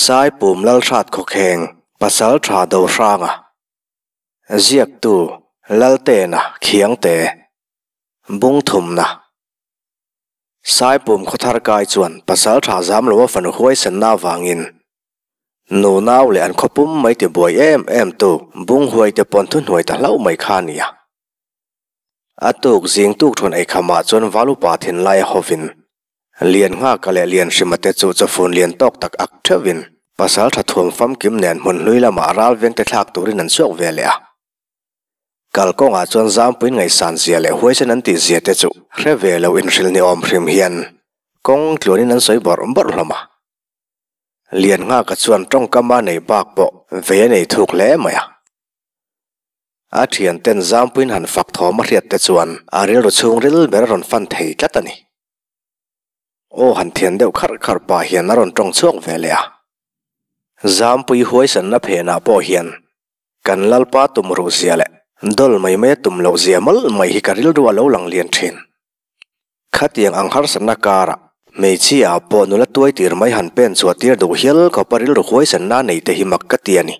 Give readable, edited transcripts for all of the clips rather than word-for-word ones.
Saipum Lalhrat Khawkheng, Pasaltha Dohranga, Ziaktu, Laltena Khiangte, Bungthumna. Saipum Khawthar kai chuan Pasaltha Zamloa fanu huaisenna avangin nu nau leh an khawpum mai ti buai em em tu Bunghuai te pawn thuhnuai ta hlauh mai kha a ni a. A tuk zing tuk thun eikhamah chuan Valupa thinlai a hovin Lianngaka leh Lianhrima te chu chawfun lian tawk tak ak theuhin pasal tha thuam famkim nen hmun hlui lamah ral vengte thlak turin an chhuak ve leh a. Kalkawngah chuan Zampuiin ngaihsan zia leh huaisen an tih zia te chu hre ve lo inhrilh ni awm hrim hian kawng tluanin an sawi bawrh bawrh hlawm a. Lianngaka chuan tawngkama nei bak pawh vei a nei thuk hle mai a. A thianten Zampuiin han fak thawm a hriat te chuan a rilru chhungril ber a rawn fan thei tlat a ni. Aw han thian deuh kharh kharh pah hian a rawn tawng chhuak ve leh a. Zampui huaisanna phenah pawh hian kan Lalpa tum ruh zia leh dawl mai mai a tum loh zia mawlh mai hi ka rilru a lo lang lian thin. Khatiang ang harsatna karah hmeichhia ah pawh nula tuai tir mai han pen chhuah tir duh hial khawpa rilru huaisanna nei te hi mak ka ti a ni.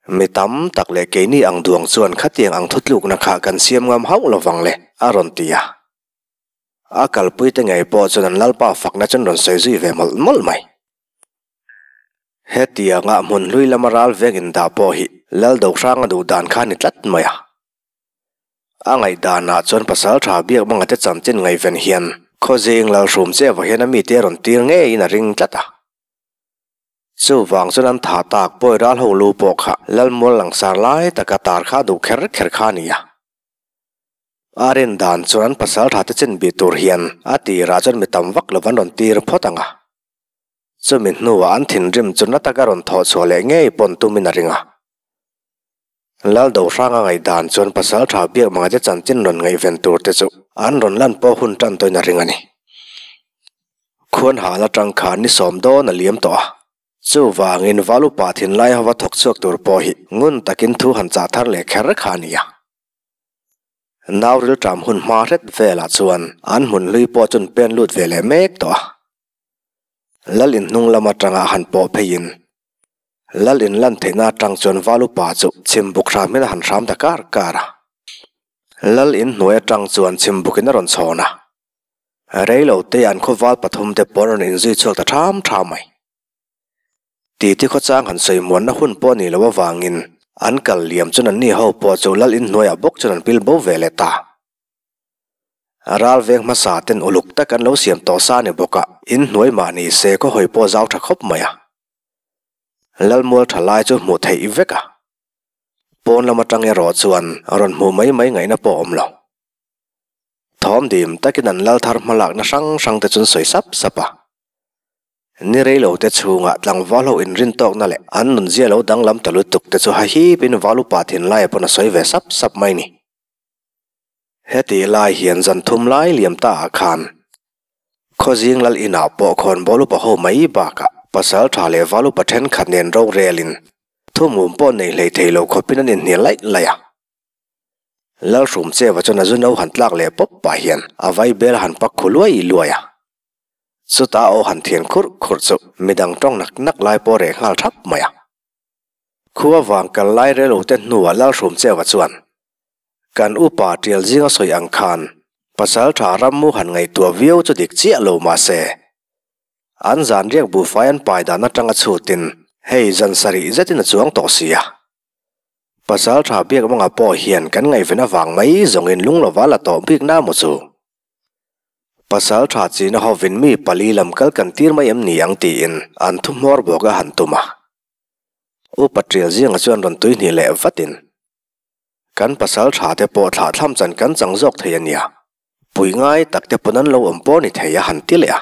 Mi tam tak leh keini ang duang chuan khatiang ang thutlukna kha kan siam ngam hauh lovang le, a rawn ti a. A kalpuite ngei pawh chuan an lalpa fakna chuan rawn sawi zui ve mawlh mawlh mai. Hetianga hmun hlui lama ral veng indah pawh hi Lal Dohranga duh dan kha a ni tlat mai a. A ngaihdanah chuan pasal tha biak hmangate chanchin ngaihven hian Khawzing Lalhrum Cheva hian a mite a rawn tir ngeiin a ring tlat a. Chuvang chuan an tha tak pawi ral ho lu pawh kha Lalmual langsar lai taka tar kha duh kher kher kha a ni a. A rin dan chuan an pasal tha te chin bih tur hian a tirah chuan mi tam vak lo an rawn tir phawt ang a. Chumi hnuah an thinrim chu na taka rawn thawh chhuah leh ngei pawn tumin a ring a. Lal Dohranga ngaihdan chuan pasal tha biak manga te chanchin rawn ngaihven tur te chu an rawn lan pawh hun tan tawhin a ring a ni. Khuan hal atang khan ni sawm dawn a liam tawh a. Chuvangin Val upa thinlai hova thawk chhuak tur pawh hi ngun takin thu han chah thar leh kher kha a ni a. Nau rilṭam hun hma hret velah chuan an hmun hlui pawh chun pen lut ve leh mek tawh a. Lal in hnung lam atanga han pawh pheiin Lal in lan theihna atang chuan Val upa chu chhimbuk hramin a han hram ta kar kar a. Lal in hnuai atang chuan chhimbukin a rawn chhawn a. Rei lo te an khawval pathum te pawh an rawn inzui chhuak ta ṭham ṭham mai. Titi khawchang han sawi muanna hun pawh ni lo avangin an kal liam chuan anni ho pawh chu lal inhnuaiah bawk chuan an pil bo ve leh ta. Ral veng hmasa ten uluk tak an lo siam tawh sa ni bawk a, inhnuai mah ni se khaw hawi pawh zau ṭha khawp mai a. Lalmual ṭha lai chu hmuh theih vek a. Pawn lam aṭang erawh chuan rawn hmuh mai mai ngaihna pawh a awm lo. Thawm dim takin an lal thar hmalakna hrang hrang te chuan sawi sap sap a. Ni reilo te chhungah tlangval ho inrintawkna leh an nunzia lo danglam ta lutuk te chu hahipin val upa thinlaia pawn a sawi ve sap sap mai ni. Heti lai hian zan thum lai liam ta ah khan Khawzing lal inah pawh khawnbawl upa ho mai bakah pasal tha leh val upa thenkhat nen rorelin thumum pawh nei hlei thei lo khawpin an inhnial laih laih a. Lalhrum Cheva chuan a zu no han tlak leh pawp pah hian a vai bel a han pak khu luai luai a. Chutah a aw han thian khurh khurh chu midang tawng nak nak lai pawh reh nghal thap mai a. Khua vang kal lai relo te hnuah Lalhrum Cheva chuan, Kan upa tial zinga sawi ang khan pasal tha rammu han ngaihtuah viau chu dik chiah lo mahse, an zan riak buhfai an pai dan atanga chhutin hei zan sarih zetin a chuang tawh si a. Pasal tha biak manga pawh hian kan ngaihven avang mai zawngin lung lova la tawh bik na maw chu? Pasal tha china hovin mi pali lam kal kan tir mai em ni ang tiin an thu hmawr bawk a han tum a. Upa Tial zinga chuan rawn tui hnih leh vatin, Kan pasal tha te pawh thlah thlam chan kan chang zawk thei a nia, pui ngai tak te pawn an lo awm pawh ni thei a han ti leh a.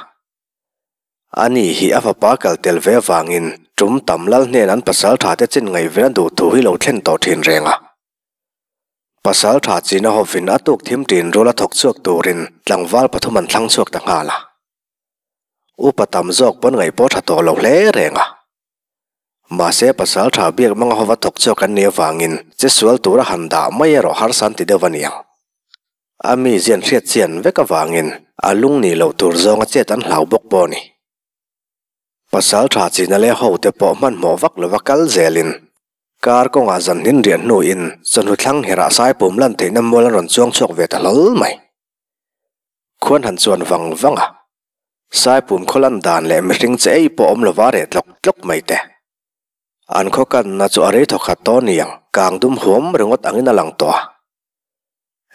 Ani hi a fapa kal tel ve avangin tum tam lal hnen an pasal tha te chin ngaihven a duh thu hi lo thlen tawh thin reng a. Pasal tha china hovin a tuk thim tin rul a thawk chhuak turin tlangval pathum an thlang chhuak ta nghal a. Upa tam zawk pawn ngaih pawh tha tawh lo hle reng a. Mahse pasal tha biak manga hova thawk chhuak an nih avangin che sual tura han dah mai erawh harsa an ti deuh a niang. A mi zian hriat chian vek avangin a lung nih loh tur zawnga chet an hlau bawk pawh a ni. Pasalṭha China leh hote pawh hmanhmawh vak lova kal zelin kar kawngah zanhnin riah hnuin chawhnu thlang herah Saipum lan theihna mual an rawn chuang chhuak ve ta hlawl mai. Khuan han chuan vang vang a, Saipum khaw lan dan leh mihring che ei pawh awm lova reh tlawk tlawk mai te. An khaw kanna chu a rei thawkhat tawh niang, kang dum huam ringawt angin a lang tawh a.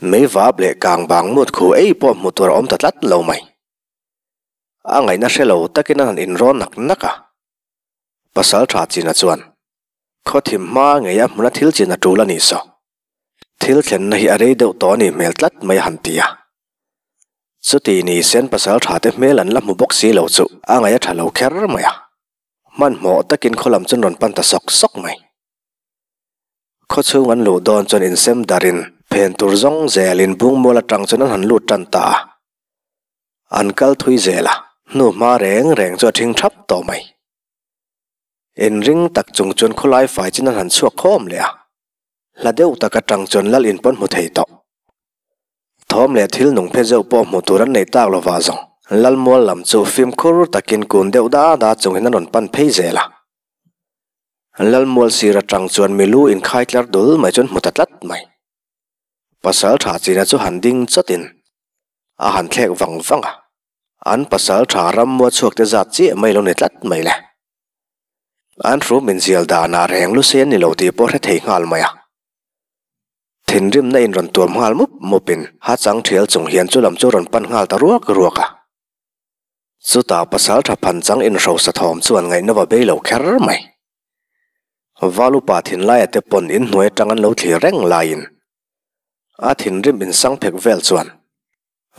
Mei vap leh kang bang mut khu ei pawh hmu tur a awm ta tlat lo mai. A ngaihna hre lo takin a han inrawn nak nak a. Pasal tha China chuan, Khaw thim hma ngei a hmuna thil chin a tul a nih saw. Thil thlenna hi a rei deuh tawh a nih hmel tlat mai a han ti a. Chuti ni sen pasal tha te hmel an la hmu bawk si lo chu a ngaih a tha lo kher mai a. Hmanhmawh takin khaw lam chuan rawn pan ta sawk sawk mai. Khaw chhung an luh dawn chuan insem darin phen tur zawng zelin bungmual atang chuan an han lut tan ta a. An kal thui zel a, hnu hma reng reng chu a thing thap tawh mai. Inring tak chung chuan khawlai fai chin an han chhuak khawm leh a, hla deuh tak atang chuan lal in pawn hmu thei tawh. Thawm leh thil nung phe zeuh pawh hmuh tur an nei tak lo vah zawng. Lalmual lam chu fimkhur takin kun deuh da da chung hian an rawn pan phei zel a. Lalmual sir atang chuan milu inkhai tlar dul mai chuan hmu ta tlat mai. Pasal tha china chu han ding chawtin a han thlek vang vang a, an pasal tha rammua chhuak te zat chiah mai lo ni tlat mai le. An hru min zial danah reng lu se an ni lo tih pawh hre thei nghal mai a. Thinrimna in rawn tuam nghal mup mupin ha chang thial chung hian chu lam chu rawn pan nghal ta ruak ruak a. Chutah pasal tha phan chang inhrosa thawm chuan ngaihnova bei lo kher mai. Valupa thinlaia te pawn inhnuai atang an lo thlir reng laiin a thinrim insang phek vel chuan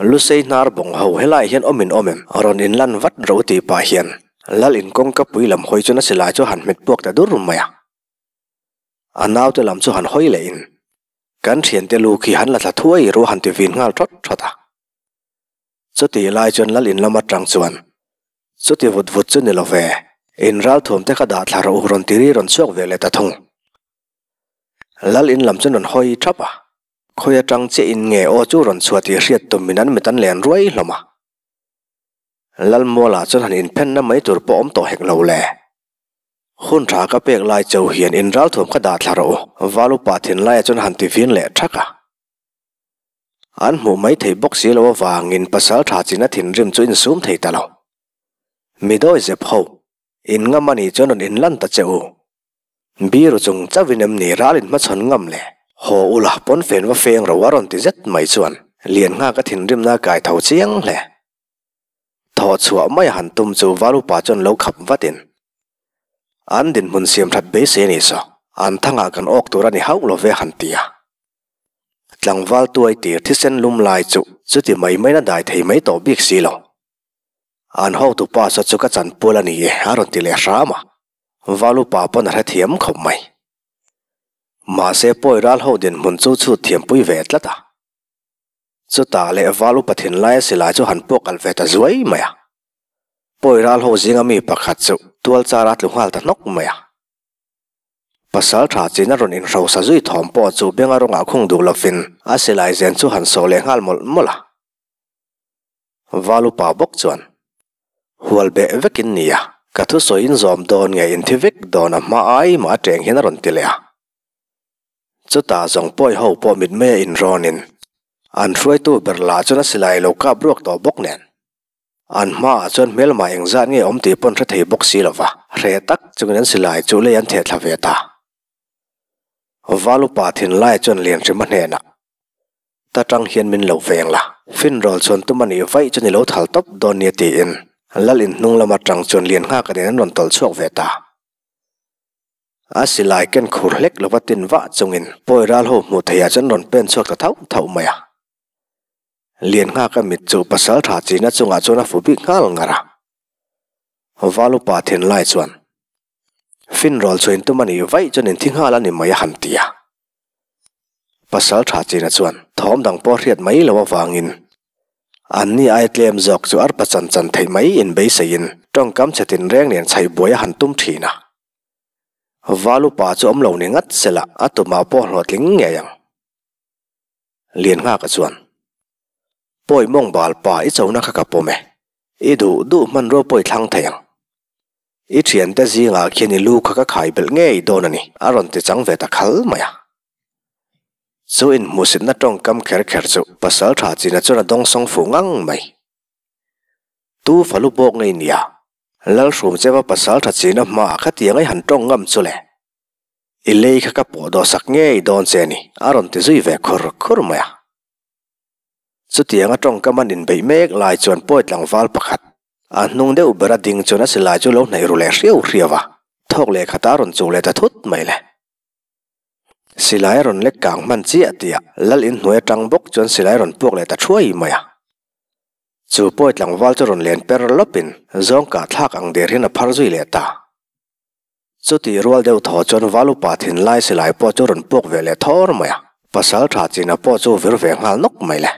Lusei hnar bawng ho helaiah hian awm in awm em? Rawn inlan vat ro tih pah hian Lal in kawngka pui lam hawi chuan a silai chu a han hmet puak ta dur mai a. A naute lam chu han hawi leh in kan thiante lu khi han la thla thuai ru han ti vin nghal thawt thawt a. Chutih lai chuan Lal in lam atang chuan, Chuti vut vut chu ni lo ve, in ralthuam te kha dah thla rawh u rawn ti ri rawn chhuak ve leh ta thung. Lal in lam chuan rawn hawi thap a, khawi atang chiah in nge aw chu rawn chhuah tih hriat tum in an mit an len ruai hlawm a. Lal Mualah chuan han inphenna mai tur pawh awm tawh hek lo le. Hun tha ka pek lai cho hian in ralthuam kha dah thla rawh u, Val upa thinlaiah chuan han ti vin leh thak a. An hmuh mai thei bawk si lo avangin pasal tha china thinrim chu insum thei ta lo. Mi dawi zep ho, in ngam a nih chuan rawn inlan ta che u. Biru chung chauhin em ni ral in hmachhawn ngam le? Haw ula pawnfen va feng ro a rawn ti zet mai chuan Lianngha ka thinrimna a kai tho chiang hle. Thawh chhuah mai a han tum chu Val upa chuan lo khap vatin, An dinhmun siam that beisei a nih saw, an thangah kan awk tur a ni hauh lo ve han ti a. Tlangval tuai tir thisen lum lai chu chuti mai maiin a dai thei mai tawh bik si lo. An hotu pa saw chu ka chanpual a ni e a rawn ti leh hram a, Val upa pawn a hrethiam khawp mai. Mahse pawi ral ho dinhmun chu chhut thiampui ve tlat a. Chutah leh Val upa thinlaia silai chu han puak alh ve ta zuai mai a. Pawi ral ho zinga mi pakhat chu tual char a tlu nghal ta hnawk mai a. Pasal tha chin a rawn inhrosa zui thawm pawh chu benga rawngah khung duh lovin a silai zen chu han sawh leh nghal mawlh mawlh a. Val upa bawk chuan, Hual beh vekin nia, ka thusawi in zawm dawn nge in thi vek dawn a hma ai mah ateng hian a rawn ti leh a. Chutah zawng pawi ho pawh mitmei a inrawnin an hruaitu ber lah chuan a silai lo kap ruak tawh bawk nen. An hmaah chuan hmelma engzat nge awm tih pawn hre thei bawk si lova, hreh tak chungin an silai chu lei an theh thla ve ta. Val upa thinlai chuan Lianhrima hnenah, Ta tang hian min lo veng la, finrawl chuan tum a nih vaih chu ni lo thal tawp dawn nia tiin Lal in hnung lam atang chuan Lianghaka nen an rawn tawlh chhuak ve ta. A silai ken khur hlek lova tin vah chungin pawi ral ho hmuh theiah chuan rawn pen chhuak ta thauh thauh mai a. Lianghaka mit chu pasal tha china chungah chuan a fu bik nghal ngar a. Val upa thinlai chuan, Finrawl chu intum a nih vaih chuan inthi nghal a ni mai a han ti a. Pasal tha china chuan thawm dang pawh hriat mai lo avangin anni ai tlem zawk chu arpa chan chan theih mai inbeiseiin tawngkam chhe tinreng nen chhaih buai a han tum thin a. Val upa chu awm lo ni ngat sela a tumah pawh hlawhtling ngei ang. Lianghaka chuan, Pawi mawng bal pa i chona kha ka pawm e, i duh duh hmanrua pawh i thlang thei ang. I thiante zingah khian i lu kha ka khai belh ngei dawn a ni, a rawn ti chang ve ta khal mai a. Chu inhmuhsitna tawngkam kher kher chu pasal tha china chuan a dawngsawng fuh ngang mai. Tu falu bawk ngei nia, Lalhrumcheva pasal tha china hmaah khatiang ai han tawng ngam chu le. I lei kha ka pawh dawh sak ngei dawn che a ni, a rawn ti zui ve khur khur mai a. Chutianga tawngkam an inbeih mek lai chuan pawi tlangval pakhat, a hnung deuh bera ding chuan a silai chu lo hnaih ru leh hriau hriau a, thawk leh khat a rawn chuh leh ta thut mai le. Silai a rawn lek kang hman chiah tih ah lal inhnuai atang bawk chuan silai a rawn puak leh ta thuai mai a. Chu pawi tlangval chu rawn len per lawpin zawng kah thlak ang der hian a phar zui leh ta. Chutih rual deuh thaw chuan val upa thinlai silai pawh chu rawn puak ve leh thawr mai a, pasal tha china pawh chu vir ve nghal nawk mai le.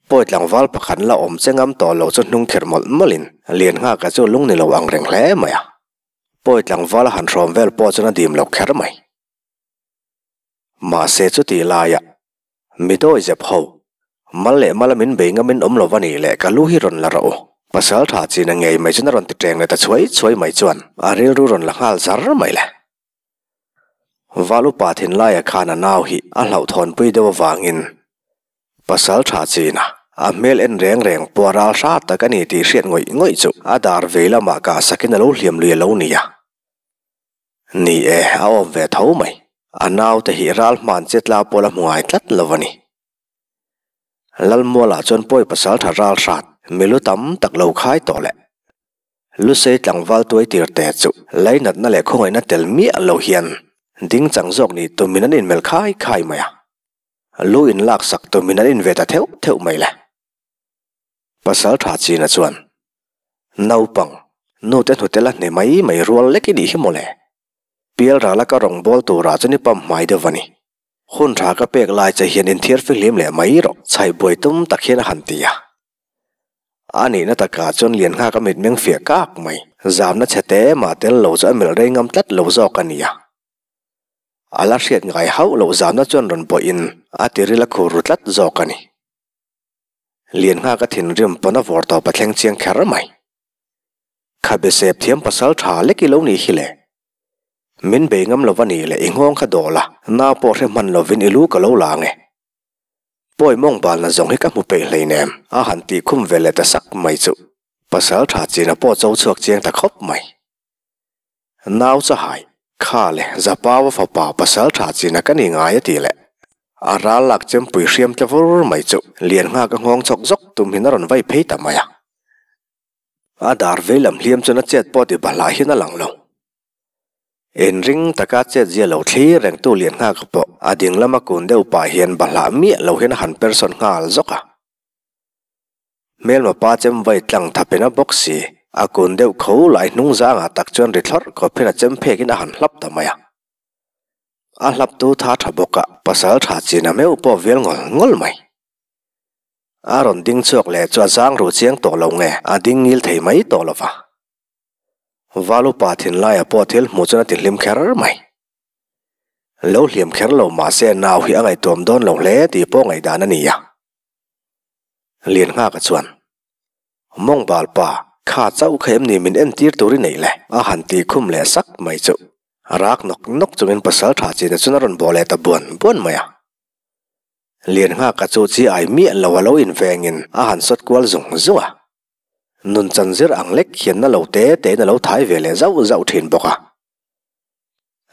Pawi tlangval pakhat la awm che ngam tawh lo chu hnung kherh mawlh mawlhin Lianghaka chu lung ni lo ang reng hle mai a. Pawi tlangval a han hrawm vel pawh chuan a dim lo kher mai. Mahse chutih laiah Midawi zep ho, mal leh mala min bei ngamin awm lo va nih leh ka lu hi rawn la rawh u. Pasal tha china ngei mai chuan a rawn ti teng leh ta chhuai chhuai mai chuan a rilru rawn la nghal zar mai le. Val upa thinlaia khan a nau hi a hlauhthawnpui deuh avangin pasal tha china a hmel en reng reng pawh a ral hrat tak a ni tih hriat ngawih ngawih chu a dar vei lamah kah sakin a lo hliam lui a lo ni a. Ni e, a awm ve tho mai. A naute hi ral hman che tla pawl a hmu ngai tlat lo a ni. Lalmualah chuan pawi pasal tha ral hrat, milu tam tak lo khai tawh leh. Lusei tlangval tuai tir te chu lainatna leh khawngaihna tel miah lo hian ding chang zawk nih tumin an inmelh khai khai mai a. Lu inlaksak tumin an inve ta theuh theuh mai le. Pasal tha china chuan, Naupang, nute hnute la hne mai mai rual lek i nih hi mawle. Pial rala ka rawn bawl turah chuan i pam hmai deuh a ni. Hun tha ka pek lai che hian inthiar fihlim leh mai rawh, chhaih buai tum tak hian a han ti a. A nihna takah chuan Lianghaka mitmeng fiah kak mai, zamna chhe te mah tel lo chu a melh rei ngam tlat lo zawk a ni a. A la hriat ngai hauh loh zamna chuan rawn bawhin a tiril a khur ru tlat zawk a ni. Lianghaka thinrim pawn a vawr tawp a thleng chiang kher mai. Khabe sep thiam pasal tha lek i lo nih hi le. Min bei ngam lo va nih le i nghawng kha dawl a, nau pawh hre hman lovin i lu ka lo la ang e. Pawi mawng balna zawng hi ka hmu peih hleinem a han tih khum ve leh ta sak mai chu pasal tha china pawh cho chhuak chiang ta khawp mai. Nau chahai, Kha le, Zapaua fapa pasal tha china ka ni ngai a ti leh. A ral lak chempui hriam tle vur mai chu Lianghak a nghawng chawk zawk tum hin a rawn vai phei ta mai a. A dar vei lam hliam chuan a chet pawh ti bahlah hian a lang lo. Inring taka chet zia lo thlir rengtu Lianghaka pawh a ding lama kun deuh pah hian bahlah miah lo hian a han persawn nghal zawk a. Hmelma pa chem vai tlang tha pen a bawk si, a kun deuh kho lai hnung zangah tak chuan ri thlawrh khawp hian a chem phek in a han hlap ta mai a. A hlap tu tha tha bawk a, pasal tha chin a meuh pawh vial ngawl ngawl mai. A rawn ding chhuak leh chu a zang ruh chiang tawh lo nge, a ding ngil thei mai tawh lo va. Val upa thinlaia pawh thil hmuh chuan a ti hlim kher mai. Lo hliam kher lo mahse nau hi a ngaihtuam dawn lo hle tih pawh ngaihdan a ni a. Lianghaka chuan, Mawng pa, kha chauh kha em ni min entir tur i neih le? A han tih khum leh sak mai chu. Rak nawk nawk chungin pasal tha china chuan a rawn bawh leh ta buan buan mai a. Lianghaka chu chi ai miah lo a lo invengin a han sawt kual zung zung a. Nun chanzir ang lek hian na lo te tein a lo thai ve leh zauh zauh thin bawk a.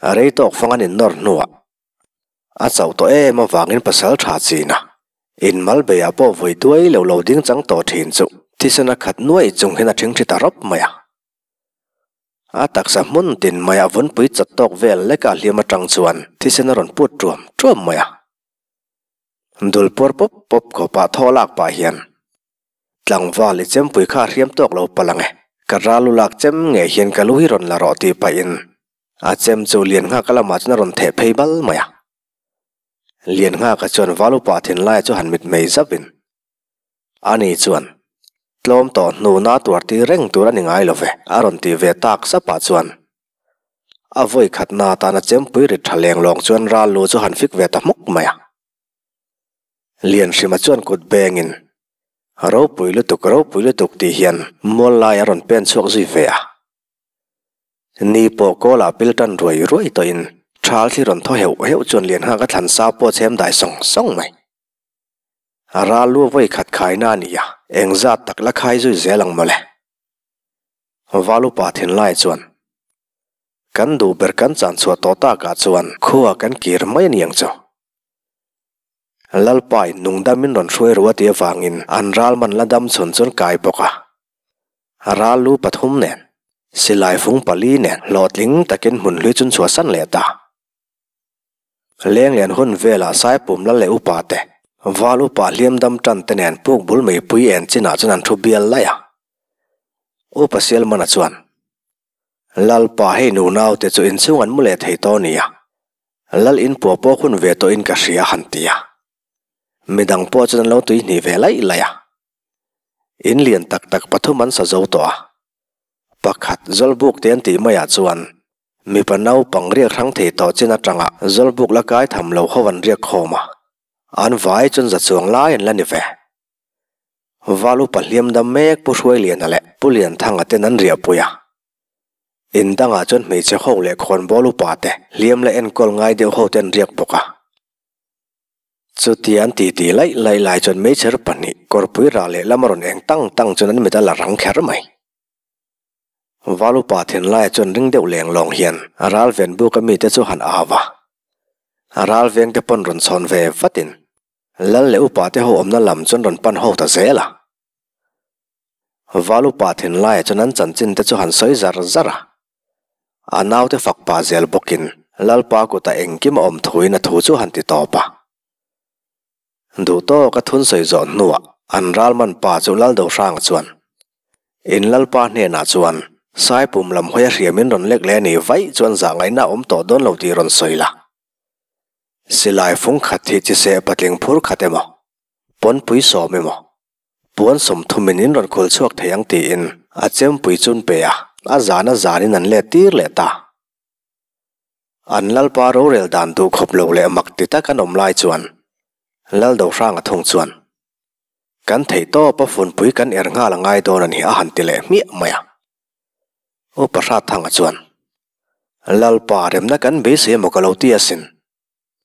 A rei tawk fang an innawr hnuah A chauh tawh em avangin pasal tha china in mal beiah pawh vawi duai lo lo ding chang tawh thin chu thisen a khat nuaih chung hian a thingthi ta rawp mai a. A taksa hmun tin maiah vunpui chawt tawk vel leka hliam atang chuan thisen a rawn put tuam tuam mai a. Dul puar pawp pawp khawpah thaw lak pah hian tlangval i chempui kha a hriam tawk lo palh ang e, ka ral u lak chem ngei hian ka lu hi rawn la rawh tih pahin A chem chu Lianghaka lamah chuan a rawn theh phei bal mai a. Lianghaka chuan val upa thinlaia chu han mitmei zauhin, Ani chuan, Tlawm tawh hnu na tuar tir reng tur a ni ngai lo ve, a rawn ti ve tak sapah chuan a vawi khatna atana chempui rit tha leng lawng chuan ral lu chu han fik ve ta hmuk mai a. Lianhrima chuan kut bengin, Ropui lutuk, ropui lutuk tih hian mual lai a rawn pen chhuak zui ve a. Ni pawh kawlah pil tan ruai ruai tawhin thal thli rawn thaw heuh heuh chuan Lianhaka thlan sa pawh chhem dai sawng sawng mai. A ral lu vawi khat khaina a ni a, engzat tak la khai zui zel ang mawle. Val upa thinlai chuan, Kan duh ber kan chan chhuah tawh takah chuan khua kan kir mai a ni ang chu. Lalpa in nungdam in rawn hruai ru a tih avangin an ral man la dam chhun chuan kai bawk a. Ral lu pathum nen, silai fung pali nen hlawhtling takin hmun hlui chun chhuahsan leh ta. Leng lian hun velah Saipum lal leh upa te, Val upa hliam dam tan te nen puk bul meipui en chinah chuan an thu bial laih a. Upa Sialmana chuan, Lalpa hei nunau te chu inchhung an mu leh thei tawh nia, Lal in pua pawh hun ve tawhin ka hria han ti a. Midang pawh chuan an lo tui hnih ve laih laih a. In lian tak tak pathum an sa zo tawh a. Pakhat Zawlbuk te an tih maiah chuan Mipa naupang riak hrang thei tawh chin atanga Zawlbuk la kai tham lo ho an riak khawm a, an vai chuan za chuang lai an la ni ve. Val upa hliam dam mek Pu Hruailiana leh Pu Lianthanga ten an riahpui a. In dangah chuan hmeichhe ho leh khawnbawl upa te hliam la enkawl ngai deuh ho te an riak bawk a. Chuti an titi laih laih lai chuan meichher pahnih kawrpui rah leh lama rawn eng tang tang chuan an mit a la rang kher mai. Valupa thinlaiah chuan ring deuh leng lawng hian a ral ven buk a mite chu han au a. A ral vengte pawn rawn chhawn ve vatin Lal leh upa te ho awmna lam chuan rawn pan ho ta zel a. Valupa thinlaiah chuan an chanchin te chu han sawi zar zar a. A naute fak pah zel bawkin Lalpa kutah engkim a awm thuin a thu chu han ti tawp a. Duh tawk a thun sawi zawh hnuah an ral man pa chu Lal Dohranga chuan, In Lalpa hnenah chuan Saipum lam hawi a hriam in rawn lek leh a nih vaih chuan zah ngaihna a awm tawh dawn lo tih rawn sawi la. Silai fung khat hi chi seh patling phur khat emaw, pawnpui sawm emaw, puan sawmthumin in rawn khul chhuak thei ang tiin a chempui chun pe a, a zan a zanin an let tir leh ta. An Lalpa rorel dan duh khawp lo leh mak ti tak an awm lai chuan Lal Dohranga thung chuan, Kan theih tawp a funpui kan er nghal a ngai dawn a ni a han ti leh hmiah mai a. Upa Hratthanga chuan, Lalpa remna kan beisei emaw ka lo ti asin.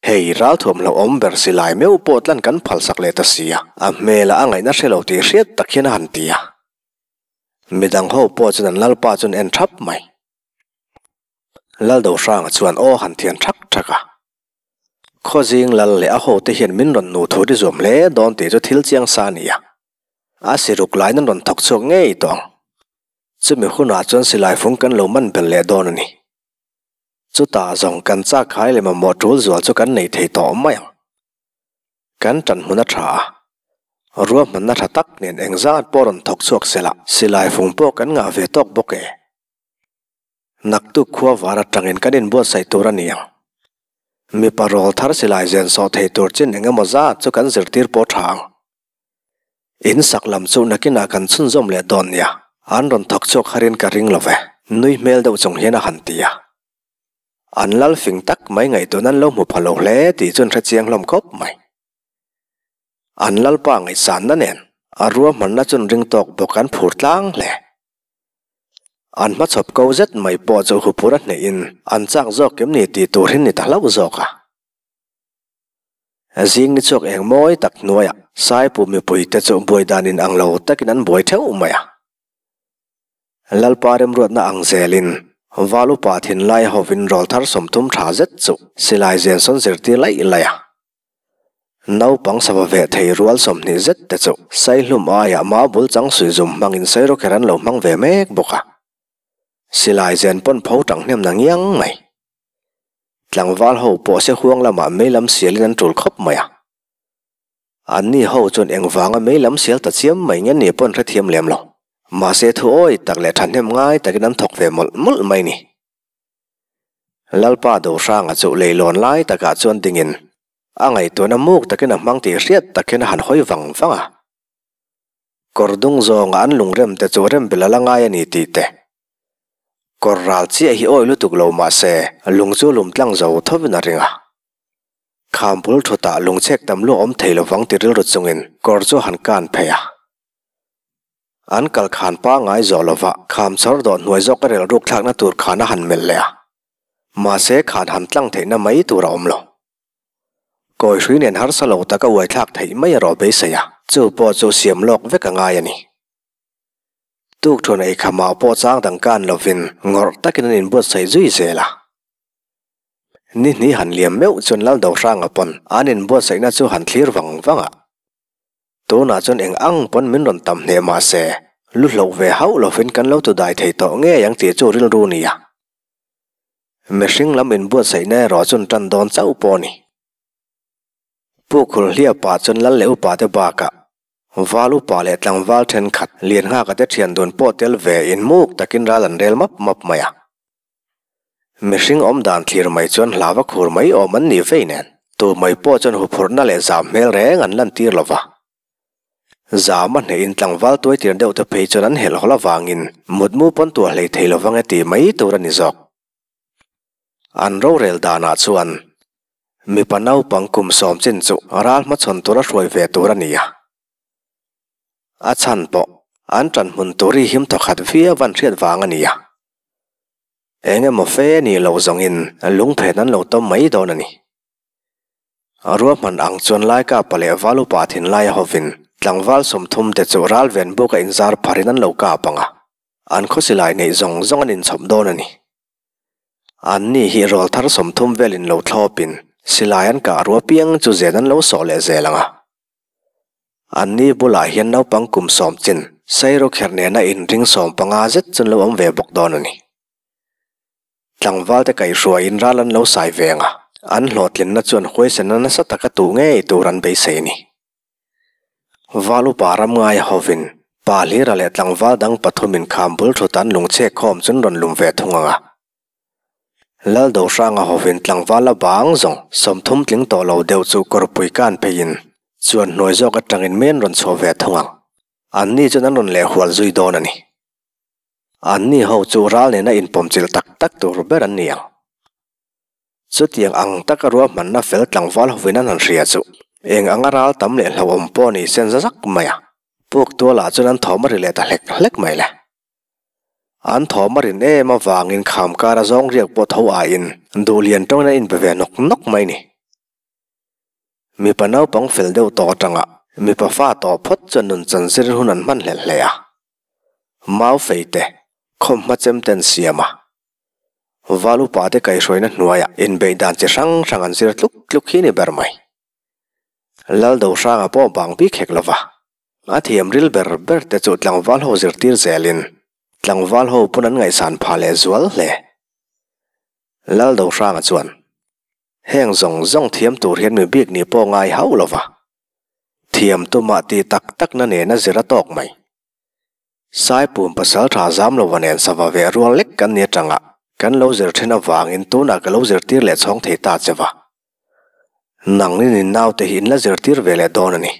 Hei ralthuam hlauhawm ber silai meuh pawh tlan kan phalsak leh ta si a, a hmelah a ngaihna hre lo tih hriat tak hian a han ti a. Midang ho pawh chuan an Lalpa chuan en thap mai. Laldohranga chuan aw han thian thak thak a. Khawzing lal leh a hote hian min rawn nu thu ri zuam hle dawn tih chu thil chiang sa a ni a. A siruk laiin an rawn thawk chhuak ngei tawh ang. Chumi hunah chuan silai fung kan lo man belh leh dawn a ni. Chutah zawng kan chak khai leh mamawh tul zual chu kan nei thei tawh mai ang. Kan ṭan hmun a ṭha a. Ruahmanna ṭha tak nen engzat pawh rawn thawk chhuak sela silai fung pawh kan ngah ve tawk bawk e. Naktuk khua var atangin kan inbuatsaih tur a ni ang. Mipa rawl thar silai zen sawh thei tur chin eng emaw zat chu kan zirtir pawh tha ang. In sak lam chu nakinah kan chhunzawm leh dawn nia, an rawn thawk chhuak harin ka ring lo ve, nui hmel deuh chung hian a han ti a. An lal fing tak mai ngaihtuahna an lo hmu pha lo hle tih chu an hre chiang hlawm khawp mai. An lalpa ngaihsanna nen a ruahmanna chu an ring tawk bawk an phur tlang hle. An hmachhawp ko zet mai pawh chu huphur a hnehin an chak zawk em ni tih tur hi ni ta hlauh zawk a. Zing ni chhuak eng mawi tak hnuaiah Saipu mipuite chu buai dan in ang lo takin an buai theuh mai a. Lalpa remruatna ang zelin Val upa thinlai hovin rawl thar 30 tha zet chu silai zen sawn zirtir laih laih a. Naupang sava veh thei rual 20 zet te chu Saihlum aiah mau bul chang sui zum hmangin Sairawkher an lo hmang ve mek bawk a. Silai zen pawn pho tang hnem na ngiang mai. Tlangval ho pawh se huang lamah mei lam sialin an tul khawp mai a. Anni ho chuan engvanga mei lam sial ta chiam mai nge ni pawn hrethiam lem lo. Mahse thu awi tak leh thahnem ngai takin an thawk ve mawlh mawlh mai ni. Lalpa Dohranga chu leilawn lai takah chuan dingin a ngaihtuahna muk takin a hmang tih hriat tak hian a han hawi vang vang a. Kawr dung zawnga an lungrem te chu rem bel a la ngai a ni tih te. Kawr ral chiah hi awi lutuk lo mah se lung chu lum tlang zo thovin a ring a. Kham bul thutah lungchhek tam luah awm thei lovang ti rilru chungin kawr chu a han kan phei a. An kal khan pangngai zawh lova kham chawr dawh hnuai zawk a relruk thlakna tur khan a han melh leh a. Mahse khan han tlang theihna mai tur a awm lo. Kawi hrui nen harsa lo taka uai thlak theih mai erawh beisei a, chu pawh chu siam lawk vek a ngai a ni. Tukthuan ei khamah pawh chang dang kan lovin ngawrh takin an inbuatsaih zui zel a. Ni hnih han liam meuh chuan Lal Dohranga pawn an inbuatsaihna chu han thlir vang vang a. Tunah chuan eng ang pawn min rawn tam hneh mah se, lu hloh ve hauh lovin kan lo tu dai thei tawh ngei ang tih chu rilru nia. Mihring lam inbuatsaihna erawh chuan tan dawn chauh pawh a ni. Pu Khulhliapa chuan Lal leh upa te bakah Val upa leh tlangval thenkhat Lianghaka te thian dun pawh tel ve in muk takin ral an rel map map mai a. Mihring awm dan thlir mai chuan hlava khur mai awm an nih vei nen, tu mai pawh chuan huphurhna leh zam hmel reng an lantir lo va. Zam a hnehin tlangval tuaitir deuh te phei chuan an helh hawl avangin mutmu pawn tuah hlei thei lo vang e tih mai tur a ni zawk. An rorel danah chuan mipa naupang kum sawm chin chu ral hmachhawn tura hruai ve tur a ni a. A chhan pawh an ṭanhmun tur hi him thawkhat viau an hriat vang a ni a. Eng emaw fe nih loh zawngin lungphen an lo tawm mai dawn a ni. Ruahman ang chuan Laikapa leh Valupa thinlaia hovin tlangval 30 te chu ralven buka inzar pharin an lo kap ang a, an khawsilai neih zawng zawng an inchhawp dawn a ni. Anni hi rawlthar 30 velin lo thlawpin silai an kah rua piang chu zen an lo sawh leh zel ang a. Anni bulah hian naupang kum sawm chin Sairawkherh nena inring 15 zet chu an lo awm ve bawk dawn a ni. Tlangvalte kaihhruaiin ral an lo sai ve ang a, an hlawhtlinna chuan huaisenna nasa taka tuh ngei tur an beisei a ni. Val upa ram ngaia hovin pa hlira leh tlangval dang pathumin kham bul thut an lungchhek khawm chu an rawn lum ve thung ang a. Lal Dohranga hovin tlangval a bang zawng 30 tling tawh lo deuh chu kawrpui kan pheiin chuan hnuai zawk atangin men rawn chhuah ve thung ang. Anni chuan an rawn leh hual zui dawn a ni. Anni ho chu ral nena inpawmchilh tak tak tur ber an ni ang. Chutiang ang taka ruahmanna fel tlangval hovin an han hria chu eng anga ral tam leh hlauhawm pawh ni sen za zak mai a. Puk tualah chuan an thawm a ri leh ta hlek hlek mai le. An thawm a rin em avangin kham kara zawng riak pawh tho aiin duhlian tawngin an inpe ve nawk nawk mai ni. Mipa naupang fel deuh tawh atanga mipa fa tawh phawt chuan nun chan zir hun an hman hlelh hle a. Mau fei te, khawmhma chem ten siam a. Val upa te kaihhruaina hnuaiah inbeih dan chi hrang hrang an zir tluk tluk hi ni ber mai. Lal Dohranga pawh bang bik hek lova. A thiam ril ber ber te chu tlangval ho zirtir zelin tlangval ho pawn an ngaihsan phah leh zual hle. Lal Dohranga chuan, Heng zawng zawng thiam tur hian mi bik nih pawh ngai hauh lova, thiam tumah tih tak takna nena zir a tawk mai. Saipum pasal tha zam lova nen sava ve rual lek kan ni atanga kan lo zir then avangin tunah ka lo zirtir leh chhawng thei ta che va. Nangni nin naute hi in la zirtir ve leh dawn a ni.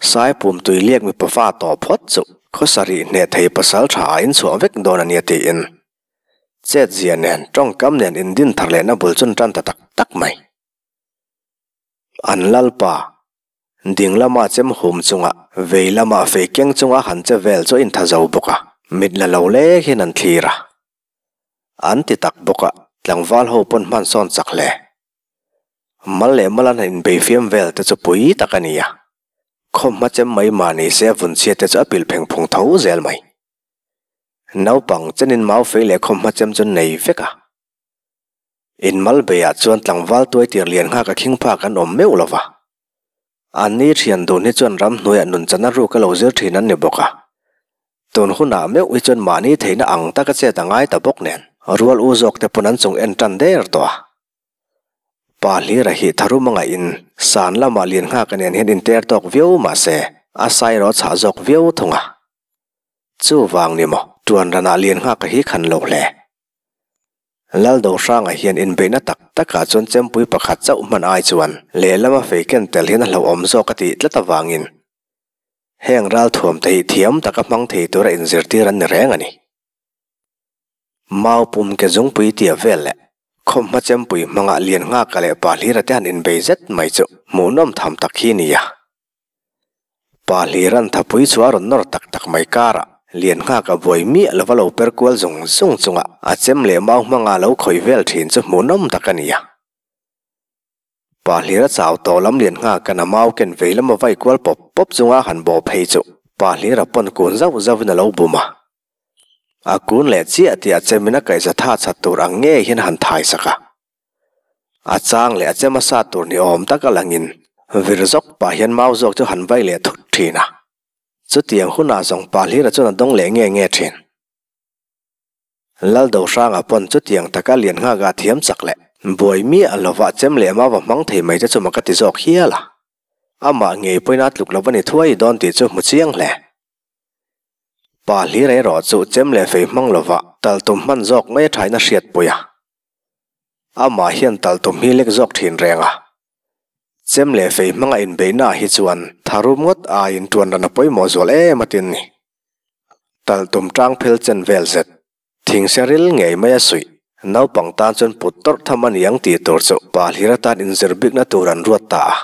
Saipum tui liak mipa fa tawh phawt chu khawsarih hneh thei pasal tha ah in chhuah vek dawn a nia tiin chet zia nen tawngkam nen indin thar lehna bul chun tan ta tak tak mai. An lalpa ding lama chem hum chunga vei lama fei keng chunga han che vel chu a intha zo bawk a, mit la lo lek hian an thlir a. An ti tak bawk a, tlangval ho pawn hman sawn chak hle. Mal leh mal an han inbei fiam vel te chu pui tak a ni a, khawmhma chem mai mah ni se vunchhia te chu a pilh pheng phung tho zel mai. Naupang chenin mau fei leh khawmhma chem chu nei vek a. Inmal beiah chuan tlangval tuai tir lian nghak a khing phak an awm meuh lo va. Anni thian dun hi chuan ramhnuaiah nunchana ruk a lo zir thin an ni bawk a. Tun hunah meuh hi chuan mahni theihna ang taka chet a ngai ta bawk nen rual u zawk te pawn an chung en tan der tawh a. Pa hlira hi tharum a ngaihin san lamah lian nghak nen hian inter tawk viau mah se a sai erawh a chhah zawk viau thung a. Chuvang ni maw tuan ranah lian nghak hi khan lo hle. Lal Dohranga hian inbeihna tak takah chuan chempui pakhat chauh hman ai chuan lehlama fei ken tel hian a hlauhawm zawk a tih tlat avangin heng ralthuam te hi thiam taka hmang thei tura inzirtir an ni reng a ni. Mau pum ke zungpui tia vel leh khawmhma chempui hmanga lian nghaka leh pa hlira te han inbei zet mai chu hmuhnawm tham tak hi a ni a. Pa Hliran thapui chu a rawn nawr tak tak mai karah Lianghak a buai miah lova lo per kual zung zung chunga a chem leh mau hmanga lo khawih vel thin chu hmuhnawm tak a ni a. Pa Hlira chau tawh lam Lianghaka'n a mau ken vei lama vai kual pawp pawp chunga han bawh phei chu Pa Hlira pawn kun zauh zauhin a lo bum a. A kun leh chiah tih a chemin a kaihza tha chat tur ang ngei hian a han thai sak a. A chang leh a chem a sat tur ni awm tak a langin vir zawk pah hian mau zawk chu han vai leh thut thin a. Chutiang hunah zawng pa hlira chuan a dawng leh nge nge thin. Laldohranga pawn chutiang taka lian nghak a thiam chak leh buai miah lova chem leh mau va hmang thei mai te chu mak a ti zawk hial a. Amah ngei pawhin a tluk lo va ni thuai dawn tih chu hmu chiang hle. Pa hlira erawh chu chem leh fei hmang lova tal tum hman zawk mai a thain a hriatpui a. Amah hian tal tum hi lek zawk thin reng a. Chem leh fei hmanga inbeihnaah hi chuan tharum ngawt aiin tuan ran a pawimawh zual em a tin ni. Tal tum tang phel chen vel zet, thingse ril ngei mai a suih. Naupang tan chuan put tawrh tham a ni ang tih tur chu pa hlir atan inzir bikna tur an ruat ta a.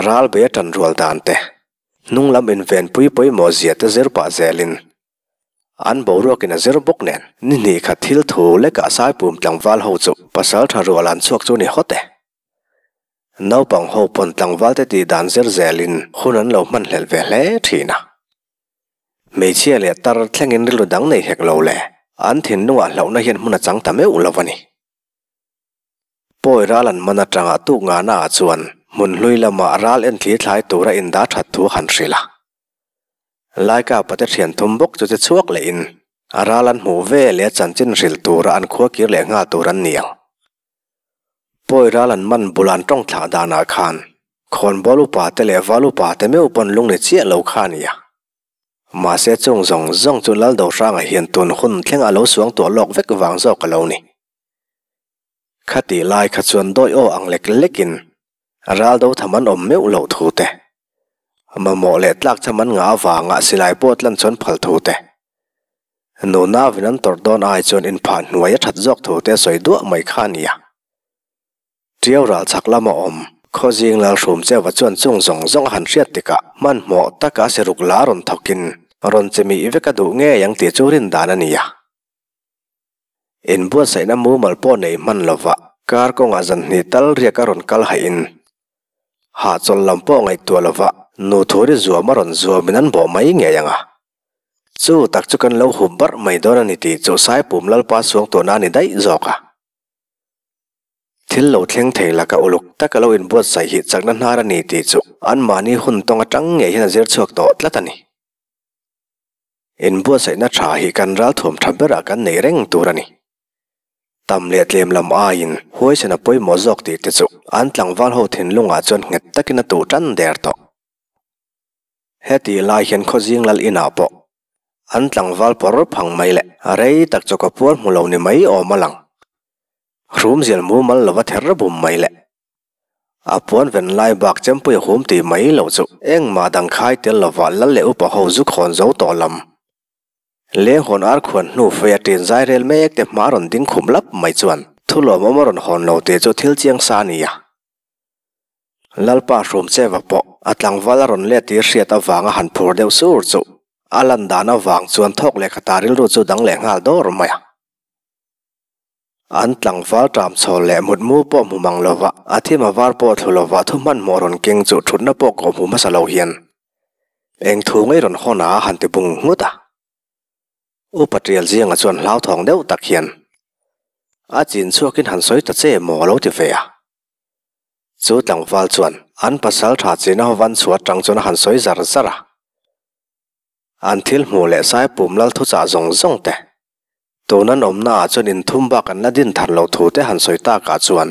Ral bei a tan rual dan te, hnung lam invenpui pawimawh zia te zir pah zelin An boruakin a zir bawk nen, ni hnih khat thil thu lekah Saipum tlangval ho chu pasal tha rual an chhuak chu ni hawt e. Naupang ho pawn tlangval te tih dan zir zelin hun an lo hman hlelh ve hle thin a. Hmeichhia leh tar thlengin rilru dang nei hek lo le, an thinlungah hlauhna hian hmun a chang ta meuh lo a ni. Pawi ral an man atanga tuk ngahna ah chuan hmun hlui lamah ral enthli thlai tura indah that thu han hrilh a. Laika pate thian thum bawk chu che chhuak lehin a ral an hmuh ve leh a chanchin hrilh tura an khua kir leh nghal tur an ni ang. Pawi ral an man bul an tawng thlah danah khan khawnbawl upa te leh val upa te meuh pawn lung ni chiah lo kha a ni a. Mahse chung zawng zawng chu Laldohranga hian tun hun thleng a lo suang tuah lawk vek vang zawk a lo ni. Khatih lai kha chuan dawi aw ang lek lekin ral do tham an awm meuh loh thu te, mamawh leh tlak cham an ngah avanga silai pawh tlan chuan phal thu te, nunavin an tawrh dawn ai chuan inphah hnuai a that zawk thu te a sawi duah mai kha a nia. Tiau ral chhak lama awm Khawzing Lalhrum Cheuva chuan chung zawng zawng a han hriat tikah hmanhmawh taka siruk la rawn thawkin rawn che mih vek a duh ngei ang tih chu rin dan a nia. Inbuatsaihna mumal pawh nei hman lova kar kawngah zan hnih tal riak a rawn kal haihin hahchawl lam pawh ngaihtuah lova nu thuri zuam a rawn zuamin an bawh mai ngei ang a. Chu tak chu kan lo hup barh mai dawn a ni tih chu Saipum Lalpa suangtuahna a ni daih zawk a. Thil lo thleng thei laka uluk taka lo inbuatsaih hi chakna hnar a ni tih chu anmahni hun tawng atang ngei hian a zir chhuak tawh tlat a ni. Inbuatsaihna tha hi kan ralthuam tha berah kan nei reng tur a ni. Tam leh tlem lam aiin huaisen a pawimawh zawk tih te chu an tlangval ho thinlungah chuan nghet takin a tuh tan der tawh. Hetih lai hian Khawzing lal inah pawh an tlangval pawr phang mai leh rei tak chaw ka puar hmu lo ni mai awm a lang. Hrumzial mumal lova ther bum mai leh A puan ven lai bak chempui a hum tih mai lo chu engmah dang khai tel lova lal leh upa ho zu khawn zo tawh lam. Leng hawn ar khuan hnu fei a ṭin zai rel mek te hma rawn ding khum lap mai chuan thu lawmawm a rawn hawn lo tih chu thil chiang sa a ni a. Lalpa hrum cheva pawh a tlangval a rawn let tir hriat avanga han phur deuh sur chu a lan dan avang chuan thawk leh khata rilru chu dang leh nghal dawr mai a. An tlangval ṭam chhawl leh mutmu pawh hmu mang lova, a thim a var pawh thlu lova thu hmanhmawh rawn keng chu ṭhutna pawh kawh hmu hmasa lo hian eng thu ngei rawn hawn a han ti bung nghut a. Upa Ṭial Zianga chuan hlauthawng deuh tak hian a chin chhuakin han sawi ta che maw a lo ti ve a. Chu tlangval chuan an pasal ṭha china ho van chhuah aṭang chuan a han sawi zar zar a. An thil hmuh leh Saipum lal thuchah zawng zawng te, tun an awmnaah chuan inthum bak an la din thar lo thu te han sawi takah chuan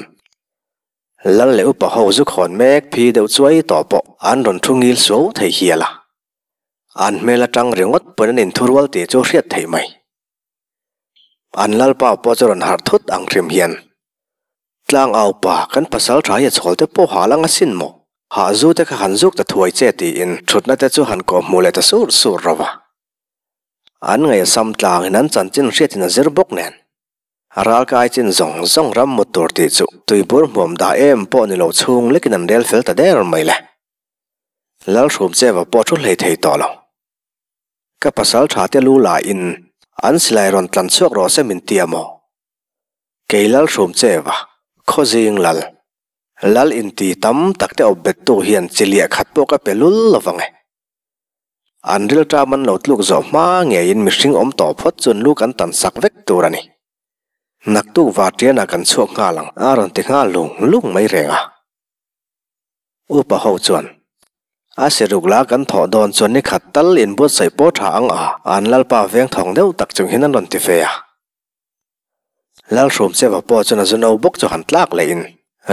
Lal leh upa ho zu khawn mek phi deuh chuai tawh pawh an rawn thu ngil suau thei hial a. An hmel atang ringawt pawn an inthurual tih chu hriat theih mai. An lalpa pawh chu rawn harh thut ang hrim hian, Tlang au pa, kan pasal tha hi a chhawl te pawh hal ang asin maw? Hah zu te kha han zuk ta thuai che tiin thutna te chu han kawh hmuh leh ta sur sur ro va. An ngaih a sam tlangin an chanchin hriatin a zir bawk nen. Ralkai chin zawng zawng ram mut tur tih chu tuibur hmuam dah em pawh ni lo chhung lekin an rel fel ta der mai le. Lalhrumcheva pawh thu hlei thei tawh lo. Ka pasal tha te lu la in an silai rawn tlan chhuak rawh se min ti a maw? Kei Lalhrumcheva, Khawzing Lal, Lal inti tam tak te awp bet tu hian chi liah khat pawh ka pe lul lo vang e. An rilṭam an lo tluk zawh hma ngeiin mihring awm tawh phawt chuan lu kan tan sak vek tur a ni. Naktuk varṭianah kan chhuak nghal ang a rawn ti nghal lung lung mai reng a. Upa ho chuan, A siruk la kan thawh dawn chuan ni khat tal inbuatsaih pawh tha ang a, an lalpa veng thawng deuh tak chung hian an rawn ti ve a. Lalhrumcheva pawh chuan a zu no bawk chu han tlak lehin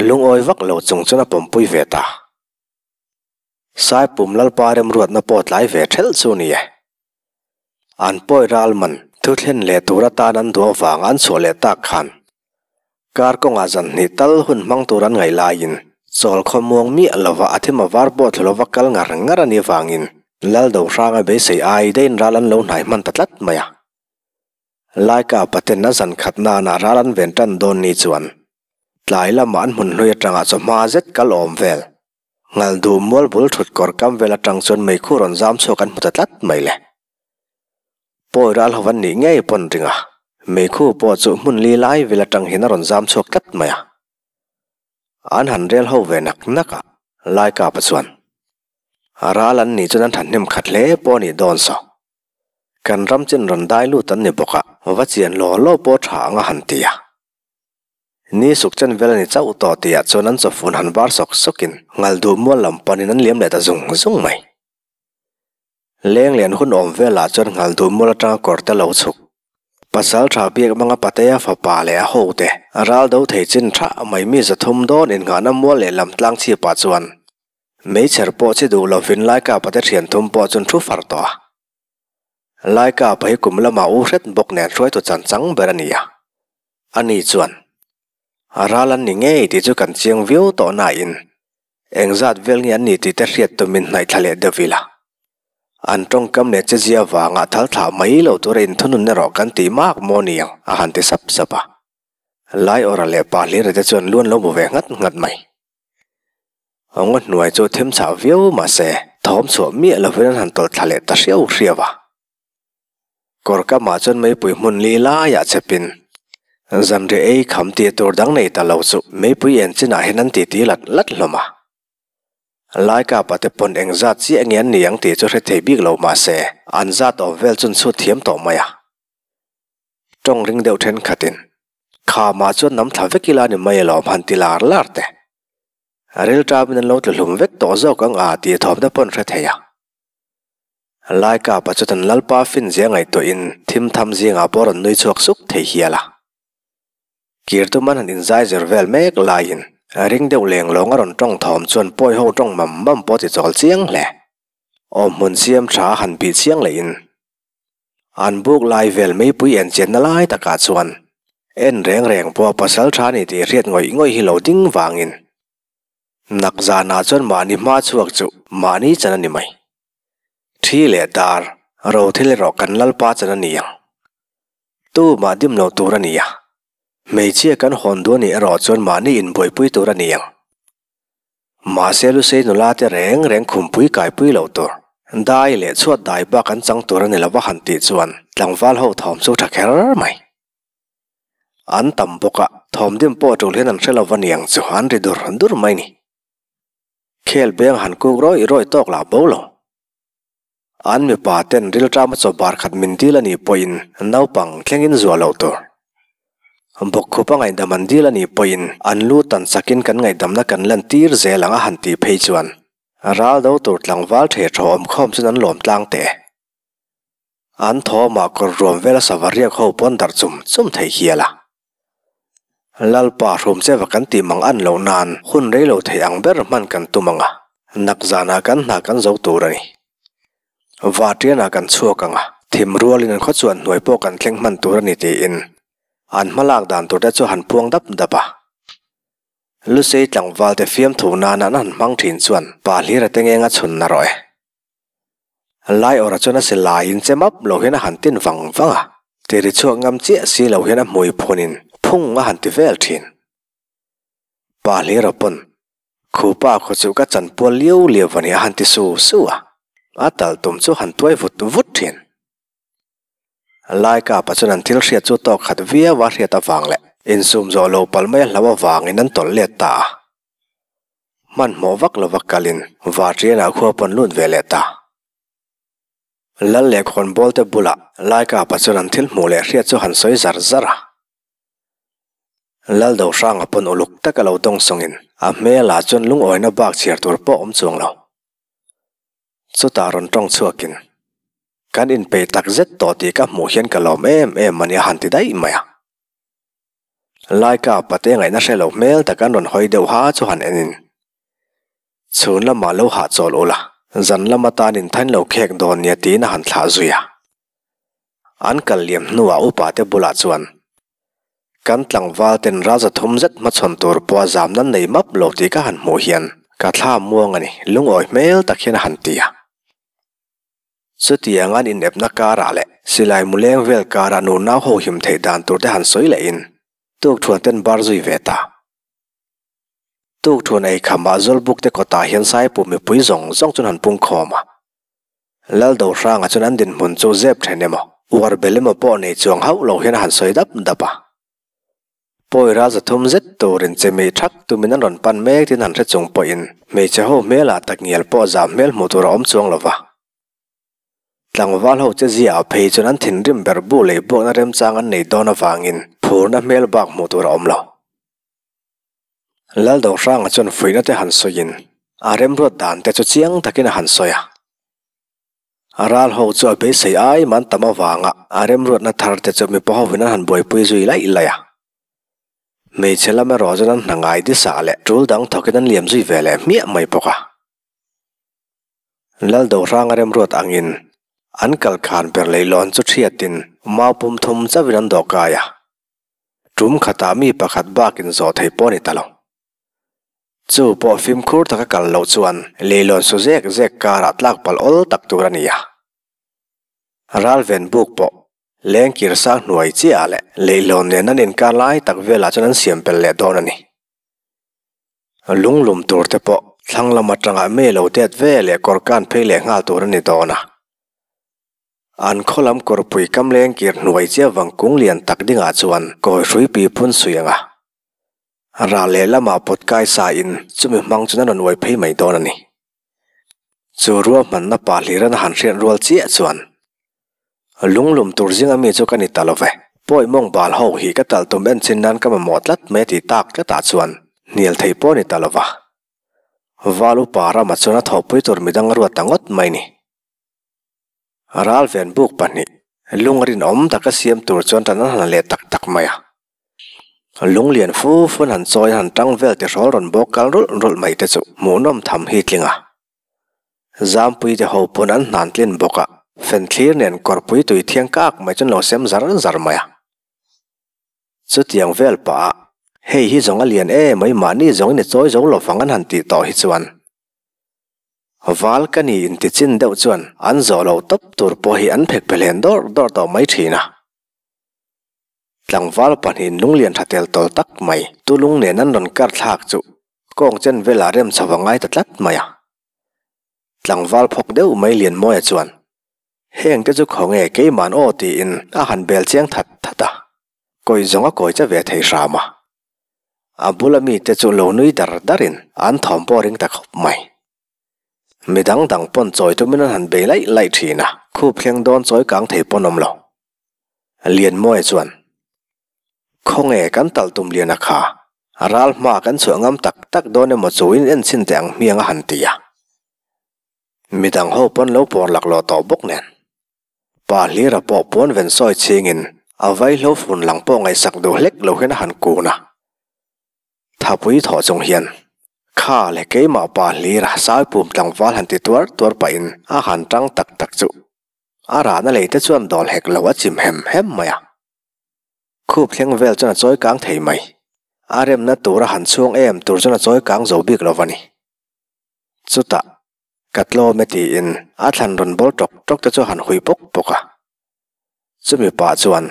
lungawi vak lo chung chuan a pawmpui ve ta. Saipum lalpa remruatna pawh tlai ve thelh chu ni e. An pawi ral man thu thlen leh tur atan an duh avang an chhuah leh tak khan kar kawngah zan hnih tal hun hmang tur an ngaih laiin chawl khaw muang miah lova a thim a var pawh thlu lova kal ngar ngar a nih avangin Lal Dohranga beisei ai daihin ral an lo hnai hman ta tlat mai a. Laika paten a zan khat nana ral an ven tan dawn ni chuan tlai lamah an hmun hlui atanga chawhma zet kal awm vel. Ngal duh mual bul thut kawr kam vel atang chuan meikhu rawn zam chhuak an hmu ta tlat mai le. Pawi ral ho an nih ngei pawn ring a, meikhu pawh chu hmun li lai vel atang hian a rawn zam chhuak tlat mai a. An han rel ho ve nak nak a, Laikapa chuan, A ral an nih chuan an thahnem khat hle pawh a nih dawn saw. Kan ram chin rawn dai lut an ni bawk a, va chian law law pawh tha ang a han ti a. Ni suk chen vel a ni chauh tawh tihah chuan an chawfun han var sawk sawkin ngal duh mual lam panin an liam leh ta zung zung mai. Leng lian hun awm velah chuan ngal duh mual atanga kawr te lo chhuk. Pasal tha biak hmanga Patea fapa leh a hote ral do thei chin tha mai mi 300 dawn innghahna mual leh lam tlang chhipah chuan meichher pawh chi duh lovin Laika Pate thian thum pawh chuan thu far tawh a. Laika pa hi kum lamah u hret bawk nen hruaitu chan chang ber a ni a. Ani chuan, A ral an ni ngei tih chu kan chiang viau tawh nain engzat vel nge an ni tih te hriat tumin hnaih thla leh deuh ila. An tawngkam leh chezia vangah thal thlah mai lo tura inthunun erawh kan tih mak maw ni ang a han ti sap sap a. Laiawra leh pa Hlira te chuan lu an lo bu ve nghat nghat mai. Ngaw hnuai chu thim chhah viau mahse thawm chhuah miah lovin an han tawlh thla leh ta hriau hriau a. Kawr kamah chuan meipui hmun li laiah chepin zanriah ei kham tih tur dang nei ta lo chu meipui en chinah hian an titi lat lat hlawm a. Laikapa te pawn eng zat chiah nge an ni ang tih chu hre thei bik lo mahse an zat awm vel chun chhut thiam tawh mai a. Tawng ring deuh thenkhatin khamah chuan nam thla vek ila ni mai alawm han ti lar lar te. Rilṭamin an lo tlu hlum vek tawh zawk ang a tih thawmna pawn hre thei a. Laikapa chu tan Lalpa fin zia ngaihtuahin thim tham zingah pawh rawn nui chhuak suk thei hial a. Kir tum an han inzai zir vel mek laiin ring deuh leng lawng a rawn tawng thawm chuan pawi ho tawng mam mam pawh ti chawl chiang hle. Awm hmun siam tha han bih chiang lehin an buk lai vel meipui en chianna lai takah chuan en reng reng pawh pasal tha ni tih hriat ngawih ngawih hi lo ding vangin nak zanah chuan mahni hma chhuak chu mahni chan a ni mai. Thi leh dar, ro thil erawh kan Lalpa chan a ni ang. Tu mah dim lo tur a ni a. Hmeichhia kan hawn duh a nih erawh chuan mahni inbuaipui tur a ni ang. Mahse Lusei nula te reng reng khumpui kaipui lo tur, dai leh chhuat dai bak an chang tur a ni lo va han tih chuan tlangval ho thawm chu tha kher mai. An tam bawk a, thawm dim pawh tul hian an hre lo va niang chu an ri dur dur mai ni. Khel beng han kuk rawih rawih tawk lah bo lo. An mipa ten rilṭama chaw bar khat min dil a nih pawhin naupang thlengin zuah loh tur. Bawkkhupa ngaihdam an dil a nih pawhin an lu tan chakin kan ngaihdamna kan lan tir zel ang a han tih phei chuan ral do tur tlangval thei thaw awm khawm chuan an lawm tlang teh. An thawmah kawr ruam vela sava riak ho pawn darh chum chum thei hial a. Lalpa hrum che va kan tih mang an loh nan hun rei lo thei ang ber hman kan tum ang a, nak zanah kan hna kan zo tur a ni. Vatianah kan chhuak ang a, thim rualin an khaw chuan hnuai pawh kan thleng hman tur a ni tiin an hmalak dan tur te chu han puang dap dap a. Lusei tlangval te fiamthu nana an han hmang thin chuan pa hlira te ngeng a chhun na rawh e. Lai awrah chuan a si laiin che map lo hian a han tin vang vang a, tiri chhuak ngam chiah si lo hian a hmui phunin phung a han ti vel thin. Pa Hlira pawn. Khupa khaw chu ka chanpual liau liau a ni a han ti su su a, a tal tum chu han tuai vut vut thin. Laikapa chuan an thil hriat chu tawk khat viau a hriat avang leh insum zawh lo palh mai a hlo avangin an tawlh let ta a. Hmanhmawh vak lova kalin Varṭianah khua pawn lut ve leh ta. Lal leh khawnbawl te bulah Laikapa chuan an thil hmuh leh hriat chu han sawi zar zar a. Lal Dohranga pawn uluk taka lo dawngsawngin a hmelah chuan lungawina bak chhiar tur pawh awm chuang lo. Chutah rawn tawng chhuakin, Kan inpeih tak zet tawh tih ka hmuh hian ka lawm em em a nia han ti daih mai a. Laika pate ngaihna hre lo hmel tak an rawn hawi deuh ha chu han enin, Chhun lamah lo hahchawl ula, zan lam atan inthain lo khek dawn nia tiin a han thlah zui a. An kal liam hnuah upa te bulah chuan, Kan tlangval ten ral zathum zet hmachhawn tur pawha zam nan nei map lo tih ka han hmuh hian ka thla muang a ni, lungawi hmel tak hian a han ti a. Chutiang an inepna karah leh silai muleng vel karah nunau ho him theih dan tur te han sawi lehin tukthuan ten bar zui ve ta. Tukthuan ei khamah Zawlbuk te kawtah hian Saipu mipui zawng zawng chuan han pung khawm a. Laldo hrangah chuan an dinhmun chu zep then emaw, uar bel emaw pawh nei chuang hauh lo hian a han sawi dap dap a. Pawi ral zathum zet turin chemi thak tumin an rawn pan mek tin han hre chung pawhin hmeichhe ho hmelah takngial pawh zam hmel hmuh tur a awm chuang lo va. Tlangval ho che ziaah phei chuan an thinrim ber bu leh buakna remchang an nei dawn avangin phurna hmel bak hmuh tur a awm lo. Laldohranga chuan fuihna te han sawiin a remruat dan te chu chiang takin a han sawi a. A ral ho chu a beisei ai man tam avanga a remruatna thar te chu mipa hovin an han buaipui zui laih laih a. Hmeichhe lam erawh chuan an hna ngai disa leh tul dang thawkin an liam zui ve leh hmiah mai bawk a. Laldohranga remruat angin an kal khan ber leihlawn chu thiatin mau pum thum chauhin an dawhkai a. Tum khatah mi pakhat bakin zawh thei pawh a ni ta lo. Chu pawh fimkhur taka kal loh chuan leilawn su zek zek karah tlak palh awl tak tur a ni a. Ralven buk pawh lengkir sang hnuai chiah leh leihlawn nen an inkar lai tak velah chuan an siam pel leh dawn a ni. Lunglum tur te pawh thlang lam atanga mei lo det ve leh kawr kan phei leh nghal tur a ni dawn a. An khaw lam kawrpui kam lengkir hnuai chiah vang kung lian tak dingah chuan kawi hrui pi phun sui ang a. Ral leh lamah pawt kai sa in chumi hmang chuan a rawn uai phei mai dawn a ni. Chu ruahmanna pa hliran a han hriat rual chiah chuan lunglum tur zinga mi chu ka ni ta lo ve. Pawi mawng bal ho hi ka talh tum enchin nan ka mamawh tlat mai a ti tak tlatah chuan hnial thei pawh a ni ta lo va. Val upa ramah chuan a thawhpui tur midang a ruat ta ngawt mai ni. Ralven buk pahnih lung rinawm taka siam tur chuan tan an han leh tak tak mai a. Lung lian fu fu an han chawi an han tang vel ti hrawl rawn bawk kal rulh rulh mai te chu hmuhnawm tham hi tling a. Zampui te ho pawn an hnan tlin bawk a, fen thlir nen kawrpui tui thiang kak mai chu an lo sem zar zar mai a. Chutiang vel pah a, hei hi zawng a lian em mai mahni zawng in i chawi zo lovang an han tih tawh hi chuan Val ka ni inti chin deuh chuan an zawh loh tawp tur pawh hi an phek pe hlen dawrh dawrh tawh mai thin a. Tlangval pahnihin lunglian tha tel tawl tak mai tulung nen an rawn kar thlak chu kawng chen velah rem chho a ngai ta tlat mai a. Tlangval phawk deuh mai Lianmawia chuan, Heng te chu khawnge keiman aw tiin a han bel chiang that that a, kawi zawng a kawi che ve thei hram a. A bula mite chu lo nui dar darin an thawm pawh ring ta khawp mai. Mi dang dang pawn chawi tumin an han bei laih laih thin a, khup thleng dawn chawi kang thei pawn awm lo. Lianmawia chuan, Khawnge kan talh tum lian a kha, ral hma kan chhuah ngam tak tak dawn emaw chu in enchhin teh ang hmiang a han ti a. Mi dang ho pawn lo pawr laklawh tawh bawk nen. Pa hlira pawh puan ven sawi chhingin a vaihlo fun lang pawh ngaihsak duh hlek lo hian a han kun a. Thapui thawh chung hian, Kha le keimah pa hlira Saipum tlangval han ti tuar tuar pahin a han tang tak tak chu a rahna lei te chuan dawl hek lo a chim hem hem mai a. Khup thleng vel chuan a chawi kang thei mai. A remna tura han chhung em tur chuan a chawi kang zo bik lo va ni. Chutah. Ka tlawm e tiin a thlan rawn bawl tawk tawk te chu a han hui pawk pawk a. Chumi pah chuan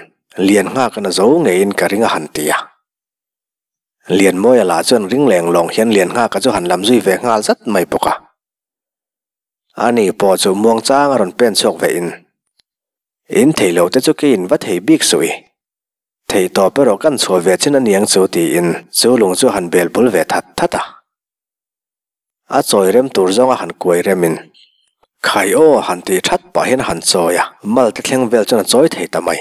lian nghak a na zo ngeiin ka ring a han ti a. Lianmawia lah chuan ring leng lawng hian Lianngaka chu han lam zui ve nghal zat mai bawk a. Ani pawh chu muangchang a rawn pen chhuak ve in, In thei lo te chu keiin va thei bik suh i. Thei tawp erawh kan chhuah ve chin aniang chu tiin chu lung chu han bel bul ve that that a. A chawi rem tur zawng a han kuai rem in, Khai aw han ti that pah hian a han chawi a, mal te thleng vel chuan a chawi thei ta mai.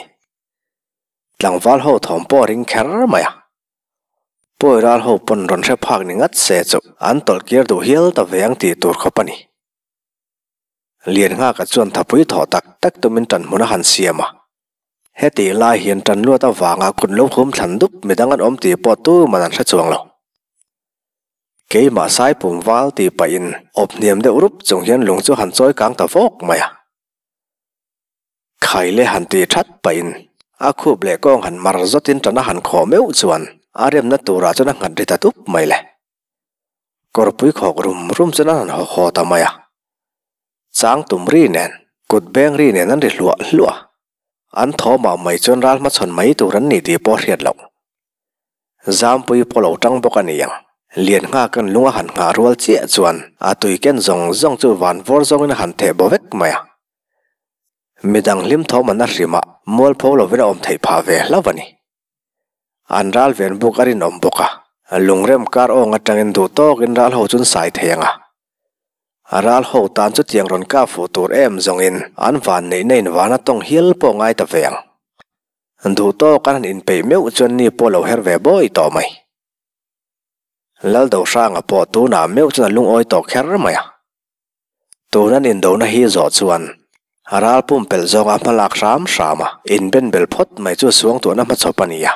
Tlangval ho thawm pawh a ring kher mai a. Pawi ral ho pawn rawn hre phak ni ngat se chu an tawlh kir duh hial ta ve ang tih tur khawp a ni. Lianngaka chuan thapui thawh tak tak tumin ṭan hmun a han siam a. Hetih lai hian ṭan luat avanga kut lo hum thlan dup midang an awm tih pawh tuman an hre chuang lo. Keimah Saipum val tih pahin awp hniam deuh rup chung hian lung chu han chawi kang ta vawk mai a. Khai leh han ti that pahin a khup leh kawng han mar zawtin ṭan a han khawh meuh chuan a remna turah chuan a nghat ri ta tup mai le. Kawrpui khawk rum rum chuan an han haw haw ta mai a. Chang tum ri nen, kut beng ri nen an ri hluah hluah a. An thawmah mai chuan ral hmachhawn mai tur an ni tih pawh a hriat loh. Zampui pawh lo tang bawk a ni ang. Liannghakan lung a han nghah rual chiah chuan a tui ken zawng zawng chu van vawr zawngin a han theh baw vek mai a. Midang hlim thawm an a hrim a, mualpho lovin a awm theih phah ve hlauh a ni. An ral ven buk a rinawm bawk a, lungrem kar awng atangin duh tawkin ral ho chu an sai thei ang a. A ral ho tan chutiang rawn kah fuh tur em zawngin an van neihna in van a tawng hial pawh ngai ta ve ang. Duh tawk an han inpeih meuh chuan ni pawh lo her ve bawi tawh mai. Laldohranga pawh tunah meuh chuan a lungawi tawh kher mai a. Tun an indona hi zawh chuan a ral pumpelh zawnga hma lak hram hram a, inben bel phawt mai chu suangtuahna hmachhawp a ni a.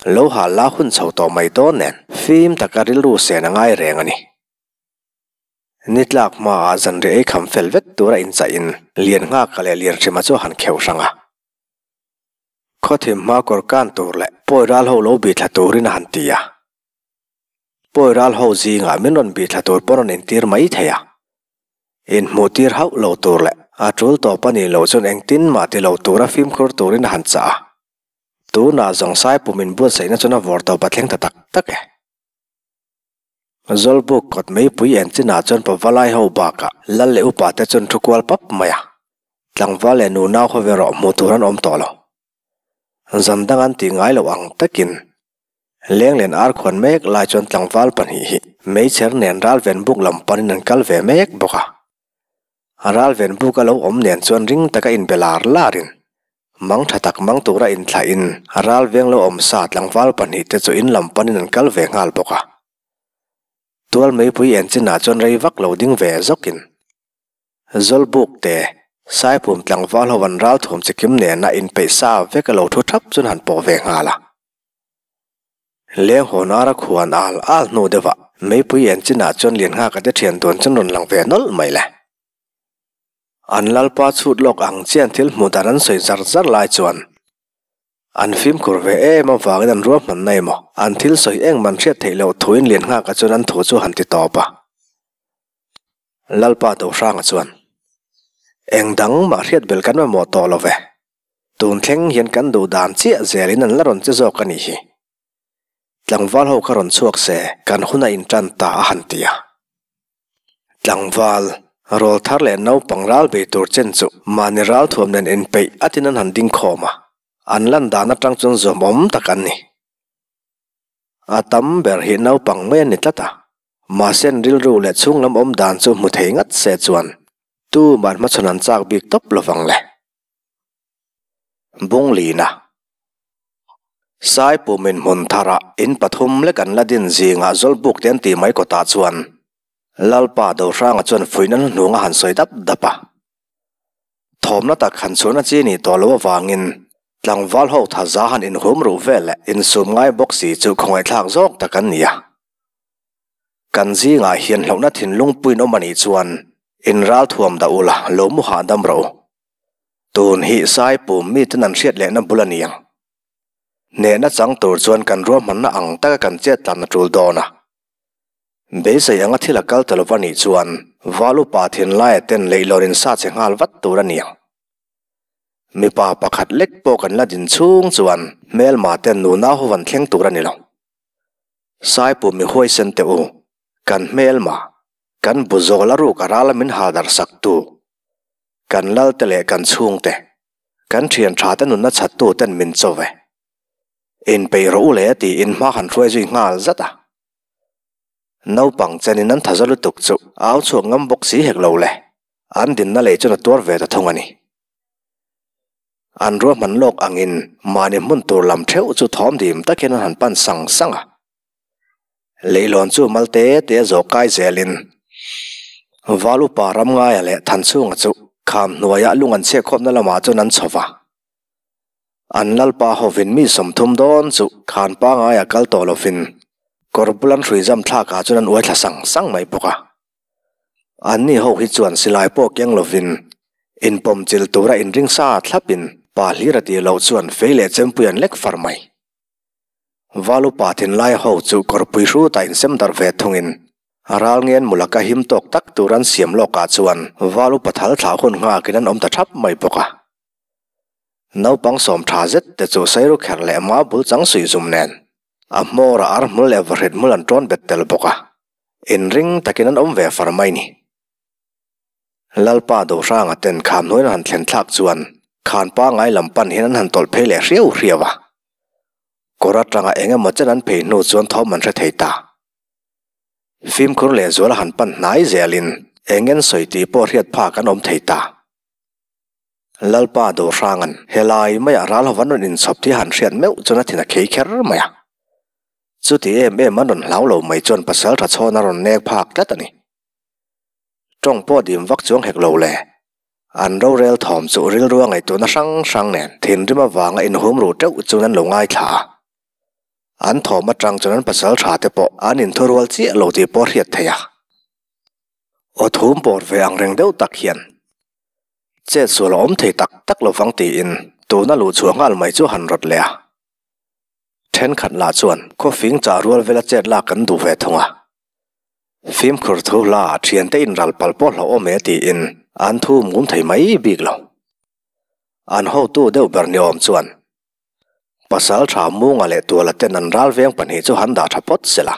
Lo hal la hun chho tawh mai dawn nen fim taka rilru sen a ngai reng a ni. Ni tlak hmaah zanriah ei kham fel vek tura inchaihin Lianngaka leh Lianhrima chu a han kheuh hrang a. Khawthim hma kawr kan tur leh pawi ral ho lo bih thla turin a han ti a. Pawi ral ho zingah min rawn bih thla tur pawh rawn intir mai thei a. Inhmuh tir hauh lo tur leh a tul tawp a nih loh chuan engtin mah ti lo tura fimkhur turin a han chah a. Tunah zawng Saipum inbuatsaihna chuan a vawr tawp a thleng ta tak tak e. Zawlbuk kawt meipui en chinah chuan pavalai ho bakah lal leh upa te chuan thu kual pap mai a. Tlangval leh nunau ho ve rawh hmuh tur an awm tawh lo. Zan dang an tih ngai loh ang takin Lenglen ar khuan mek lai chuan tlangval pahnih hi meichher nen ralven buk lam panin an kal ve mek bawk a. Ralven buk a lo awm nen chuan ring taka inbe lar larin mang tha tak mang tura inthlahin ralveng lo awm sa tlangval pahnih te chu in lam panin an kal ve nghal bawk a. Tual meipui en chinah chuan rei vak lo ding ve zawkin Zawlbuk te Saipum tlangval ho an ralthuam chikim nena inpeih sa vek a lo thu thap chuan han pawh ve nghal a. Lenghawn ara khuan al al hnu deuh ah meipui en chinah chuan Lianngaka te thian dawn chuan rawn lang ve nawlh mai le. An lalpa chhut lawk ang chian thil hmuh dan an sawi zar zar lai chuan an fimkhur ve em avangin an ruahmanna emaw an thil sawi engman hriat theih loh thuin Lianngaka chuan an thu chu han ti tawp a. Lalpa Dohranga chuan, Eng dang mah hriat bel kan mamawh tawh lo ve. Tun thleng hian kan duh dan chiah zelin an la rawn che zawk a nih hi. Tlangval ho kha rawn chhuak se kan hun a intan ta a han ti a. Tlangval, rawl thar leh naupang ral bei tur chen chu mahni ral thuam nen inpeih atin an han ding khawm a, an lan dan atang chuan zuamawm tak an ni. A tam ber hi naupang mai a ni tlat a, mahse an rilru leh chhunglam awm dan chu hmu thei ngat se chuan tuman hmachhawn an chak bik tawp lovang le. Bunglina Saipumin hmun tharah in pathum lek an la din zingah Zawlbuk te an tih mai kawtah chuan Lalpa Dohranga chuan fuihna hnuhnung a han sawi dap dap a. Thawmna tak han chhuahna chi nih tawh loh avangin tlangval ho thaza han inhum ruh vel leh insum ngai bawk si chu khawngaihthlak zawk tak an ni a. Kan zingah hian hlauhna thinlung puiin awm a nih chuan in ralthuam dah ula lo mu hahdam rawh u. Tun hi Saipum miten an hriat lehna bul a ni ang. Hnehna chang tur chuan kan ruahmanna ang taka kan chet tlan a tul dawn a. Beisei anga thil a kal ta lova nih chuan Val upa thinlaia ten leihlawn in sa che nghal vat tur a ni ang. Mipa pakhat lek pawh kan la din chhung chuan hmelma ten nunau ho van thleng tur a ni lo. Saipu mi huaisen teh u, kan hmelma, kan bu zawl a ruk a ral a min hal darh sak tu, kan lal te leh kan chhung te, kan thian tha te nunna chhat tu ten min cho ve. Inpeih rawh u le tiin hma han hruai zui nghal zat a. Naupang chenin an thaza lutuk chu au chhuak ngam bawk si hek lo le, an dinna lei chuan a tuar ve ta thung a ni. An ruahman lawk angin mahni hmun tur lam theuh chu thawm dim takin an han pan sang sang a. Leihlawn chu mal te te zawh kai zelin Val upa Ramngaia leh Thanchhunga chu kham hnuaiah lung an chhiatkhawmna lamah chuan an chho va. An lalpa hovin mi 30 dawn chu khan pangaia kal tawh lovin kawr bul an hrui zam thlakah chuan an uai thla sang sang mai bawk a. Anni ho hi chuan silai pawh keng lovin inpawm chilh tura inring sa thlapin pa hlir a tih loh chuan fei leh chempui an lek far mai. Valupa thinlai ho chu kawrpui hrutah insem darh ve thungin ral ngen mulaka him tawk tak tur an siam lawkah chuan Valupa thal thlah hun nghakin an awm ta thap mai bawk a. Naupang sawm tha zet te chu sairu kher leh ma bul chang suih zum nen a hmawr a ar hmul leh vahrit hmul an tawn bet tel bawk a, inring takin an awm ve far mai ni. Lalpa Dohranga ten kham hnuaiin an han thlen thlak chuan khan pangai lam pan hian an han tawlh phei leh hriau hriau a, kawr atanga eng emaw chen an phei hnu chuan thawm an hre thei ta. Fimkhur leh zual a han pan hnai zelin eng en sawi tih pawh hriat phak an awm thei ta. Lalpa Dohranga'n helai maiah ral ho an rawn inchhawp tih a han hriat meuh chuan a thin a khei kher mai a. Chuti em em an rawn hlau lo mai chuan pasal tha chhawn a rawn nek phak tlat a ni. Tawng pawh dim vak chuang hek lo le. An rorel thawm chu rilrua ngaihtuahna hrang hrang nen thinrim avanga inhum ruh teuh chuan an lo ngaithla a. An thawm atang chuan an pasal tha te pawh an inthurual chiah lo tih pawh a hriat theih a. Aw thum pawr ve ang reng deuh tak hian Chet sual a awm thei tak tak lo vang tiin tuna luh chhuah nghal mai chu han rawt leh a. Thenkhat lah chuan khawfing chah rual vela chet lak kan duh ve thung a. Fimkhur thu hla ah thiante inral palh pawh hlauhawm e tiin an thu mum thei mai bik lo. An hotu deuh ber ni awm chuan Pasal tha Munga leh Tuala ten an ral veng pahnih chu han dah tha phawt sela.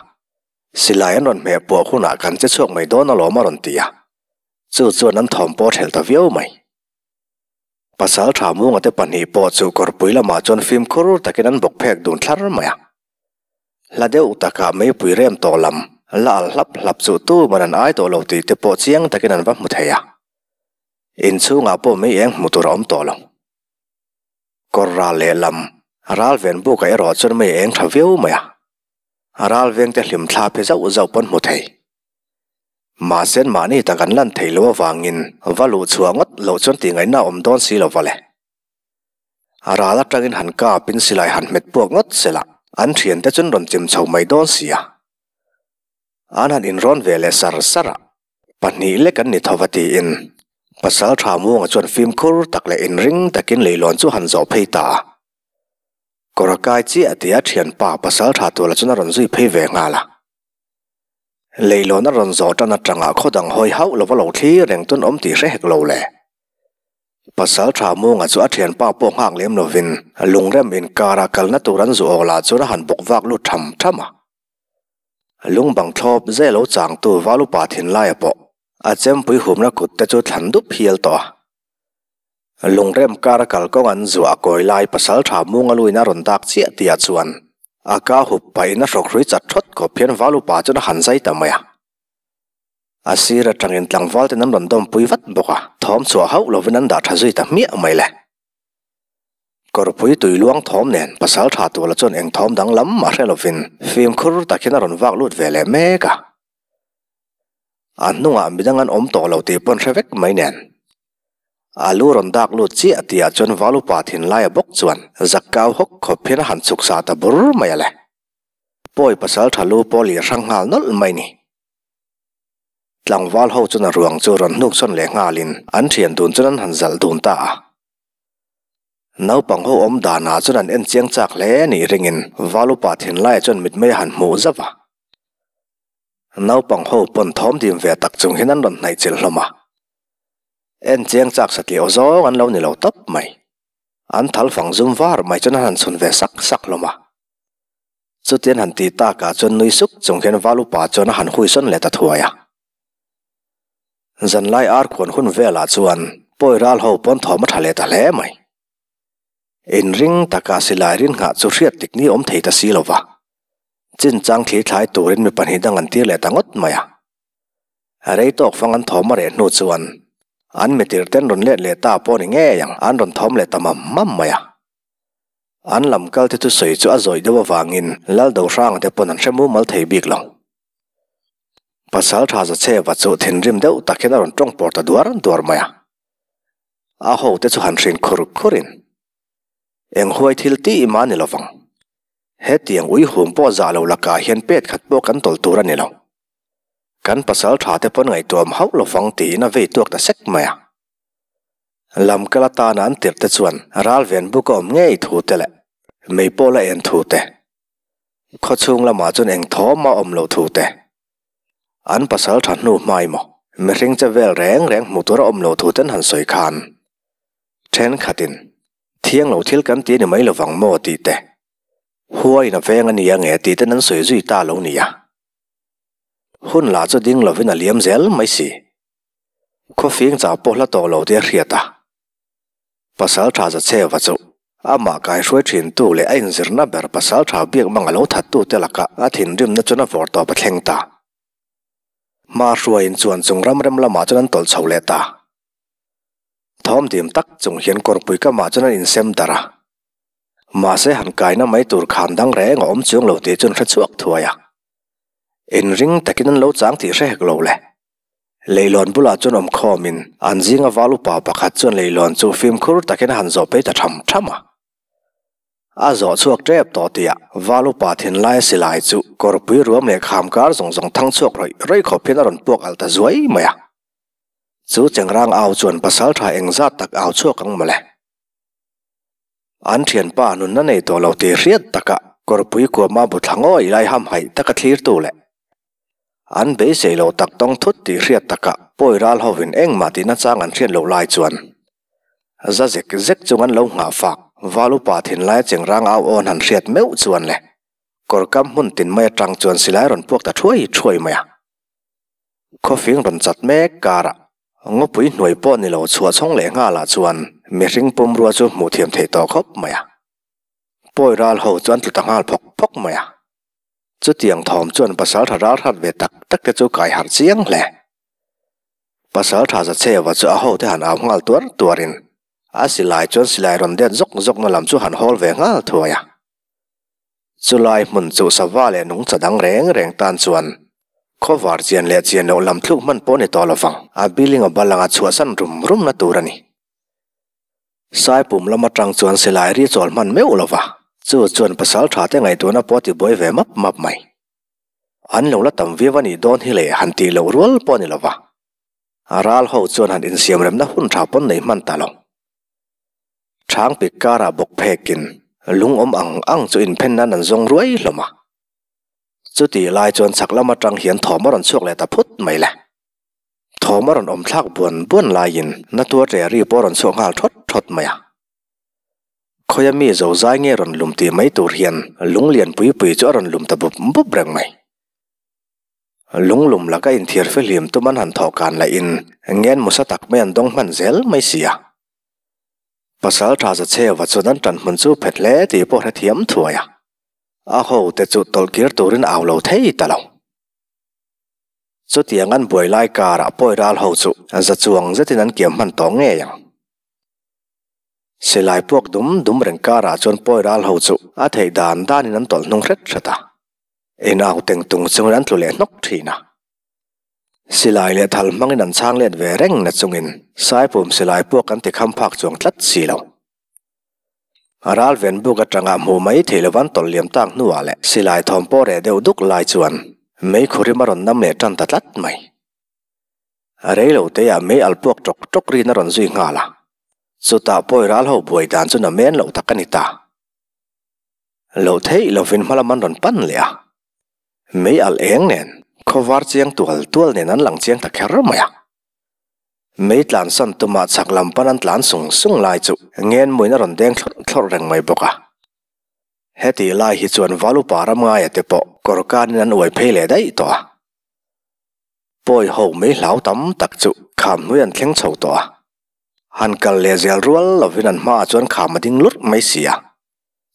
Silai an rawn hmeh puah hunah kan che chhuak mai dawn alawm a rawn ti a. Chu chuan an thawm pawh thelh ta viau mai. Pasal tha Munga te pahnih pawh chu kawrpui lamah chuan fimkhur takin an bawk phek dun thlar mai a. Hla deuh takah meipui rem tawh lam la al hlap hlap chu tuman an ai tawh lo tih te pawh chiang takin an va hmu thei a. Inchhungah pawh mei eng hmu tur a awm tawh lo. Kawr ral lehlam ral ven bukah erawh chuan mei eng tha viau mai a. A ral vengte hlim thla phe zauh zauh pawn hmu thei. Mahse mahni tak an lan theih loh avangin va luh chhuah ngawt loh chuan tih ngaihna a awm dawn si lo va le. A ral atangin han kapin silai han hmet puak ngawt sela an thiante chuan rawn chim chho mai dawn si a. An han inrawn ve leh sar sar a, pahnih lek an ni tho va tiin Pasal Tha Muanga chuan fimkhur tak leh inring takin leilawn chu han zawh phei ta a. Kawr a kai chiah tia thianpa Pasal Tha Tuala chuan a rawn zui phei ve nghal a. Leilawn a rawn zawh tan atanga khaw dang hawi hauh lova lo thlir reng tun awm tih hre hek lo le. Pasal Tha Munga chu a thianpa pawh nghak lem lovin lungrem inkara kalna tur an zu awk lah chuan a han bawk vak lut tham tham a. Lungbang thlawp zeh lo changtu Valupa thinlaia pawh a chempui humna kut te chu thlan dup hial tawh a. Lungrem kar a kalkawng an zuah kawi lai pasal tha Munga luin a rawn dak chiah tihah chuan a ka hup pahin a hrawkhrui chat thawt khawp hian Valupa chuan a han zai ta mai a. A sir atangin tlangval ten an rawn dawmpui vat bawk a, thawm chhuah hauh lovin an dah tha zui ta hmiah mai le. Kawrpui tui luang thawm nen pasal tha Tuala chuan eng thawm dang lam a hre lovin fimkhur takin a rawn vak lut ve leh mek a. A hnungah midang an awm tawh lo tih pawn hre vek mai nen. A lu rawn dak lut chiah tihah chuan Valupa thinlaia bawk chuan zak kau hawk khawp hian a han chhuk sa ta bur mai a le. Pawi pasal tha lu pawh lih hrang nghal nawlh mai ni. Tlangval ho chuan a ruang chu rawn hnuk sawn leh nghalin an thian dun chuan an han zalh dun ta a. Naupang ho awm danah chuan an en chiang chak hle nih ringin Valupa thinlaia chuan mitmei a han hmuh zauh a. Naupang ho pawn thawm dim ve tak chung hian an rawn hnaih chilh hlawm a. En chiang chak satliah aw zawng an lo ni lo tawp mai. An thal fang zum var mai chuan an han chhun ve sak sak hlawm a. Chutian han tih takah chuan nui suk chung hian val upa chuan a han hui sawn leh ta thuai a. Zanlai ar khuan hun velah chuan pawi ral ho pawn thawm a tha leh ta hle mai. Inring taka silai rin nghah chu hriat tik ni awm thei ta si lo va. Chinchang thli thlai turin mi pahnih dang an tir leh ta ngawt mai a. Rei tawk fang an thawm a reh hnu chuan an mitir ten rawn let leh ta pawh ni ngei ang an rawn thawm leh ta mam mam mai a. An lam kal te thusawi chu a zawih deuh avangin Lal Dohranga te pawn an hre mumal thei bik lo. Pasal tha Zacheva chu thinrim deuh tak hian a rawn tawng pawr ta duar duar mai a. A ho te chu han hrin khur khurin eng huai thil tih mah ni lovang. Hetiang uihum pawh zah lo lakah hian pet khat pawh kan tawlh tur a ni lo. Kan pasal tha te pawn ngaihtuam hauh lovang tiin a vei tuak ta sek mai a. Lamkal atana an tirh te chuan ral ven buk a awm ngei thu te leh mei pawh la en thu te, khawchhung lamah chuan eng thawm a awm loh thu te, an pasal tha hnu hmai maw mihring che vel reng reng hmuh tur a awm loh thu ten han sawi khan thenkhatin thiang lo thil kan ti a ni mai lovang maw tih te, huaiin a veng a nia nge tih ten an sawi zui ta lo nia. Hun lah chu ding lovin a liam zel mai si. Khawfing chau pawh hla tawh lo tih a hriat a. Pasal tha Zacheva chu amah kaihruai thintu leh a inzirna ber pasal tha biakmang a lo thattute lakah a thinrimna chuan a vawr tawp a thleng ta. Hma hruaiin chuan chung ram rem lamah chuan an tawlh chho leh ta. Thawmdim tak chung hian kawrpui kamah chuan an insem darh a. Mahse han kaina mai tur khan dang reng a awm chuang lo tih chuan hre chhuak thuai a. Inring takin an lo chang tih hre hek lo le. Leilawn bulah chuan awm khawmin an zinga val upa pakhat chuan leilawn chu fimkhur takin a han zawh phei ta tham tham a. A zawh chhuak tep tawh tihah val upa thinlaia silai chu kawrpui ruam leh kham kar zawng zawng thang chhuak rawih rawih khawp hian a rawn puak alh ta zuai mai a. Chu chengrang au chuan pasal tha engzat tak au chhuak ang mawle. An thianpa nunna nei tawh lo tih hriat takah kawrpui kuama bu thla ngawih lai hamhaih taka thlirtu leh An beisei lo tak tawng thut tih hriat takah pawi ral hovin engmah tihna chang an hriat loh lai chuan za zek zek chung an lo nghah fak val upa thinlaia chengrang au awn han hriat meuh chuan le kawrkam hmun tin mai atang chuan silai rawn puak ta thuai thuai mai a. Khawfing rawn chat mek karah ngawpui hnuai pawh ni lo chhuah chhawng leh nghalah chuan mihring pumrua chu hmuh thiam theih tawh khawp mai a. Pawi ral ho chu an tlu ta nghal phawk phawk mai a. Chutiang thawm chuan Pasaltha ralhrat ve tak tak te chu kai harh chiang hle. Pasaltha Zacheva chu a hote han au nghal tuar tuarin a silai chuan silai rawn det zawk zawkna lam chu han hawl ve nghal thuai a. Chulai hmun chu sava leh nungcha dang reng reng tan chuan khawvar chian leh chian loh lam thluk hman pawh ni tawh lovang a building a bal anga chhuahsan rum rumna tur a ni. Saipum lam atang chuan silai ri chawl hman meuh lo va, chu chuan pasal tha te ngaihtuahna pawh a ti buai ve map map mai. An lo la tam viau a nih dawn hi le han tih loh rual pawh a ni lo va. A ral ho chuan han insiam remna hun tha pawn nei hman ta lo. Chhang pik karah bawk phekin lung awm ang ang chu inphen nan an zawng ruai hlawm a. Chutih lai chuan chhak lam atang hian thawm a rawn chhuak leh ta phut mai le. Thawm a rawn awm thlak buan buan laiin na tuar ṭe ri pawh a rawn chhuak nghal ṭhawt ṭhawt mai a. Khawia mi zo zai nge rawn lum tih mai tur hian lung lian pui pui chu a rawn lum ta bup bup reng mai. Lung lum laka inthiar fihlim tum an han thawh kan lahin ngen musa tak mai an dawng hman zel mai si a. Pasal ṭha za chheva chuan an ṭan hmun chu phet hle tih pawh hrethiam thuai a. A hote chu tawlhkir turin a au lo thei ta lo. Chutiang an buai lai karah pawi ral ho chu za chuang zetin an kiam hman tawh ngei ang. Silai puak dum dum reng karah chuan pawi ral ho chu a theih dan danin an tawlh hnung hret hret a, inau teng tung chungin an tlu leh hnawk thin a. Silai leh thal hmangin an chhang let ve reng na chungin Saipum silai puak an ti kham phak chuang tlat si lo. A ral ven buk atanga hmuh mai theih lovan tawlh liam tak hnuah leh silai thawm pawh reh deuh duk lai chuan mei khurim a rawn nam leh tan ta tlat mai. A rei lo teiah mei al puak tawk tawk rin a rawn zui nghal a, chutah pawi ral ho buai dan chu na men loh tak a ni ta. Loh theih lovin hmalam an rawn pan leh a, mei al eng nen khawvar chiang tual tual nen an lang chiang ta kher mai a. Mei tlansan tumah chhak lam pan an tlan sung sung lai chu ngen muin a rawn deng thlawrh thlawrh reng mai bawk a. Hetih lai hi chuan Valupa Ramngaia te pawh kawr kanin an uai phei leh daih tawh a. Pawi ho mei hlau tam tak chu kham hnuai an thleng chho tawh a. Han kal leh zel rual lovin an hmaah chuan kham a ding lurh mai si a.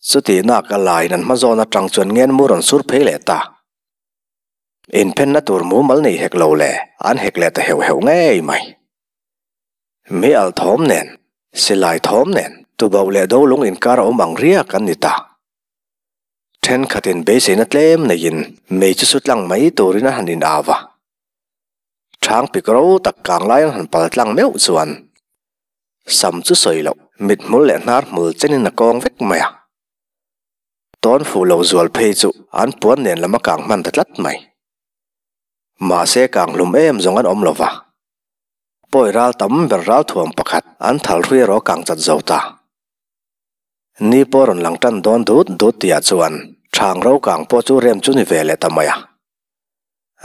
Chutih nak a laiin an hma zawn atang chuan ngenmu rawn sur phei leh ta. Inphenna tur mumal nei hek lo le, an hek leh ta heuh heuh ngei mai. Mi al thawm nen, silai thawm nen, tubauh leh dolung inkar a awm ang riak an ni ta. Thenkhatin beiseina tlem neiin mei chu su tlang mai turin an han in au va. Thang pik ro tak kang lai an han pal tlang meuh chuan sam chu sawi loh, mithmul leh hnar hmul chenin a kawng vek mai a. Tawn fuh lo zual phei chu an puan nen lam a kang hman ta tlat mai. Mahse kang hlum em zawng an awm lo va. Pawi ral tam ber ral thuam pakhat an thal hrui erawh kang chat zo ta. Ni pawh rawn lang tan dawn dut dut tihah chuan thang ro kang pawh chu rem chu ni ve leh ta mai a.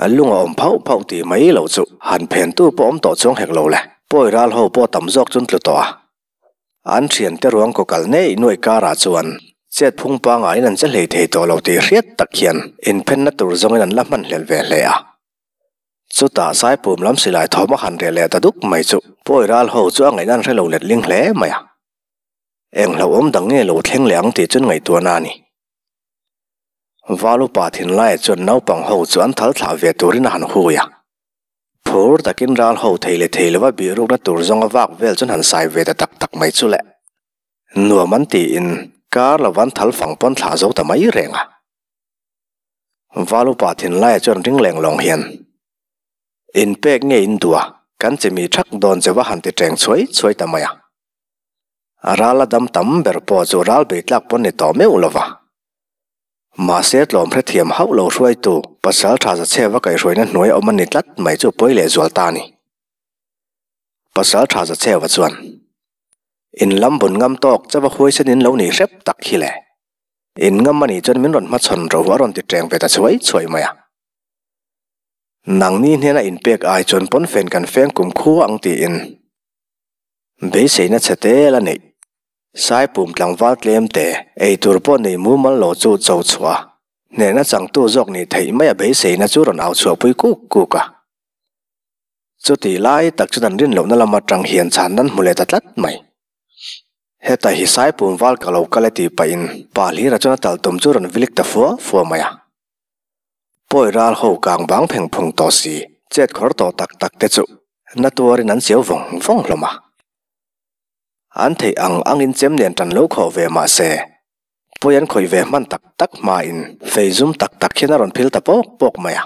A lung a awm phauh phauh tih mai lo chu han phen tu pawh awm tawh chuang hek lo le. Pawi ral ho pawh tam zawk chun tlu tawh a. An thiante ruang kaw kal nei nuaih karah chuan chet phung pangaiin an che hlei thei tawh lo tih hriat tak hian inphenna tur zawngin an la hman hlel ve hle a. Chutah Saipum lam silai thawm a han reh leh ta duk mai chu pawi ral ho chu a ngaihna an hre lo let ling hle mai a. Eng hlauhawm dang nge lo thleng leh ang tih chuan ngaihtuahna a ni. Val upa thinlaiah chuan naupang ho chu an thal thlah ve turin a han hui a. Phur takin ral ho thei leh thei lova bihrukna tur zawnga vak vel chuan han sai ve ta tak tak mai chu le. Nuam an tiin kar lova an thal fang pawn thlah zo ta mai reng a. Val upa thinlaiah chuan ring leng lawng hian, Inpek nge in duh a, kan chimi thak dawn che va han ti teng chhuai chhuai ta mai a. A ral a dam tam ber pawh chu ral bei tlak pawn ni tawh meuh lova. Mahse tlawm hrethiam hauh lo hruaitu pasal tha za chheva kaihhruaina hnuai awm a ni tlat mai chu pawi leh zual ta a ni. Pasal tha za chheva chuan, In lam bun ngam tawk chauha huaisen in lo nih hrep tak hi le. In ngam a nih chuan min rawn hmachhawn ro a rawn ti teng ve ta chhuai chhuai mai a. Nangni hnena inpek ai chuan pawnfen kan feng kum khua ang tiin Beiseina chhe tel a neih. Saipum tlangval tlem te, eitur pawh nei mumal lo chu cho chhuah a, hnehna changtu zawk nih theih mai a beiseina chu rawn au chhuahpui kuk kuk a. Chutih lai tak chuan an rin lohna lam atang hian chhan nan hmu leh ta tlat mai. Heta hi Saipum val ka lo kal e tih pahin pa hlira chuan a tal tum chu rawn vilik ta fua fua mai a. Pawi ral ho kang bang pheng phung tawh si, chet khawr tawh tak tak te chu na tuarin an chiau vawng vawng hlawm a. An theih ang angin chem nen tan lo khawh ve mah se, pawi an khawih ve hman tak tak hmain fei zum tak tak hian a rawn phil ta pawk pawk mai a.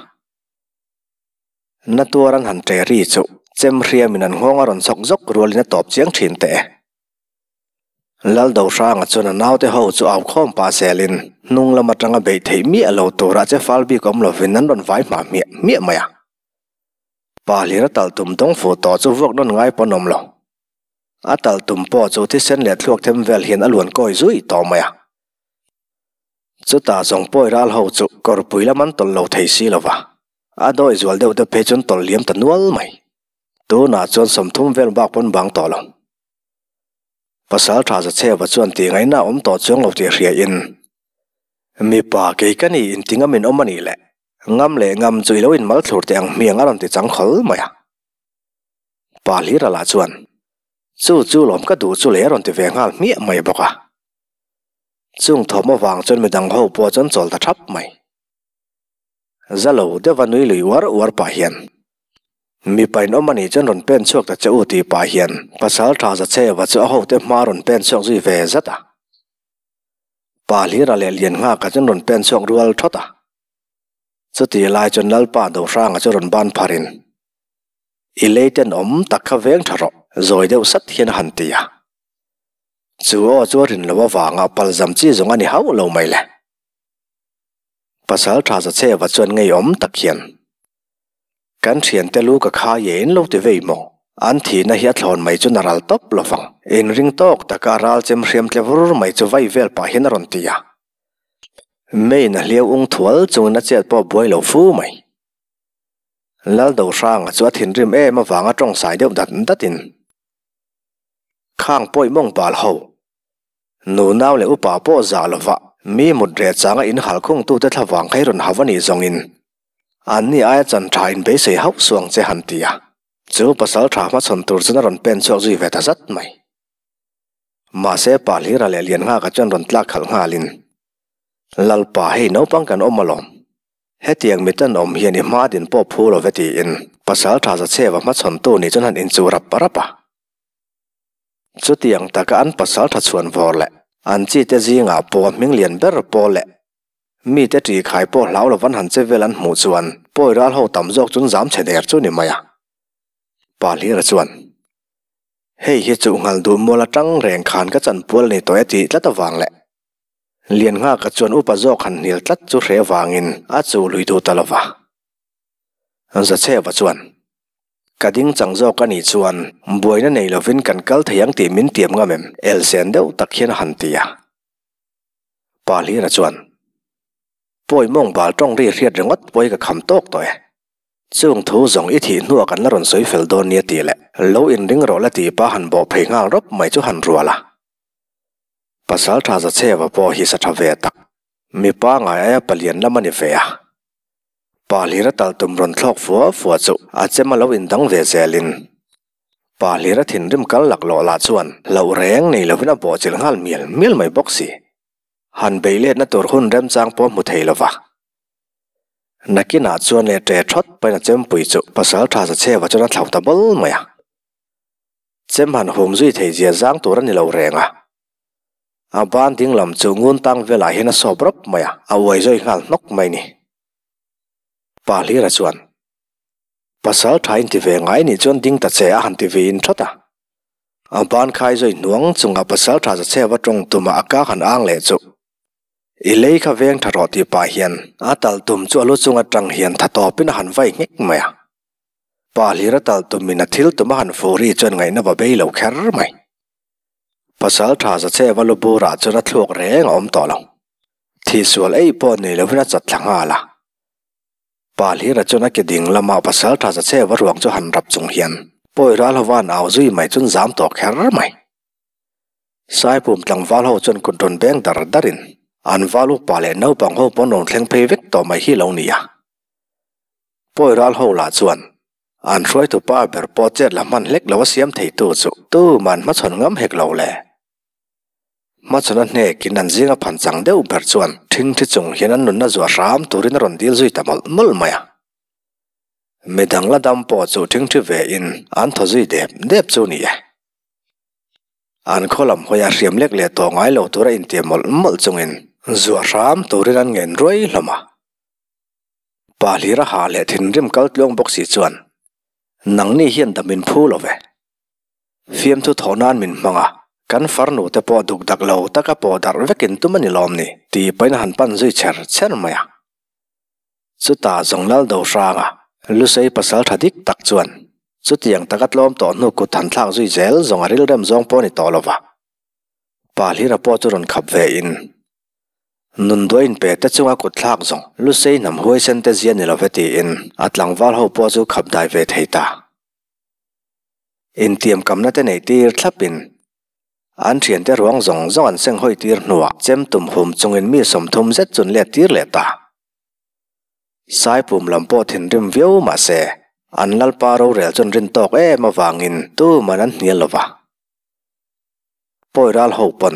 Na tuar an han ṭe ri chu chem hriamin an nghawng a rawn chawk zawk rualin a tawp chiang ṭhin teh e. Laldohranga chuan a naute ho chu au khawm pah zelin hnung lam atanga beih theih miah lo turah che fal bik awm lovin an rawn vai hma hmiah hmiah mai a. Pa hlir a talh tum dawng fuh tawh chu vuak nawn ngai pawn awm lo. A talh tum pawh chu thisen leh thluak them vel hian a luan kawi zui tawh mai a. Chutah zawng pawi ral ho chu kawrpui lam an tawlh lo thei si lo va, a dawi zual deuh te phei chuan tawlh liam ta nual mai. Tunah chuan 30 vel bak pawn bang tawh lo. Pasal tha Zacheva chuan tih ngaihna a awm tawh chuang lo tih hria in, Mipa kei ka ni in ti ngam in awm a nih le, ngam leh ngam chu i lo in mal thlur teh ang hmiang a rawn ti chang khawl mai a. Pa Hlira lah chuan, Chu chu lawm ka duh chu le a rawn ti ve nghal hmiah mai bawk a. Chung thawm avang chuan midang ho pawh chuan chawl ta thap mai. Za lo deuha nui lui uar uar pah hian, Mipa in awm a nih chuan rawn pen chhuak ta che u tih pah hian pasal tha za chheva chu a hote hma rawn pen chhuak zui ve zat a. Pa Hlira leh Lianghaka chuan rawn pen chhuak rual thawt a. Chutih lai chuan Lalpa Dohranga chu rawn ban pharin, I lei tenawm tak kha veng tha rawh, zawi deuh sat hian a han ti a. Chu aw chu a rin loh avanga palzam chi zawng a ni hauh lo mai le. Pasal tha za chheva chuan ngeiawm tak hian, Kan thiante lu ka khai e in lo ti vei maw? An thihna hi a thlawn mai chu na ral tawp lo vang. Inring tawk taka ral chem hriam tle vur mai chu vai vel pah hian a rawn ti a. Main a hliau ung thual chungin a chet pawh buai lo fu mai. Laldohranga chu a thinrim em avanga tawngsai deuh dat datin, Khang pawih mawng bal ho, Nu nau leh upa pawh zah lova Mi mut reh changa in hal khungtute thlavang kha i rawn hauh a nih zawngin anni aia chan tha in beisei hauh suh ang che han ti a. Chu pasal tha hmachhawn tur chuan a rawn pen chhuak zui ve ta zat mai. Mahse pa Hlira leh Lianghaka chuan rawn tlak khalh nghalin, Lalpa hei naupang kan awm alawm. Hetiang mi tan awm hian i hma din pawh phu lo ve tiin pasal tha Zacheva hmachhawntu nih chuan han inchuh rap rap a. Chutiang taka an pasal tha chhuan vawr leh an chite zingah pawh a hming lian ber pawl leh mite ṭi khai pawh hlau lovan han che vel an hmuh chuan pawi ral ho tam zawk chun zam chhe der chu ni mai a. Pa Hlira chuan, Hei hi chuh nghal duh mual atang reng khan ka chanpual a ni tawh e tih tlat avang leh Lianghaka chuan upa zawk han hnial tlat chu hre vangin a chuh lui duh ta lova. Zacheva chuan, Ka ding chang zawk a nih chuan buaina nei lovin kan kal thei ang tih min tiam ngam em? Elsen deuh tak hian a han ti a. Pa Hlira chuan, Pawi mawng bal tawng ri hriat ringawt pawi ka kham tawk tawh e. Chung thu zawng i thih hnuah kan la rawn sawi fel dawn nia tih leh lo inring rawh la tih pa han bawh phei nghal rawp mai chu han rual a. Pasal tha Zacheva pawh hi sa tha ve tak, mipa ngai aia palian lam a ni ve a. Pa Hlira tal tum rawn thlawk fua fua chu a chem a lo indang ve zelin Pa Hlira thinrim kal laklawh lah chuan hlauh reng nei lovin a bawhchilh nghal mial mial mai bawk si. Han beih letna tur hun remchang pawh hmu thei lova. Nakinah chuan leh ṭe ṭhawt pahin a chempui chu Pasal tha Zacheva chuan a thlauh ta bawl mai a. Chem han hum zui thei zia zang tur a ni lo reng a. A ban ding lam chu ngun tang velah hian a sawp rawp mai a, a uai zawi nghal hnawk mai ni. Pa Hlira chuan, Pasal tha in ti ve ngai nih chuan ding ta che a han ti ve in thawt a. A ban khai zawi hnuang chungah pasal tha za chhe va tawng tumah a kak han ang leh chu. I lei kha veng tha rawh tih pah hian a tal tum chu a lu chung atang hian tha tawpin a han vai nghek mai a. Pa hlir a tal tumin a thil tum a han fuh ri chuan ngaihna va bei lo kher mai. Pasal tha za che va lu burah chuan a thluak reng a awm tawh lo. Thihsual ei pawh nei lovin a chat thla nghal a. Pa hlira chuan a ke ding lamah pasal tha za che va ruang chu han rap chung hian pawi ral hova an au zui mai chuan zam tawh kher mai. Saipum tlangval ho chuan kut rawn beng dar darin an val upa leh naupang ho pawn rawn thleng phei vek tawh mai hi lo ni a. Pawi ral ho lah chuan an hruaitu pa ber pawh chet la hman hlek lo a siam theitu chu tuman hmachhawn ngam hek lo le. Hmachhawn a hnekin an zinga phan chang deuh ber chuan ṭhingṭhi chung hian an nunna zuah hram turin a rawn dil zui ta mawlh mawlh mai a. Midang la dam pawh chu ṭhingṭhi ve in an thaw zui dep dep chu ni e. An khaw lam hawi a hriam lek leh tawh ngai lo tura intiam mawlh mawlh chungin zuah hram turin an ngen ruai hlawm a. Pa hlira hah leh thinrim kal tluang bawk si chuan, Nangni hian dam min phu lo ve. Fiamthu thawh nan min hmang a, kan farnu te pawh duk dak lo taka pawh darh vekin tum a ni lawm ni? Tih pahin a han pan zui chher chher mai a. Chutah Zawnglal Dohranga, Lusei pasal tha dik tak chuan, chutiang taka tlawm tawh hnu kut han thlak zui zel zawng a rilrem zawng pawh a ni tawh lo va. Pa hlira pawh chu rawn khap ve in, Nunduai inpe te chunga kut thlak zawng Lusei hnam huaisen te zia ni love tiin a tlangval ho pawh chu khap dai ve thei ta. Intiamkamna te neih tir thlapin an thiante ruang zawng zawng an seng hawi tir hnuah chem tum hum chungin mi 30 zet chun let tir leh ta. Saipum lam pawh thinrim viau mah se an lalpa rorel chuan rin tawk em avangin tuman an hnial lova. Pawi ral ho pawn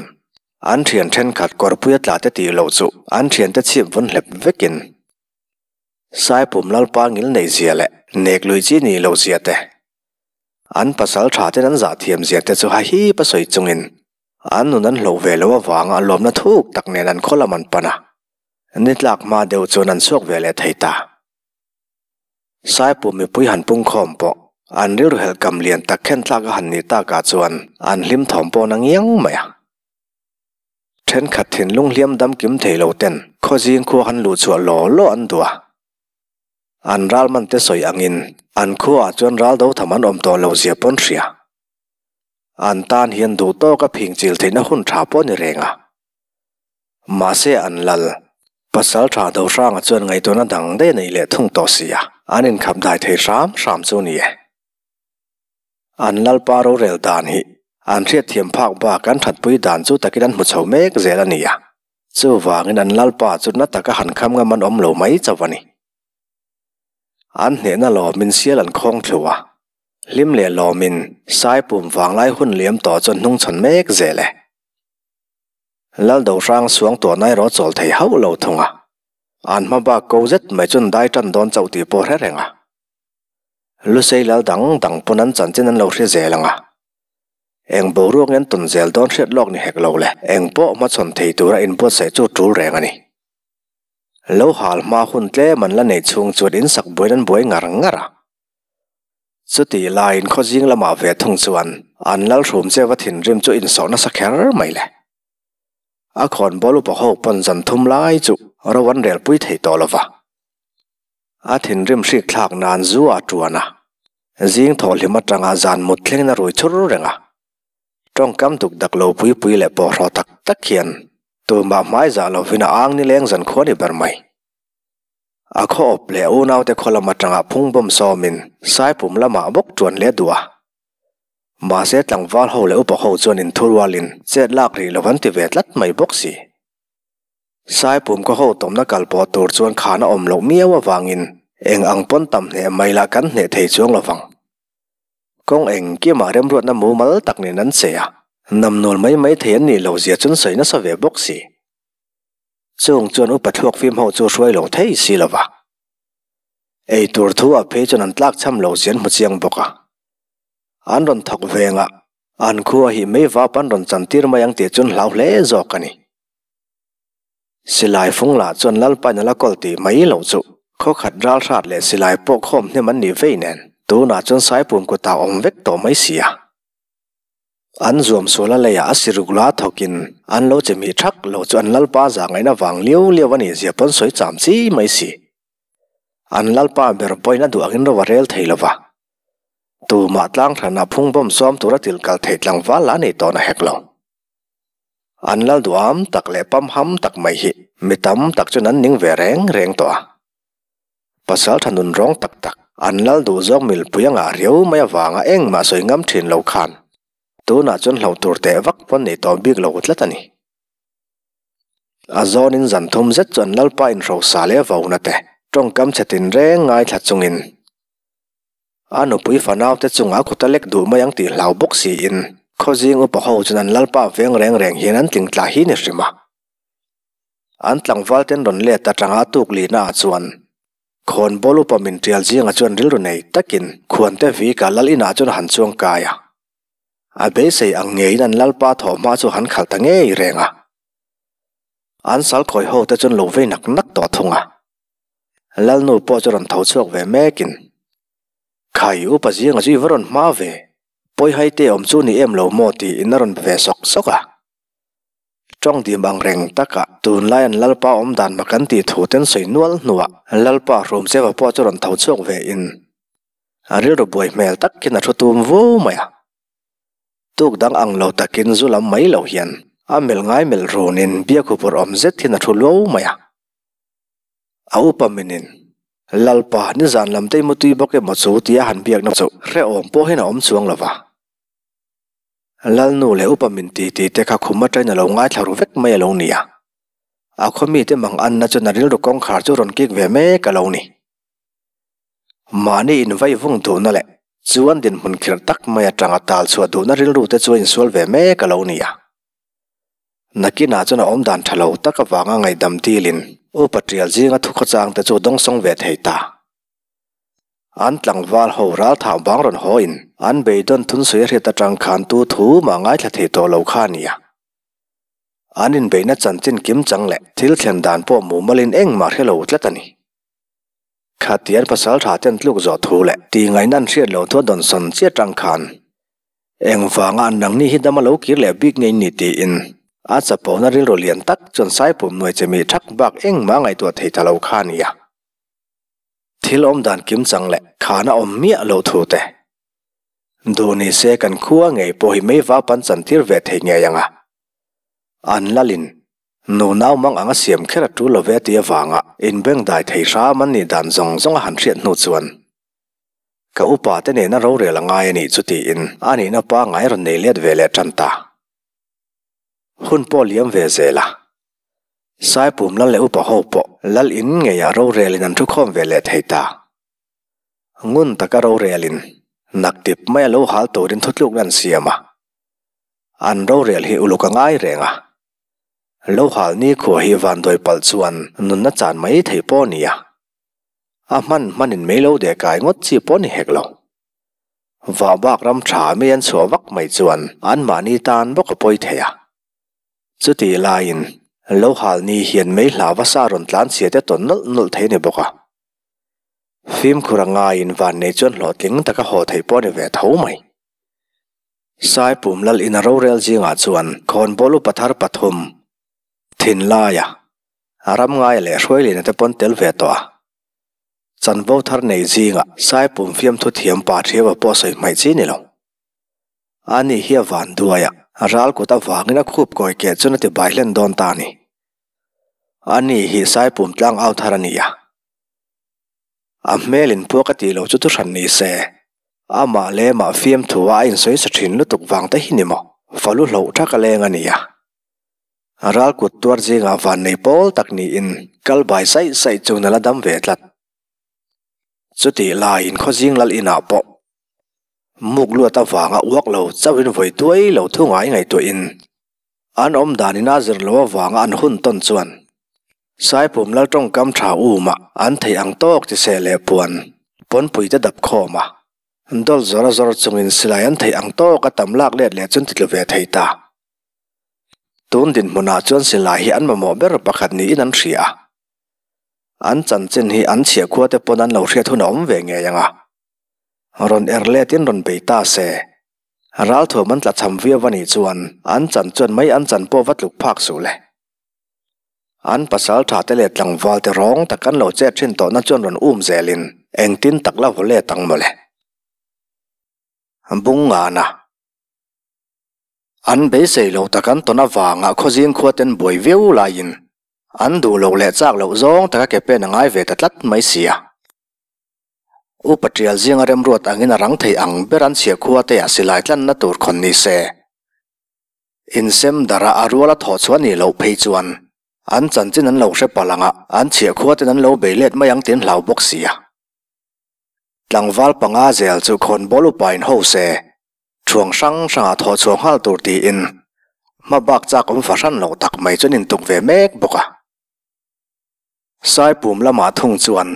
an thian thenkhat kawrpuia tla te tih loh chu an thiante chhip vun hlep vekin Saipum Lalpa ngil neih zia leh nek lui chi nih loh zia te, an pasal tha ten an zah thiam zia te chu hahip a sawi chungin an nun an hloh ve loh avanga lawmna thuk tak nen an khaw lam an pan a, ni tlak hma deuh chuan an chhuak ve leh thei ta. Saipu mipui han pungkhawm pawh an rilru helh kam lian tak khen tlak a han nih takah chuan an hlim thawm pawh na ngiang mai a. Thenkhat thinlung hliam dam kim thei lo ten khawzing khua han luh chhuah law law an duh a. An ral man te sawi angin an khuaah chuan ral do tham an awm tawh lo zia pawn hria. An tan hian duh tawka phing chil theihna hun tha pawh ni reng a. Mahse an lal, pasal tha do hranga chuan ngaihtuahna dang daih a nei leh thung tawh si a, an inkhap dai thei hram hram chu ni e. An lalpa rorel dan hi an hriatthiam phak bak an thatpui dan chu takin an hmu chho mek zel a ni a. Chuvangin an lalpa chu na taka han kham ngam an awm lo mai chauh a ni. An hnehna lawmin sial an khawng thlu a, hlim leh lawmin Saipum vanglai hun liam tawh chu an hnungchhawn mek zel e. Lal Dohrang suang tuahna erawh chawl thei hauh lo thung a, an hma bak ko zet mai chuan dai tan dawn chauh tih pawh hre reng a. Lusei lal dang dang pawn an chanchin an lo hre zel ang a. Eng boruak nge an tawn zel dawn hriat lawk ni hek lo le, eng pawh hmachhawn thei tura inbuatsaih chu tul reng a ni. Lo hal hma hun tlem an la neih chhung chuan insak buain an buai ngar ngar a. Chutih laiin khawzing lamah ve thung chuan an lal hrum che va thinrim chu insawh nasa kher mai le. A khawnbawl upa ho pawn zan thum lai chu ro an relpui thei tawh lo va. A thinrim hrik thlak nan zu a tuan a, zing thawhhlim atanga zan mut thlengin a rui chur reng a. Tawngkam duk dak lo pui pui leh pawhraw tak tak hian tumah hmai zah lovin a ang nileng zan khua ni ber mai. A khaw awp leh unaute khaw lam atanga phungbawm sawmin Saipum lamah bawk tuan leh duh a. Mahse tlangval ho leh upa ho chuan inthurualin chet lak rih lo an ti ve tlat mai bawk si. Saipum ka ho tawmna kal pawh tur chuan khan a awm loh miau avangin eng ang pawn tam hneh mai lah kan hneh thei chuang lo vang. Kawng engkimah remruatna mumal tak nen an che a, namnawl mai mai thei an nih loh zia chuan sawi nasa ve bawk si. Chung chuan upa thluak fim ho chu hruai lo thei si lo va. Ei tur thu ah phei chuan an tlak cham lo zia an hmu chiang bawk a. An rawn thawk vengah an khua hi meivap an rawn chantir mai ang tih chuan hlau hle zawk a ni. Silai fung lah chuan Lalpain a la kawl tih mai loh chu khaw khat ral hrat leh silai pawh khawm hnem an nih vei nen tunah chuan Saipum kutah awm vek tawh mai si a. An zuam sual a leiah a siruk la thawkin an lo che mih thak lo chu an Lalpa zah ngaihna vang liau liau a nih zia pawn sawi cham chi mai si. An Lalpa ber pawhin a duh angin ro a rel thei lo va. Tumah tlang hranah phungbawm sawm tura til kal theih tlangval lah nei tawh na hek lo. An lal duham tak leh pamham tak mai hi mi tam tak chuan an ning ve reng reng tawh a. Pasal tha nun rawng tak tak an lal duh zawk milpui a ngah riau mai avanga engmah sawi ngam thin lo khan tunah chuan hloh tur teh vak pawn nei tawh bik lo tlat a ni. A zawnin zan thum zet chu an lalpa inhrosa leh vona te tawngkam chhe tinreng ngaithla chungin A nupui fanaute chungah kut a lek duh mai ang tih hlau bawk siin khawzing upa ho chuan an lalpa veng reng reng hian an tling tla hi ni hrim a. An tlangval ten rawn let atanga a tuk lihna ah chuan khawnbawl upa min tial zingah chuan rilru nei takin khuante vika lal inah chuan a han chuang kai a. A beisei ang ngeiin an lalpa thawhhma chu han khalh ta ngei reng a. An sal khawi ho te chuan lo vei nak nak tawh thung a. Lalnu pawh chu rawn tho chhuak ve mekin, Khai, upa zinga chu i va rawn hma ve, pawihai te awm chu ni em lo maw tiin a rawn be ve sawk sawk a. Tawng dim ang reng takah tunlai an Lalpa awm dan mak an tih thu ten sawi nual hnuah Lalpa Hrumcheva pawh chu rawn tho chhuak ve in a rilru buai hmel takin a thu tum vu mai a. Tuk dang ang lo takin zu lam mai lo hian a melh ngai melh runin biakhu pawr awm zet hian a thu luau mai a. A upa minin, Lalpa, nizan lam te i mutui bawk emaw chu tia han biakna chu hrehawm pawh hian a awm chuang lo va. Lalnu leh upa min ti ti te kha khum atangin a lo ngaithla ru vek mai a lo ni a. A khaw mite mang anna chuan a rilru kawngkhar chu rawn kik ve mek a lo ni. Mahni invai vung duhna leh chuan dinhmun khirh tak mai atanga tal chhuah duhna rilru te chu a insual ve mek a lo ni a. Nakinah chuan a awmdan tha lo tak avanga ngaihdam dilin Upa Tial zinga thukhawchang te chu dawngsawng ve thei ta. An tlangval ho ralthah bang rawn haw in an beidawn thunsawi a hriat atang khan tu thu mah ngaithla thei tawh lo kha a nia. An inbeihna chanchin kim chang leh thil thlen dan pawh mumalin engmah hre lo tlat a ni. Khatian pasal tha ten tluk zawh thu leh tih ngaihna an hriat loh thu a dawnsawn chiah atang khan Engvanga an nangni hi dam a lo kir leh bik ngei ni tiin a chapona rilru lian tak chuan Saipum nuai che mi thak bak engmah ngaihtuah thei ta lo kha a nia. Thil awm dan kim chang leh khan a awm miah lo thu te. Duh ni se kan khua ngei pawh hi meiva pan chantir ve thei ngei ang a. An lalin nu nau mang anga siam kher a tul lo ve tih avanga inbengdai thei hram an nih dan zawng zawng a han hriat hnu chuan Ka upa te nena rorel a ngai a nih chu tiin a nihna pangngai rawn nei let ve leh tan ta. Hun pawh liam ve zel a. Saipum lal leh upa ho pawh lal in ngeiah rorelin an thukhawm ve leh thei ta. Ngun taka rorelin naktip maia lo hal turin thutlukna an siam a. An rorel hi uluk a ngai reng a. Lo hal nikhua hi vanduai palh chuan nunna chan mai thei pawh a ni a. A hman hmanin mei lo deh kai ngawt chi pawh a ni hek lo. Vah bak ram tha mei an chhuah vak mai chuan anmahni tan bawk a pawi thei a. Chutih laiin lo hal ni hian mei hlauva sa rawn tlan chhia te tawn nawlh nawlh thei a ni bawk a. Fimkhur a ngaiin vannei chuan hlawhtling taka haw theih pawh a ni ve tho mai. Saipum lal ina rorel zingah chuan khawnbawl upa thar pathum, Thinlaia, Ramngaia leh Hruailina te pawn tel ve tawh a. Chanvo thar nei zingah Saipum fiamthu thiam pa Thiaua pawh sawi hmaih chi ni lo. Ani hi a van duai a, ral kut avangin a khup kawi keh chuan a ti bai hlen dawn ta a ni. Ani hi Saipum tlang au thar a ni a. A hmel in pua ka tih loh chu thuhran ni se, amah leh mah fiamthu a a insawi sa thin lutuk vang te hi ni maw? Falu hloh thak a leng a nia. Ral kut tuar zingah van nei pawl tak niin kal bai saih saih chu na la dam ve tlat. Chutih laiin khawzing lal inah pawh muk luat avanga uak lo chauhin vawi tuai lo thu ngai ngaihtuahin An awm danin a zir lo avanga an hun tawn chuan Saipum lal tawngkam tha umah an theih ang tawk ti seh leh puan pawnpui te dap khawm a, dawl zawr a zawr chungin silai an theih ang tawk a tam lak let leh chuan ti tlu ve thei ta. Tun dinhmunah chuan silai hi an mamawh ber pakhat niin an hria a, an chanchin hi an chhiah khua te pawn an lo hriat hun a awm ve ngei ang a, rawn er letin rawn bei ta se. Ralthuam an tlachham viau a nih chuan an chan chuan mai an chan pawh va tluk phak suh le. An pasal tha te leh tlangval te rawng tak an lo chet thin tawhna chuan rawn um zelin engtin tak la vaw let ang mawle. Bungngana. An beisei lo tak an tawn avanga khawzing khua ten buai viau laiin an duh lo leh chak loh zawng taka ke pen a ngai ve ta tlat mai sia. Upa Tial zinga remruat angin a rang thei ang ber an chhiah khua te ah silai tlanna tur khawn ni se. Insem darah a ruala thawh chhuah nih loh phei chuan an chanchin an lo hre palh anga an chhiah khua ten an lo bei let mai ang tiin hlau bawk sia. Tlangval panga zel chu khawnbawl upa in ho se, thuang hrang hrangah thawh chhuah nghal tur tiin hma bak chak awm fahran loh tak mai chuan intuk ve mek bawk a. Saipum lamah thung chuan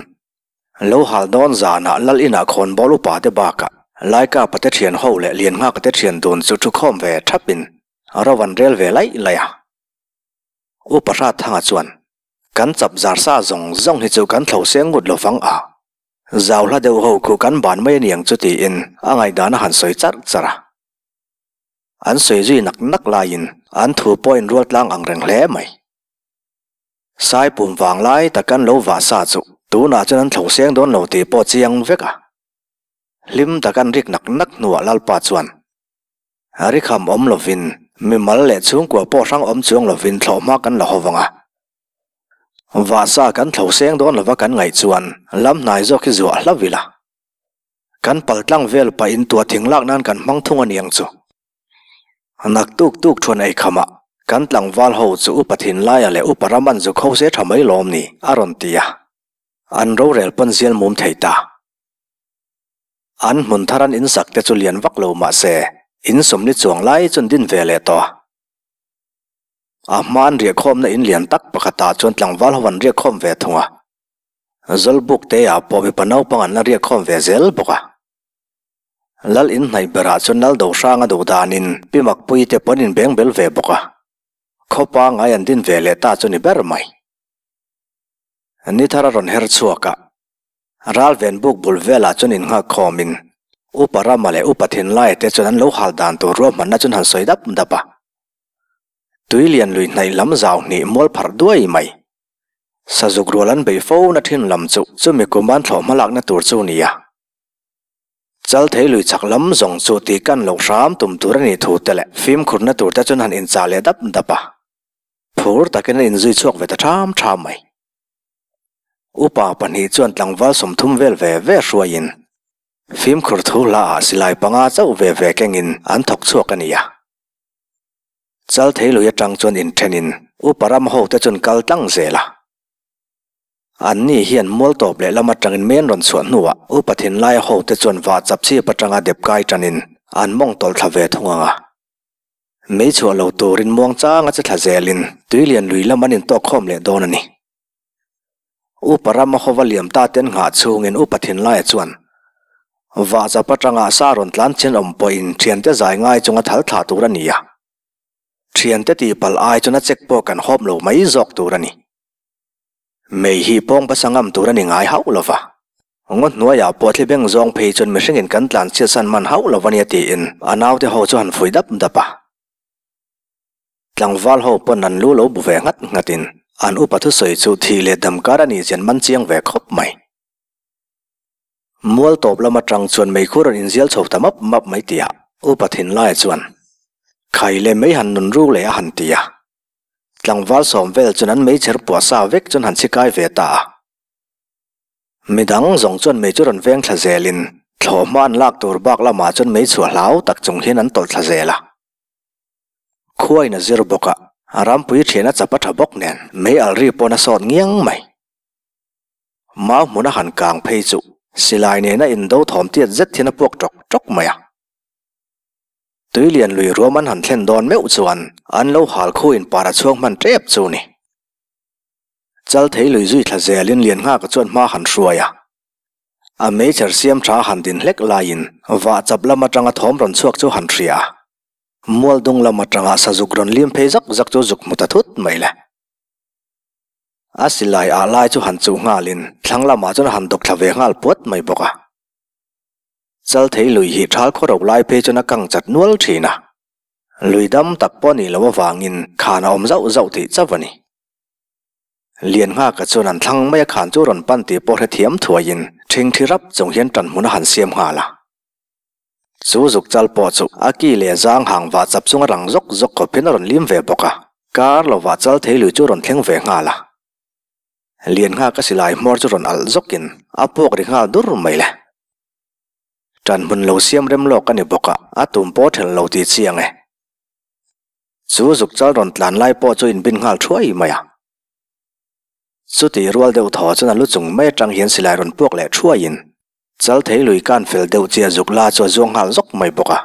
lo hal dawn zanah lal inah khawnbawl upa te bakah Laikapa te thian ho leh Lianghaka te thian dun chu thukhawm ve thapin ro an rel ve laih laih a. Upa Hratthanga chuan, Kan chap zar sa zawng zawng hi chu kan thlo seng ngut lovang a, zau hla deuh ho khu kan ban mai aniang chu tiin a ngaihdan a han sawi charh charh a. An sawi zui nak nak laiin an thu pawh inrual tlang ang reng hle mai. Saipum vang lai tak an lo vah sa chu tunah chuan an thlo seng dawn lo tih pawh chiang vek a. Hlim tak an rik nak nak hnuah Lalpa chuan rikham awm lovin mimal leh chhungkua pawh hrang awm chuang lovin thlawhhma kan la haw vang a. Vah sa kan thlo seng dawn lova kan ngaih chuan lam hnai zawk hi zuah hlauh ila. Kan paltlang vel pahin tua thing lak nan kan hmang thung a niang chu. Naktuk tuk thuan ei khamah kan tlangval ho chu upa thinlaia leh upa ram an zuk ho se tha mai lawm ni a rawn ti a, an rorel pawn zial mum thei ta. An hmun thar an insak te chu lian vak lo mah se in sawmli chuang lai chuan din ve leh tawh a. A hma an riahkhawmna in lian tak pakhatah chuan tlangval ho an riahkhawm ve thung a, Zawlbuk te ah pawh mipa naupang an la riahkhawm ve zel bawk a. Lal in hnaih berah chuan Lal Dohranga duh danin Pi Makpuii te pawn in beng bel ve bawk a, khaw pangai an din ve leh ta chu ni ber mai. Ni thar a rawn her chhuak a, ral ven buk bul velah chuan in nghak khawmin Upa Rama leh Upa Thinlaia te chuan an lo hal dan tur ruahmanna chuan han sawi dap dap a. Tuilian lui hnaih lam zau hnih mual pharh duai mai. Sazuk rual an bei fo na thin lam chu chumi kum an thlawh hmalakna tur chu ni a. Chalthei lui chak lam zawng chu tih kan loh hram tum tur a nih thu te leh fimkhurna tur te chuan han inchah leh dap dap a. Phur takin an inzui chhuak ve ta ṭham ṭham mai. Upa pahnih chuan tlangval 30 vel ve ve hruaiin fimkhur thu hlaah silai panga chauh ve ve kengin an thawk chhuak a ni a. Chalthei lui atang chuan inthenin Upa ram hote chuan kal tlang zel a. Anni hian mual tawp leh lam atangin men rawn chhuah hnuah Upa Thinlaia hote chuan vah chap chip atanga dep kai tanin an mawng tawlh thla ve thung ang a. Mei chhuah lo turin muang changa che thla zelin Tuilian lui lam an intawk khawm leh dawn a ni. Upa rama hova liam ta te an nghah chhungin Upa Thinlaia chuan vah chap atanga sa rawn tlan chin awm pawhin thiante zai ngai chunga thal thlah tur a ni a. Thiante tihpalh ai chuan a check pawh kan hawp lo mai zawk tur a ni. Mei hi pawng basa ngam tur a ni ngai hauh lo va. Ngaw hnuaiah pawh thli beng zawng phei chuan mihringin kan tlan chhiatsan man hauh lo a nia tiin a naute ho chu han fui dap dap a. Tlangval ho pawn an lu lo bu ve nghat nghatin an upa thusawi chu thih leh dam kar a nih chian man chiang ve khawp mai. Mual tawp lam atang chuan meikhur rawn inzial chho ta map map mai tihah upa thinlaia chuan Khai leh mei han nun ruk leh a han ti a. Tlangval sawm vel chuan an meichher puah sa vek chuan han chhikai ve ta a. Midang zawng chuan mei chu rawn veng thla zelin thlawhhma an lak tur bak lamah chuan mei chhuah hlau tak chung hian an tawlh thla zel a. Khuain a zir bawk a, a rampui thian a chap a tha bawk nen mei al ri pawn a sawt ngiang mai. Mau hmuna han kang phei chu silai nena indo thawm tiat zet hian a puak tawk tawk mai a. Tuilian lui ruam an han thlen dawn meuh chuan an lo hal khu in par a chhuang hman tep chu ni. Chalthei lui zui thla zelin Lianghaka chuan hma han hruai a. A meichher siam tha han din hlek laiin vah chap lam atanga thawm rawn chhuak chu han hria a. Mual dung lam atanga sazuk rawn lim phei zak zak chu zuk hmu ta thut mai le. A silai ah lai chu han chuh nghalin thlang lamah chuan a han dawk thla ve nghal puat mai bawk a. Chalthei lui hi thal khaw ro lai phei chuan a kang chat nual thin a. Lui dam tak pawh nih loh avangin khan a awm zauh zauh theih chauh a ni. Lianghaka chuan an thlang mai a khan chu rawn pan tih pawh hrethiam thuaiin thingthi rap chung hian tan hmun a han siam nghal a. Chu zuk chal pawh chu a ki leh zang hang vah chap chunga rang zawk zawk khawp hian a rawn lim ve bawk a, kar lovah Chalthei lui chu rawn thleng ve nghal a. Lianghaka silai hmawr chu rawn alh zawkin a puak ri nghal dur mai le. Tan hmun lo siam rem lawk a ni bawk a, a tum pawh thelh lo tih chiang e. Chu zuk chal rawn tlan lai pawh chu inbin nghal thuai mai a. Chutih rual deuh thaw chuan a lu chung mai atang hian silai rawn puak leh thuaiin chal thei lui kan fel deuh chiah zuk la chu a zuang nghal zawk mai bawk a.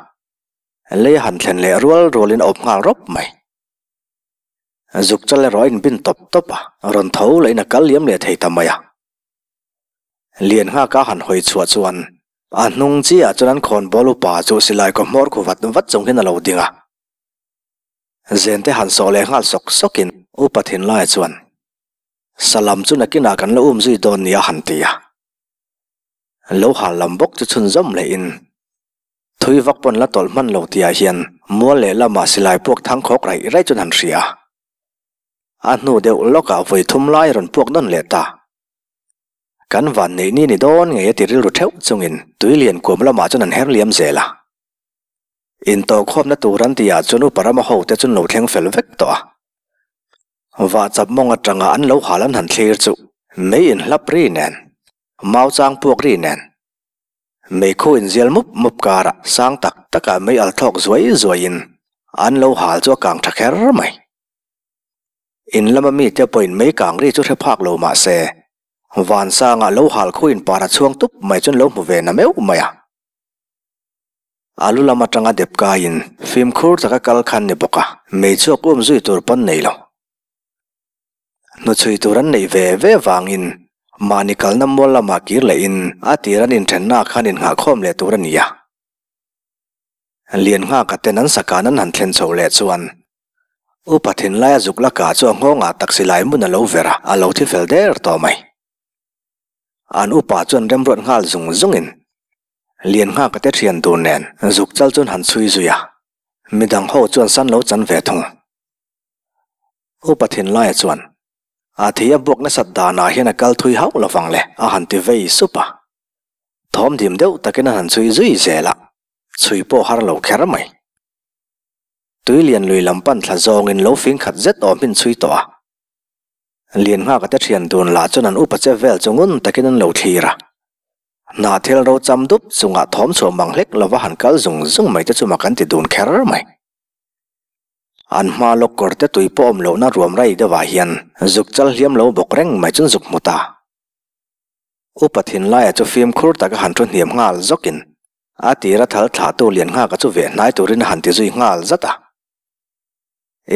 Lei a han thlen leh rual rualin a awp nghal rawp mai. Zuk chal erawh a inbin tawp tawp a, rawn tho lehin a kal liam leh thei ta mai a. Lian nghaka han hawi chhuah chuan a hnung chiah chuan an khawn bawl upa chu silai kaw hmawr khu vat vat chung hian a lo ding a. Zente han sawh leh nghal sawk sawkin upa thinlaia chuan Salam chu nakinah kan la um zui dawn nia han ti a. Lo hal lam bawk chu chhunzawm lehin thui vak pawn la tawlh hman lo tihah hian mual leh lamah silai puak thang khawk raih raih chuan han hria a. A hnu deuh lawkah vawi thum lai rawn puak nawn leh ta. Kan van neih ni ni dawn ngei a ti rilru theuh chungin tuilian kuam lamah chuan an her liam zel a. Intawhkhawmna tur an tihah chuan upa rama hote chuan lo thleng fel vek tawh a. Vah chap mawng atanga an lo hal an han thlir chu mei inhlap ri nen, mau chang puak ri nen, meikhu inzial mup mup karah sang tak takah mei al thlawk zuai zuaiin an lo hal chu a kang tha kher mai. In lama mite pawhin mei kang ri chu hre phak lo mah se, Vansanga lo hal khuin para chhuang tup mai chuan lo hmu ve na meuh mai a. A lu lam atanga dep kaiin fimkhur taka kal khan ni bawk a, mei chhuak um zui tur pawn nei lo. Hnuchhui tur an neih ve ve vangin mahni kalna mual lamah kir lehin a tir an inthenna khan innghahkhawm leh tur a ni a. Lianghaka ten an sakan an han thlen chho leh chuan Upa thinlaia zuk la kah chu a nghawngah taxi lai hmun a lo ver a, a lo thi fel der tawh mai. An upa chuan remruat nghal zung zungin Lianghaka te thian tur nen zuk chal chuan han chhui zui a, midang ho chuan san lo chan ve thung. Upa thinlaia chuan a thi a buak nasat danah hian a kal thui hauh lovang le a han ti vei sup a. Thawm dim deuh takin a han chhui zui zel a, chhui pawh har lo kher mai. Tuilian lui lam pan thla zawngin lo fing khat zet awm hin chhui tawh a. Lianghaka te thian dun lah chuan an upa che vel chu ngun takin an lo thlir a. Hnahthel ro cham dup chungah thawm chhuah mang hlek lova han kal zung zung mai te chu mak an ti dun kher mai. An hma lawk kawr te tui pawh awm lohna ruam rai deuhah hian zuk chal hliam lo bawk reng mai chuan zuk hmu ta. Upa thinlaia chu fimkhur taka han thu hniam nghal zawkin a tira thal thlahtu lian nghaka chu veh hnai turin a han ti zui nghal zat a.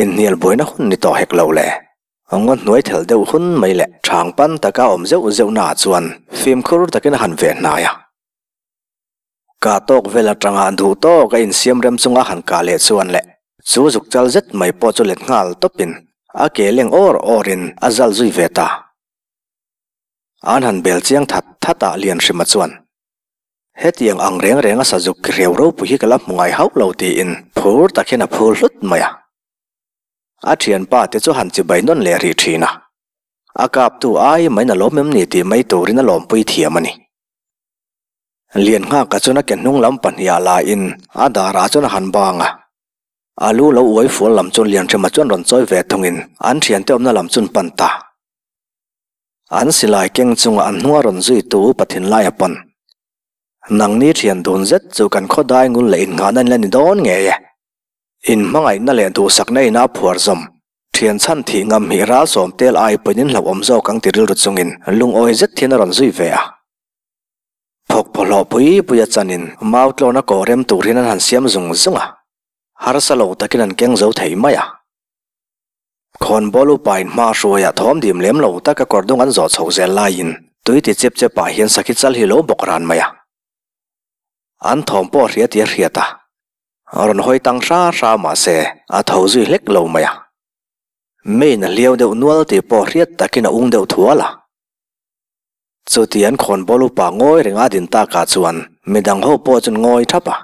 Inhnial buaina hun ni tawh hek lo le. Ngaw hnuai thelh deuh hun mai leh thang pan taka awm zeuh zeuh naah chuan fimkhur takin a han veh hnai a. Kah tawk vel atanga duh tawk a insiam rem chunga han kah leh chuan leh chu zuk chal zet mai pawh chu let nghal tawpin a ke leng awr awrin a zal zui ve ta. An han bel chiang that that a Lianhrima chuan, Hetiang ang reng renga sazuk ki hreu ropui hi ka la hmu ngai hauh lo tiin phur tak hian a phur hlut mai a. A thianpa te chu han chibai nawn leh rih thin a, a kaptu ai main a lawm em ni tih mai turin a lawmpui thiam a ni. Lianghaka chuan a ke hnung lam pahniha laiin a darah chuan a han bang a. A lu lo uai fual lam chuan Lianhrema chuan rawn chawi ve thungin an thiante awmna lam chuan pan ta. An silai keng chunga an hnunga rawn zui tu upa thinlaia pawn, Nangni thian dun zet chu kan khaw dai ngul leh innghahna in la ni dawn ngei e. Inhmangaihna leh duhsakna ina phuar zawm, thian chhan thih ngam hi ral sawm tel ai pawhin in hlauhawm zawk ang ti rilru chungin lungawi zet hian a rawn zui ve a. Phawk phawhlawh pui pui a chanin mau tlawna kawh rem tur hian an han siam zung zung a, harsa lo takin an keng zo thei mai a. Khawnbawl upain hma hruaiah thawm dim lem lo taka kawr dung an zawh chho zel laiin tui ti chep chep ah hian sakhi chal hi lo bawk ran mai a. An thawm pawh hria tih a hriat a, rawn hawi tang hra hra mahse a tho zui hlek lo mai a. Main a hliau deuh nual tih pawh hriat takin a ung deuh thual a. Chuti an khawnbawl upa ngawi reng a din takah chuan midang ho pawh chuan ngawi thap a.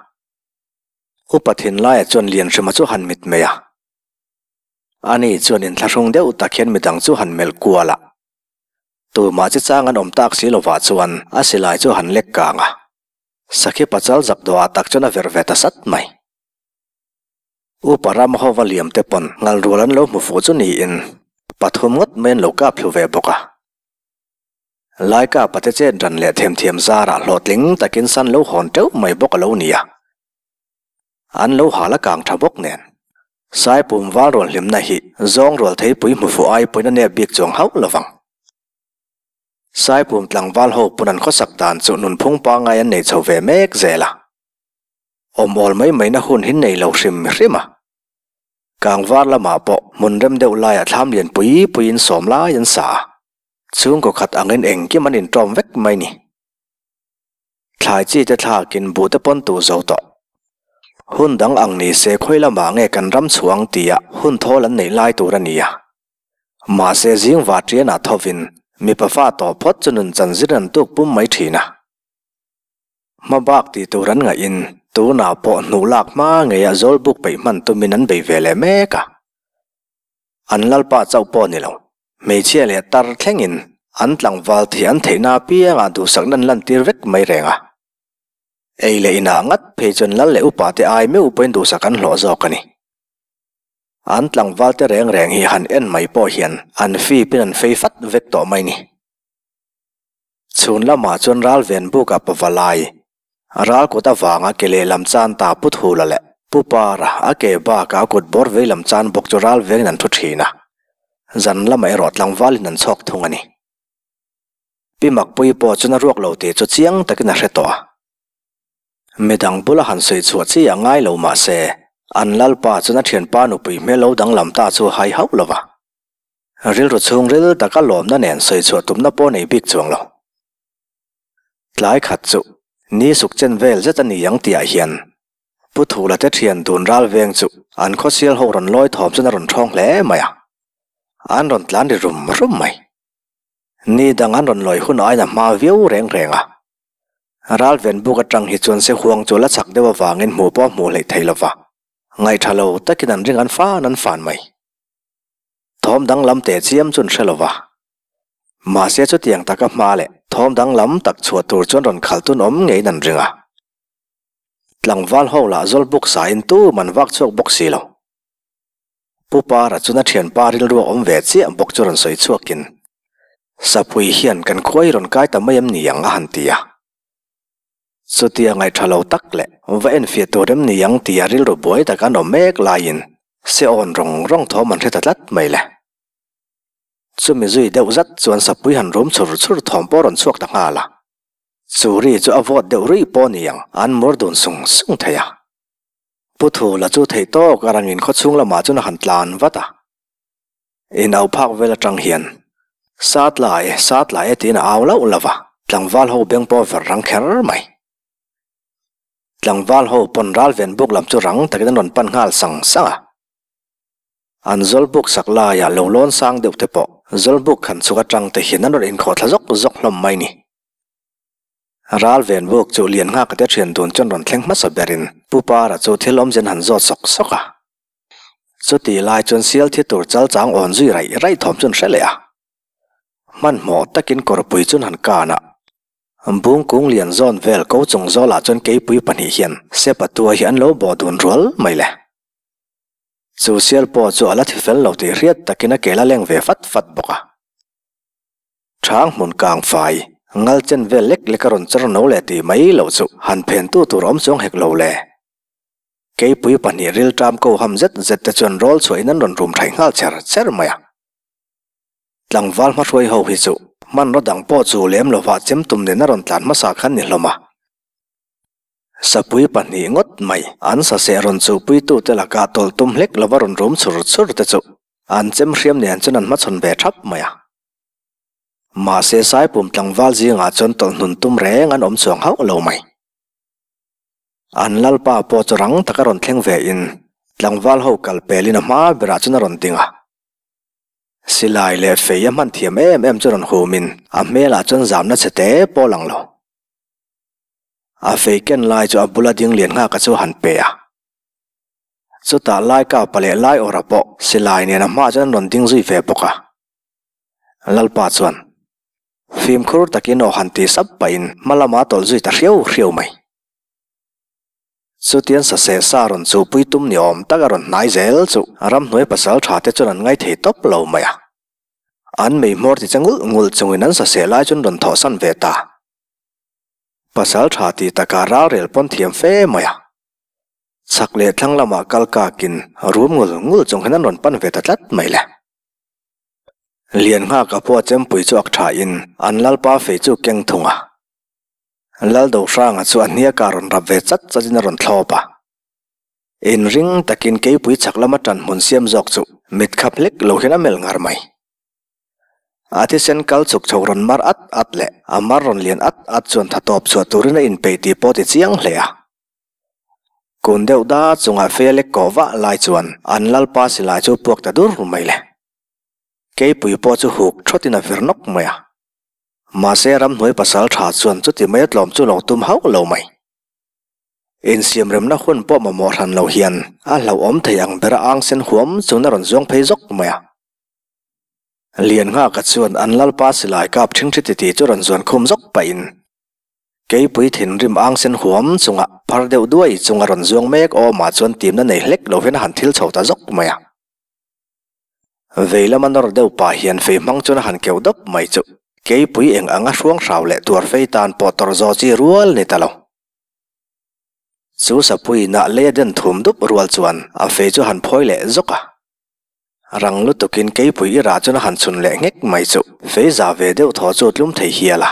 Upa thinlaia chuan Lianhrima chu han mit mai a. Ani chuan inthlahrung deuh tak hian midang chu han melh kual a. Tumah chi chang an awm tak si lovah chuan a silai chu han lek kang a. Sakhi pachal zak dawhah tak chuan a verh ve ta sat mai. Upa ram hova liam te pawn ngalrual an lo hmu fuh chu niin pathum ngawt mai an lo kap thlu ve bawk a. Laika pate chet ran leh themthiam zarah hlawhtling takin san lo hawn teuh mai bawk a lo ni a. An lo hal a kang tha bawk nen. Saipum val rawn hlimna hi zawng rual theipui hmu fuh ai pawhin a nep bik chuang hauh lo vang. Saipum tlangval ho pawn an khawsak dan chu nunphung pangngai an nei chho ve mek zel a. Awm awl mai maina hun hi nei lo hrim hrim a. Kangvar lamah pawh hmun rem deuh laiah thlam lian pui puiin sawm lai an sa a. Chhungkaw khat angin engkim an inṭawm vek mai ni. Thlai chi te thlakin buh te pawn tuh zo tawh. Hun dang ang ni se khawi lamah nge kan ram chhuang tia hun thawl an neih lai tur a ni a. Mahse zing vaṭianah thovin mipa fa tawh phawt chu nun chan zir an tuk pum mai ṭhin a. Hma bak tih tur an ngaihin tunah pawh hnuh lak hma ngeiah zawlbuk peih hman tumin an bei ve leh mek a. An lalpa chauh pawh ni lo. Hmeichhia leh tar thlengin an tlangval thih an theihna apiangah duhsakna an lantir vek mai reng a. Ei leh inah ngat phei chuan lal leh upa te ai meuh pawhin duhsak an hlawh zawk a ni. An tlangval te reng reng hi han en mai pawh hian an fipin an fei fat vek tawh mai ni. Chhun lamah chuan ral ven bukah pavalai Ral kut avanga ke lehlam chan ta Pu Thula leh Pu Para a ke bakah a kut bawr veilam chan bawk chu ral vengin an thu thin a, zan lamah erawh tlangvalin an chhawk thung a ni. Pi Makpuii pawh chuan a ruak lo tih chu chiang takin a hre tawh a. Midang bula han sawi chhuah chi a ngai lo mah se, an lalpa chuan a thianpa nupui hmel lo danglam ta chu a hai hauh lo va. Rilru chhungril taka lawmna nen sawi chhuah tumna pawh nei bik chuang lo. Tlai khat chu ni suk chen vel zet a ni ang tihah hian Pu Thula te thian dun ral veng chu an khawsial ho rawn lawi thawm chuan a rawn thawng hle mai a, an rawn tlan ri rum rum mai. Ni dang an rawn lawi hun aiin a hma viau reng reng a. Ral ven buk atang hi chuan se huang chu la chak deuh avangin hmuh pawh a hmuh hleih thei lova, ngaihtha lo takin an ring an fan an fan mai. Thawm danglam teh chiam chu an hre lova. Mahse chutiang taka hma leh thawm danglam tak chhuah tur chuan rawn khalh tun awm ngeiin an ring a. Tlangval ho lah zawl buk sain tum an vak chhuak bawk si lo. Pu Para chuan a thianpa rilru a awm ve chiah bawk chu rawn sawi chhuakin, Sapui hian kan khua hi rawn kai ta mai em ni ang a han ti a. Chutia ngaihṭha lo tak leh va enfiah tur em ni ang tia rilru buai taka an awm mek laiin. Se awn rawng rawng thawm an hre ta tlat mai le. Chumi zui deuh zat chuan sapui han rum chhur chhur thawm pawh a rawn chhuak ta nghal a. Chu ri chu a vawt deuh ruih pawh ni ang, an mur dun sung sung thei a. Pu Thula chu theih tawk a rangin khawchhung lamah chuan a han tlan vat a. In au phak vel atang hian, Sa tla e, sa tla e tiin a au lauh lauh a, tlangval ho beng pawh ver rang kher mai. Tlangval ho pawn ral ven buk lam chu rang takin an rawn pan nghal sang sang a. An zawl buk sak laiah lo lawn sang deuh te pawh zawl buk khan chhuk atang te hian an rawn inkhawh thla zawk zawk hlawm mai ni. Ral ven buk chu lian nghak te thian dun chuan rawn thleng hmasa berin Pu Para chu thil awmzen han zawt sawk sawk a. Chuti lai chuan sial thi tur chal chang awn zui raih raih thawm chu an hre leh a. Hmanhmawh takin kawrpui chuan han kan a. Bung kung lian zawn vel ko chung zawlah chuan keipui pahnih hian Sepatua hi an lo bawh dun rual mai le. Chu sial pawh chu a la thi fel lo tih hriat takin a kel a leng ve fat fat bawk a. Thang hmun kang fai, ngal chen vel lek lek a rawn char no leh tih mai loh chu han phen tu tur awm chuang hek lo le. Keipui pahnih rilṭam ko ham zet zet te chuan rawl chhuahin an rawn rum thaih nghal cher cher mai a. Tlangval hmahruai ho hi chu hmanraw dang pawh chu lem lovah chem tum nen a rawn tlan hmasa khan ni hlawm a. Sapui pahnih ngawt mai an saseh rawn chuhpuitute lakah tawlh tum hlek lova rawn rum chur chur te chu an chem hriam nen chuan an hmachhawn ve thap mai a. Mahse Saipum tlangval zingah chuan tawlh hnun tum reng an awm chuang hauh lo mai. An lalpa pawh chu rang taka rawn thleng ve in tlangval ho kal pelin a hma berah chuan a rawn ding a. Silai leh fei a hman thiam em em chu rawn humin a hmelah chuan zamna chhe te pawh lang lo. A fei ken lai chu a bula ding lian nghaka chu han pe a. Chutah lai kapa leh lai awrha pawh silai nen a hmaah chuan an rawn ding zui ve bawk a. Lalpa chuan fimkhur takin aw han ti sap pahin hma lama tawlh zui ta hriau hriau mai. Chutiang saseh sa rawn chuhpui tum ni awm tak a rawn hnai zel chu ramhnuai pasal tha te chuan an ngai thei tawp lo mai a. An mei hmawr ti che ngulh ngulh chungin an saseh lai chuan rawn thawhsan ve ta. Pasal tha ti takah ralrel pawn thiam fe mai a. Chhak leh thlang lamah kal kakin rum ngul ngul chung hian an rawn pan ve ta tlat mai le. Lianghaka pawh a chempui chu ak thain an lalpa fei chu keng thung a. Laldohranga chu a hniakah rawn rap ve chat chatin a rawn thlawp a. Inring takin keipui chhak lama ṭan hmun siam zawk chu mit khap hlek lo hian a melh ngar mai. A thisen kal chhuk chho rawn mar at at leh a mar rawn lian at at chuan tha tawp chhuah turin a inpeih tih pawh ti chiang hle a. Kun deuh da chungah fei a lek kawh vah lai chuan an lalpa silai chu puak ta dur mai le. Keipui pawh chu huk thawtin a vir nawk mai a. Mahse ramhnuai pasal tha chuan chuti mai a tlawm chu lo tum hauh lo mai. Insiamremna hun pawh mamawh hran lo hian a hlauhawm thei ang bera ang sen huam chuan a rawn zuang phei zawk mai a. Lianghaka chuan an lalpa silai kap ṭhingṭhi titi chu rawn zuan khum zawk pahin keipui thinrim ang sen huam chunga phar deuh duai chunga rawn zuang mek awmah chuan timna nei hlek lo hian a han thil chho ta zawk mai a. Vei lama nawr deuh pah hian fei hmang chuan a han keuh dawp mai chu keipui eng anga hruang hrau leh tuar fei tan pawh tawrh zawh chi rual ni ta lo. Chu sapui inah lei a den thum dup rual chuan a fei chu han phawi leh zawk a. Rang lutukin keipui i rah chuan a han chhun leh nghek mai chu fei za ve deuh thaw chu tlum thei hial a.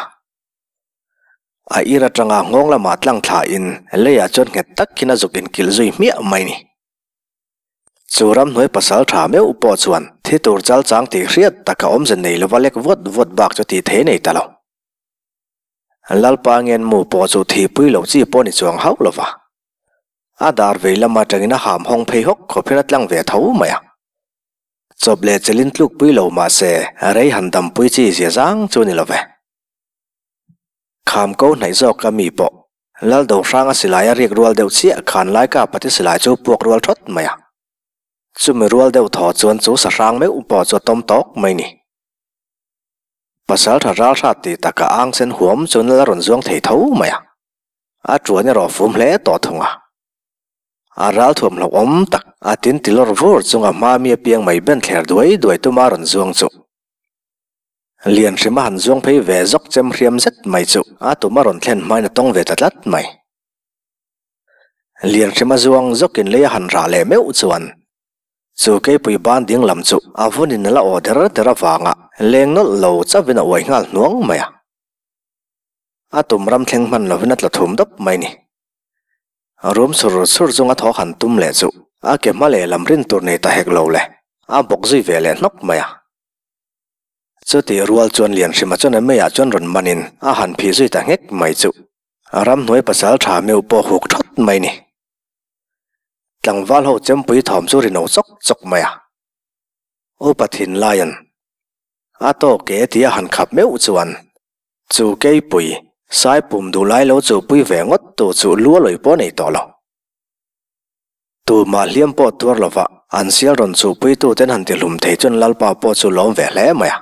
A ir atanga nghawng lamah tlang thlain leiah chuan nghet takin a zuk inkilh zui hmiah mai ni. Chu ramhnuai pasal tha meuh pawh chuan thi tur chal chang tih hriat taka awmze nei lova lek vawt vawt bak chu tih thei nei ta lo. Lalpa ngenmu pawh chu thihpui lo chi pawh ni chuang hauh lova. A dar vei lam atangin a ham hawng phei hawk khawp hian a tlang ve tho mai a. Chawp leh chelin tlukpui lo mahse rei han dampui chi zia zang chu ni love. Kham ko hnaih zawk a mi pawh Laldohranga silai a rik rual deuh chiah khan Laika pati silai chu puak rual thawt mai a. Chumi rual deuh thaw chuan chu sahrang meuh pawh chu a tawm tawk mai ni. Pasaltha ralhrat tih takah ang sen huam chuan la rawn zuang thei tho mai a. A tuan erawh fum hle tawh thung a. A ral thuam hlauhawm tak a tin ti lawr vur chunga hma mi apiang mai ben thler duai duai tuma rawn zuang chu. Lian hrima han zuang phei ve zawk chem hriam zet mai chu a tum a rawn thlen hmain a tawng ve ta tlat mai. Lian hrima zuang zawkin lei a han rah leh meuh chuan. Chu keipui ban ding lam chu a vunin a la aw der der avanga leng nawlh lo chauhin a uai nghal hnuang mai a. A tum ram thleng hman lovin a tla thum dawp mai ni. Rum chhur chhur chunga thaw han tum leh chu a ke hma leh lam rin tur nei ta hek lo le, a bawk zui ve leh hnawk mai a. Chutih rual chuan Lianhrima chuan a meiah chuan rawn manin a han phih zui ta nghek mai chu ramhnuai pasal tha meuh pawh huk thawt mai ni. Tlangval ho chempui thawm chu ri no chawk chawk mai a. Upa Thinlaia'n a tawk e tia han khap meuh chuan chu keipui sai pum duh lai lo chuhpui ve ngawt tu chu lu a lawi pawh nei tawh lo. Tumah hliam pawh tuar lova an sial rawn chuhpui tu ten han ti hlum thei chuan Lalpa pawh chu lawm ve hle mai a.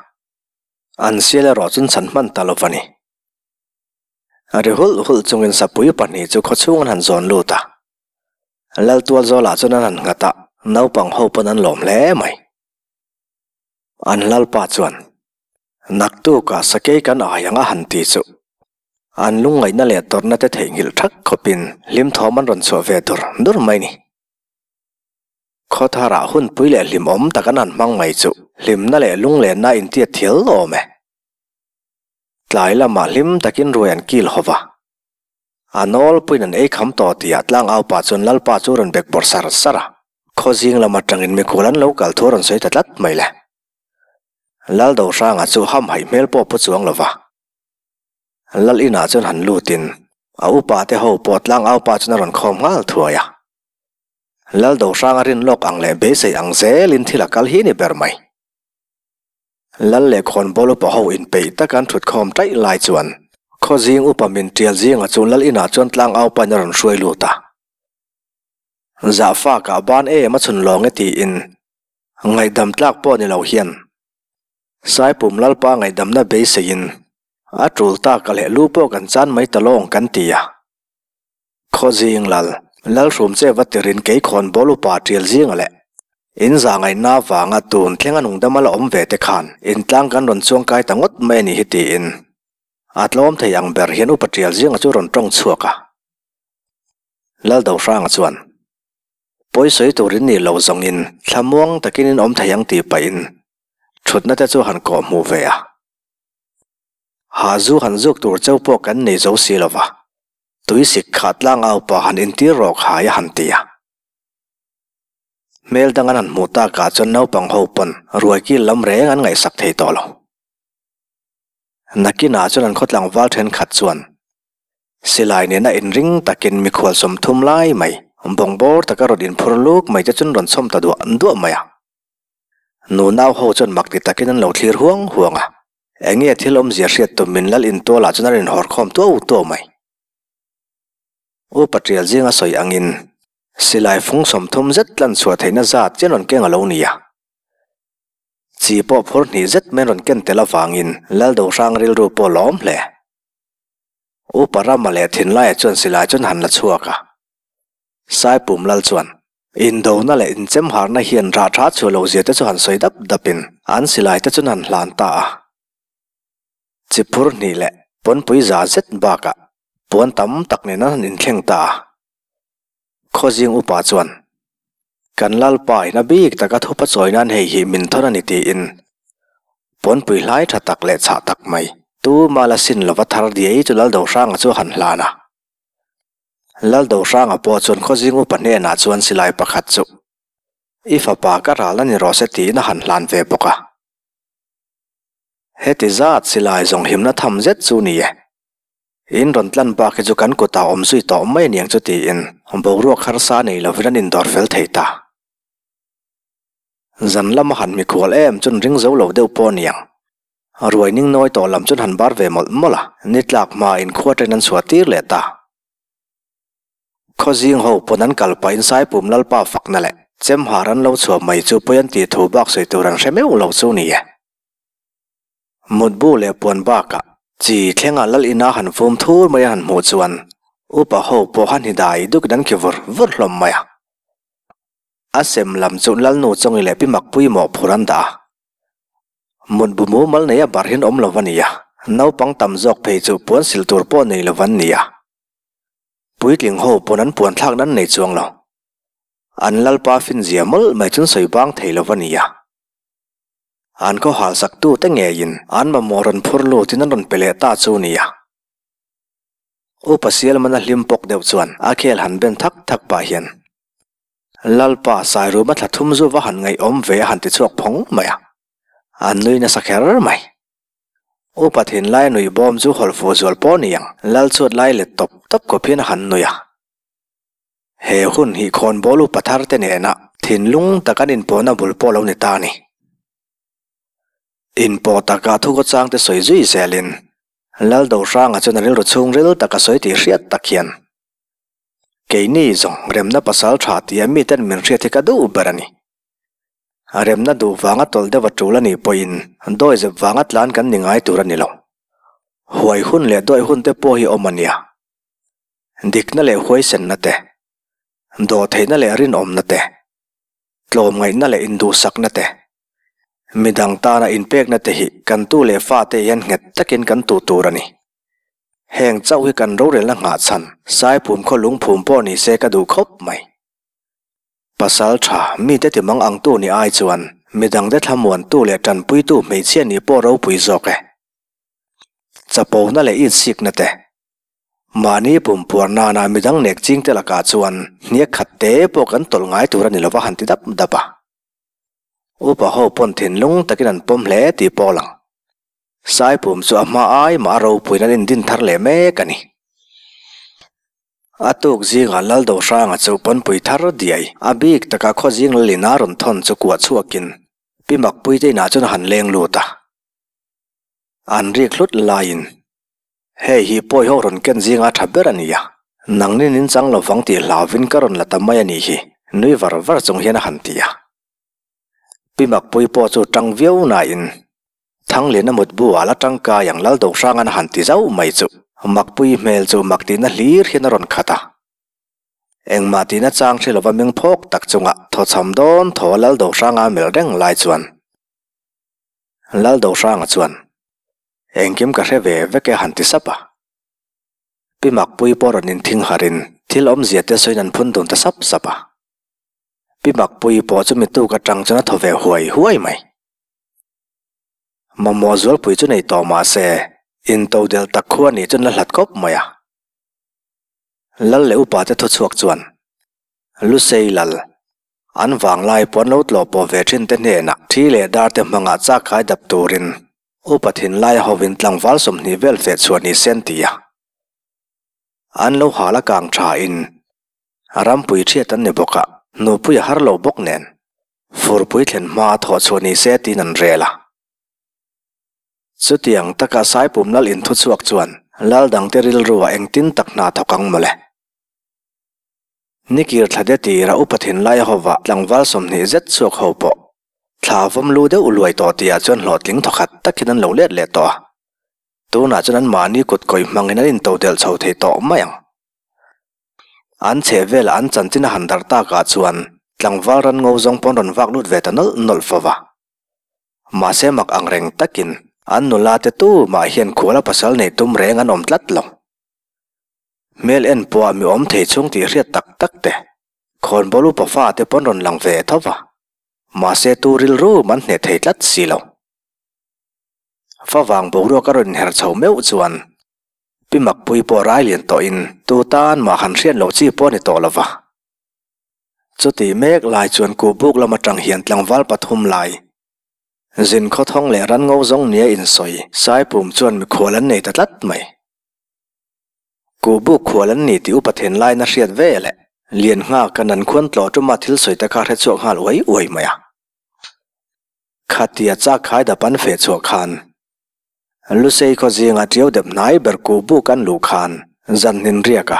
An sial erawh chuan chhan hman ta lova ni. Ri hulh hulh chungin sapui pahnih chu khawchhung an han zawn lut a. Laltualzawlah chuan an han nghat a, naupang ho pawn an lawm hle mai. An Lalpa chuan, Naktukah sakei kan ai ang a han ti chu. An lungngaihna leh tawrhna te theihnghilh thak khawpin hlim thawm an rawn chhuah ve dur dur mai ni. Khawtharah hunpui leh hlimawm tak an han hmang mai chu hlimna leh lunglenna intiat thial awm e. Tlai lamah hlim takin ruai an kil ho va. A nawlpuiin an ei kham tawh tihah tlangau pa chuan Lalpa chu rawn bek bawrh sar sar a. Khaw zing lam atangin mikhual an lo kal thu a rawn sawi ta tlat mai le. Lal Dohranga chu hamhaih hmel pawh pu chuang lo va. Lal inah chuan han lutin a upa te ho pawh tlangau pa chuan a rawn khawm nghal thuai a. Lal Dohranga rin lawk ang leh beisei ang zelin thil a kal hi ni ber mai. Lal leh khawnbawl upa ho inpeih taka an thut khawm taih lai chuan khaw zing upa min tial zinga chu Lal inah chuan tlang au pain a rawn hruai lut a. Zahfakah ban em a chhun lawng e tiin ngaihdam tlak pawh ni lo hian Saipum Lalpa ngaihdamna beiseiin a tul tak a leh lu pawh kan chan mai ta lawng kan ti a. Khaw zing lal, Lalhrum che va tirin kei khawnbawl upa tial zinga leh in zahngaihna avanga tun thleng a nungdam a la awm ve te khan intlang kan rawn chuang kai ta ngawt mai a nih hi tiin a tlawm thei ang ber hian upa tial zinga chu rawn tawng chhuak a. Laldohranga chuan, Pawi sawi turin nih lo zawngin thlamuang takin in awm thei ang tih pahin thutna te chu han kawh hmuh ve a. Ha zu han zuk tur cheu pawh kan nei zo si lo va. Tuisik kha tlang au pah han intir rawh khai a han ti a. Hmel dang an han hmuh takah chuan naupang ho pawn ruai kil lam reng an ngaihsak thei tawh lo. Nakinah chuan an khawtlang val thenkhat chuan silai nena inring takin mikhual 30 lai mai bawngbawr taka rawn inphur luk mai te chuan rawn chhawm ta duah duah mai a. Nunau ho chuan mak ti takin an lo thlir huang huang a. Enge thil awmzia hriat tum min lal intualah chuan a rinhawr khawm tuau tuau mai. Upa Tial zinga sawi angin silai fung 30 zet tlan chhuah theihna zat chian rawn keng a lo ni a. Chi pawh phur hnih zet mai rawn ken tel avangin Lal Dohrang rilru pawh lawm hle. Upa Rama leh Thinlaia chuan silai chuan han la chhuak a. Saipum Lal chuan Indona leh inchemharna hian rah tha chhuah lo zia te chu han sawi dap dapin an silai te chuan han hlan ta a. Chi phur hnih leh pawnpui za zet bakah puan tam tak nen an han inthleng ta a. Khawzing upa chuan, Kan Lalpa in a bik taka thupa chawi nan hei hi min thawn a ni tiin pawnpui hlai tha tak leh chhah tak mai tuma la sin lova thar diai chu Laldohranga chu a han hlan a. Laldohranga pawh chuan khawzing upa hnenah chuan silai pakhat chu I fapa ka ral a ni rawh se tiin a han hlan ve bawk a. Heti zat silai zawng himna tham zet chu ni e. In rawn tlan bak hi chu kan kutah awm zui tawh mai aniang chu tiin boruak harsa nei lovin an indawr fel thei ta. Zan lama han mikhual em chuan ring zo lo deuh pawh aniang. Ruai ning nawi tawh lam chuan han bar ve mawlh mawlh a, ni tlak hmain khua ṭen an chhuah tir leh ta. Khawzing ho pawn an kal pahin Saipum Lalpa fakna leh Chemhar an lo chhuah mai chu pawi an tih thu bak sawi tur an hre meuh lo chu ni e. Mutbu leh puan bakah chi thlengah Lal ina han fum thur mai a han hmuh chuan upa ho pawh han hi dai dukin an khi vur vur hlawm mai a. A sem lam chu Lalnu Chawngi leh Pi Makpui mawhphur an dah a. Mutbu mumal nei a barhin awm lo a ni a, naupang tam zawk phei chu puan sil tur pawh nei lo an ni a. Puitling ho pawn an puan thlak nan nei chuang lo. An Lalpa finzia mawlh mai chuan sawi bang thei lo va nia. An khaw halsak tute ngeiin an mamawh rawn phur lutin an rawn pe leh ta chu nia. Upa Sialmana hlim pawk deuh chuan a khel han ben thak thak pah hian Lalpa Sairuma thla thum zu va han ngaihawm ve a han ti chhuak phawng mai a, an nui nasa kher mai. Upa thinlai nui bawm chu hawlh fuh zual pawh ni ang, Lal chhuat lai let tawp tawp khawp hian a han nui a. He hun hi khawnbawl upa thar te nena thinlung tak an inpawhna bul pawh lo ni ta a ni. Inpawh taka thukhawchang te sawi zui zelin Lal Dohranga chuan a rilru chhungril taka sawi tih hriat tak hian, Keini zawng remna pasal tha tia miten min hriat hi ka duh ber a ni. Remna duh vanga tawlh deuh a tul a nih pawhin dawizep vanga tlan kan ni ngai tur a ni lo. Huai hun leh dawih hun te pawh hi awm a nia. Dikna leh huaisenna te, dawhtheihna leh rinawmna te, tlawmngaihna leh induhsakna te, midang tana inpekna te hi kan tu leh fate hian nghet takin kan tuh tur a ni. Heng chauh hi kan rorelna nghahchhan Saiphum khaw lungphum pawh ni se ka duh khawp mai. Pasal tha, mite ti mang angtu ni ai chuan midangte thlamuantu leh tanpuitu hmeichhia nih pawh ropui zawk e. Chapona leh insikna te. Mahni pumpuar nana midang nek ching te lakah chuan hniak khat te pawh kan tawlh ngai tur a ni lova han ti dap dap a. Upa ho pawn thinlung takin an pawm hle tih pawh lang. Saipum chu a hma ai mah a ropuiin an indin thar leh mek a ni. A tuk zingah Laldohranga chu pawnpui thar diai a bik taka khawzing lalin a rawn thawn chu kuah chhuakin Pi Makpuite inah chuan a han leng lut a. An rik hlut laiin Hei hi pawi ho rawn ken zinga tha ber a nia, nangni nin chang lo vang tih hlauvin ka rawn la ta mai a nih hi, nui var var chung hian a han ti a. Pi Makpui pawh chu tang viau nain Thangliana mutbu ah la tangkai ang Lal Dohrangan a han ti zauh mai chu Makpui hmel chu mak tihna hlir hian a rawn khat a. Engmah tihna chang hre lova meng phawk tak chunga thawchham dawn thaw a Lal Dohranga melh reng lai chuan Lal Dohranga chuan Engkim ka hre ve vek e han ti sap a. Pi Makpui pawh rawn inthing harin thil awmzia te sawiin an phun dun ta sap sap a. Pi Makpui pawh chu mituk atang chuan a thaw ve huai huai mai. Mamawh zualpui chu nei tawh mah se, intodelh tak khu a nih chuan la hlat khawp mai a. Lal leh upa te thuchhuak chuan, Lusei Lal, an vanglai pawh an lo tlawh pawh ve thin te hnenah thi leh dar te hmangah chak khai dap turin Upa thinlai hovin tlangval 20 vel feh chhuah ni se an ti a. An lo hal a kang tha in rampui thiat an ni bawk a, nupui a har lo bawk nen furpui thlen hma a thawh chhuah ni se tiin an rel a. Chutiang taka Saipum lal inthu chhuak chuan lal dangte rilru ah engtin tak hna thawk ang mawle. Nikir thla de tira upa thinlai hova tlangval 20 zet chhuak ho pawh thla vawm lu deuh luai tawh tihah chuan hlawhtling thawkhat takin an lo let leh tawh a. Tunah chuan an mahni kut kawih hmangin an intodelh chho thei tawh mai ang. An chheh velah an chanchin a han darh takah chuan tlangval ran ngo zawng pawn rawn vak lut ve ta nawlh nawlh fo va. Mahse mak ang reng takin an nula te tumah hian khuala pasal neih tum reng an awm tlat lo. Hmel en pawh mi awm thei chhung tih hriat tak tak te, khawnbawl upa fate pawn rawn lang ve tho va. Mahse tu rilru man hneh thei tlat si lo. Favang boruak a rawn inher chho meuh chuan Pi Makpui pawh rai lian tawhin tu tan mah han hriat loh chi pawh a ni tawh lo va. Chutih mek lai chuan Kuhbuk lam atang hian tlangval pathum lai zin khawthawng leh ran ngo zawng nia insawi Saipum chuan mikhual an nei ta tlat mai. Kuhbuk khual an ni tih upa then lain a hriat ve leh lian nghak a nan khuan tlawh tuma thil sawi te kha hre chhuak nghal uai uai mai a. Khatia chak khai dap an feh chhuah khan Lusei khaw zinga tiau dep hnai ber Kuhbuk an luh khan zan hnin riak a.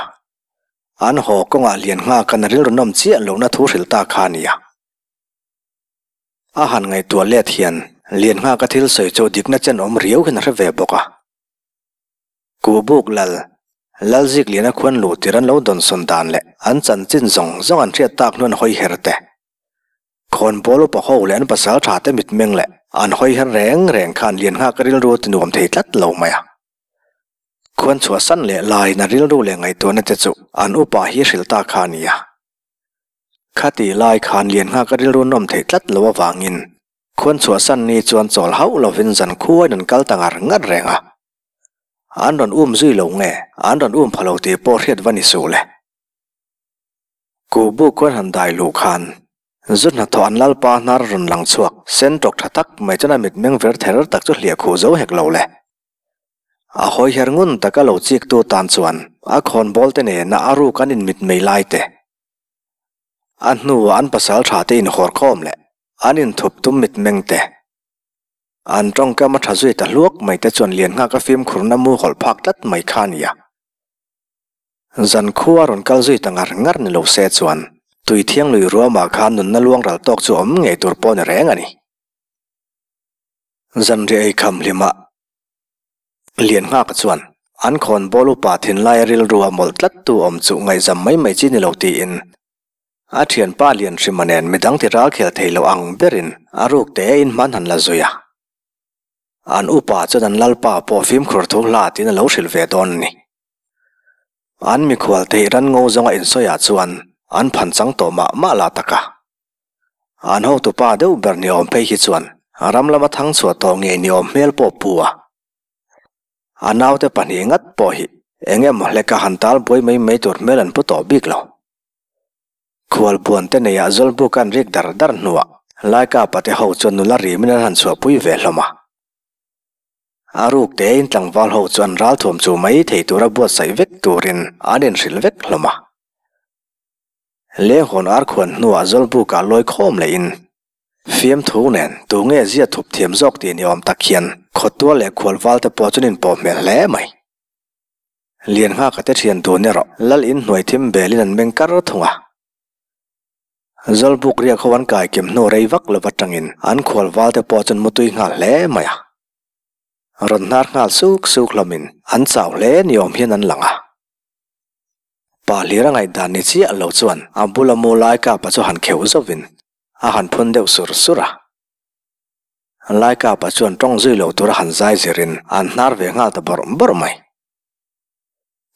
An haw kawngah lian nghak a na rilru nawm chiah lohna thu hrilh ta kha a ni a. A han ngaihtuah let hian lian nghak a thil sawi chu dikna chen awm riau hian a hre ve bawk a. Kuhbuk lal, Lalzik liana khuan luh tir an lo dawnsawn dan leh an chanchin zawng zawng an hriat tak hnuan hawi her te. Khawnbawl upa ho leh an pasal tha te mitmeng leh an hawi her reng reng khan Lianghak a rilru ti nuam thei tlat lo mai a. Khuan chhuahsan leh laiin a rilru leh ngaihtuahna te chu an upa hi hrilh ta kha a ni a. Khatih lai khan Lianngaka rilru nawm theih tlat lo avangin khuan chhuahsan ni chuan chawl hauh lovin zan khuain an kal ta ngar ngar reng a. An rawn um zui lo nge, an rawn um pha lo tih pawh hriat va ni suh le. Kuhbu khuan han dai luh khan zu hnathawh an lalpa hnar rawn lang chhuak sen tawk tha tak mai chuan a mitmeng ver ther tak chu hliah khuh zo hek lo le. A hawi her ngun taka lo chiktu tan chuan a khawnbawl te nena a ruk an inmitmei lai te, a hnuah an pasal tha te inhawr khawm leh an inthup tum mitmeng te, an tawngkam a tha zui ta hluak mai te chuan Lianngaka fimkhurna mu hawlh phak tlat mai kha a ni a. Zan khua rawn kal zui ta ngar ngar ni lo se chuan tui thiang lui ruamah khan nunna luang ral tawk chu awm ngei tur pawh ni reng a ni. Zanriah ei kham hlimah Lianngaka chuan an khawn bawl upa thinlaia rilru a mawlh tlat tu awm chu ngaihzam mai mai chi ni lo tiin a thianpa Lianhrima nen midang ti ral khel thei lo ang berin a ruk te in hman han la zui a. An upa chuan an lalpa pawh fimkhur thu hla tiin a lo hrilh ve dawn a ni. An mikhual theih ran ngo zawnga insawiah chuan an phan chang tawh mah mah lah tak a. An hotupa deuh ber ni awm phei hi chuan ram lama thang chhuah tawh ngei ni awm hmel pawh pu a. A naute pahnih ngat pawh hi eng emaw hleka han tal buai mai mai tur hmel an pu tawh bik lo. Khualbuan te neiah Zawlbuk an rik dar dar hnuah Laikapa te ho chuan nula rimin an han chhuahpui ve hlawm a. A ruk tein tlangval ho chuan ralthuam chu mai thei tura buatsaih vek turin an inhrilh vek hlawm a. Lenghawn ar khuan hnuah Zawlbukah lawi khawm lehin fiamthu nen tu nge zia thup thiam zawk tih ni awm tak hian khawtual leh khualval te pawh chuan inpawh hmel hle mai. Lianngaka te thian dun erawh lal in hnuai thim belin an meng kar thung a. Zawlbuk riak ho an kai kim hnu rei vak lo atangin an khualval te pawh chuan mutui nghal hle mai a. Rawn hnar nghal suk suk hlawmin an chau hle ni awm hian an lang a. Pa hlir a ngaihdan ni chiah lo chuan a bula mu Laikapa chu han kheuh zauhin a han phun deuh sur sur a. Laikapa chuan tawng zui lo tura han zai zirin an hnar ve nghal ta bawrh bawrh mai.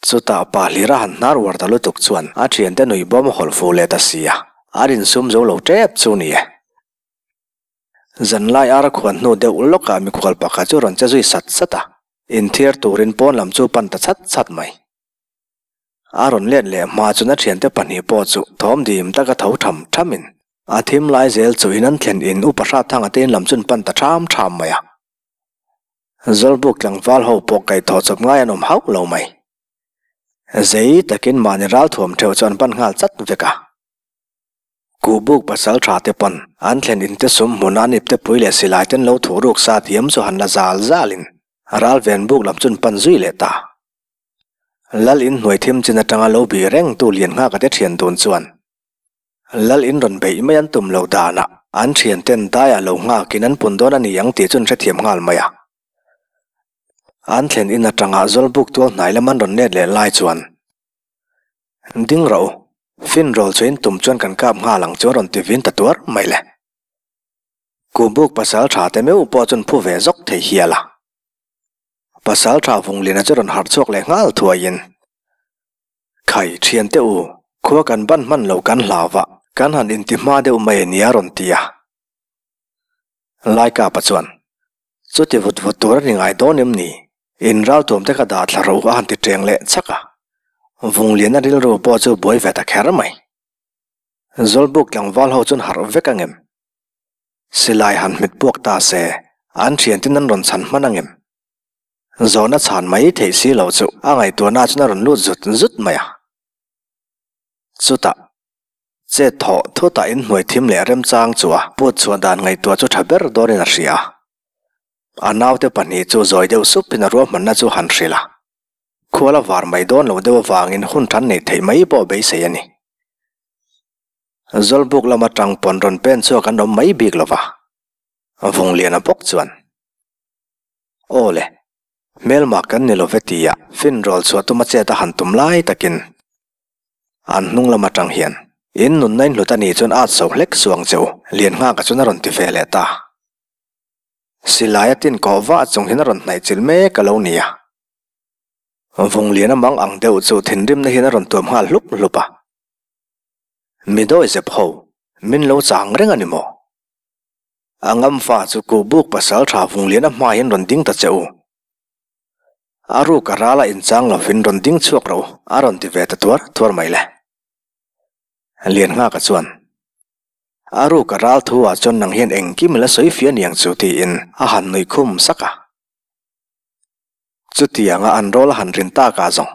Chutah pa hlir a han hnar uar ta lutuk chuan a thiante nui bawm a hawlh fuh leh ta si a, a rinsum zo lo tep chu ni e. Zanlai ara khuan hnu deuh lawkah mikhual pakhat chu rawn che zui sat sat a, inthiar turin pawn lam chu pan ta chat chat mai. A rawn let leh hma chuan a thiante pahnih pawh chu thawm dim taka tho tham thamin a thim lai zel chu in an thlen in upa Hratthanga te in lam chu an pan ta tham tham mai a. Zawlbuk tlangval ho pawh kaihthawh chawp ngai an awm hauh lo mai. Zei takin mahni ralthuam theuh chu an pan nghal chat vek a. Kuhbuk pasal tha te pawn an thlen in te sum hmun a nip te pui leh silai ten lo thuh ruk sa thiam chu han la zal zal in ral ven buk lam chun pan zui leh ta. Lal in hnuai thim chin atanga lo bih reng tu lian nghak a te thian dun chuan Lal in rawn beih mai an tum lo dan ah an thian ten dai ah lo nghak in an pun dawn a ni ang tih chun hrethiam nghal mai a. An thlen in atanga Zawlbuk tual hnai lam an rawn let leh lai chuan Ding rawh u, fin rawl chu in tum chuan kan kap nghal ang chu a rawn ti vin ta tuar mai le. Kuhbuk pasal tha te meuh pawh chuan phu ve zawk thei hial a. Pasal tha Vungliana chu rawn harh chhuak leh nghal thuaiin, Khai, thiante u, khua kan ban hman lo kan hlau va, kan han inti hma deuh mai a nia rawn ti a. Laikapa chuan, Chuti vut vut tur a ni ngai dawn em ni? In raltuam te kha dah thla rawh u a han ti ṭeng leh chak a. Vungliana rilru pawh chu buai ve ta kher mai. Zawlbuk tlangval ho chuan harh vek ang em? Silai han hmet puak ta se, an ṭhiantin an rawn chhan hman ang em? Zawhna chhan mai theih si loh chu a ngaihtuahna chuan a rawn lut zut zut mai a. Chutah. Chet thawh thutah inhnuai thim leh remchang chu a put chhuah dan ngaihtuah chu tha ber dawnin a hria. A naute pahnih chu zawi deuh supin a ruahmanna chu han hrilh a. Khual a var mai dawn lo deuh avangin hun tan neih theih mai pawh beisei a ni. Zawlbuk lama tang pawn rawn pen chhuak an awm mai bik lo va, Vungliana bawk chuan, Aw le, hmelma kan ni lo ve tia finrawl chhuah tuma chet a han tum lai takin, An hnung lam atang hian in nunna in hlut a nih chuan at so hlek suang che u, Lianngaka chuan a rawn ti ve leh ta. Silai a tin kawh vah chung hian a rawn hnaih chilh mek a lo ni a. Vunglian a mang ang deuh chu thinrimna hian a rawn tuam nghal hlup hlup a. Mi dawizep ho, min lo chang reng a ni maw? A ngam fa chu Kuhbuk pasalṭha Vungliana hma hian rawn ding ta che u. A ruk a ral a inchang lovin rawn ding chhuak rawh u, a rawn ti ve ta tuar tuar mai le. Lianghaka chuan, A ruk a ral thu ah chuan nang hian engkim i la sawi fia niang chu tiin a han nuih khum sak a. Chutianga an rawl a han rin tak ah zawng,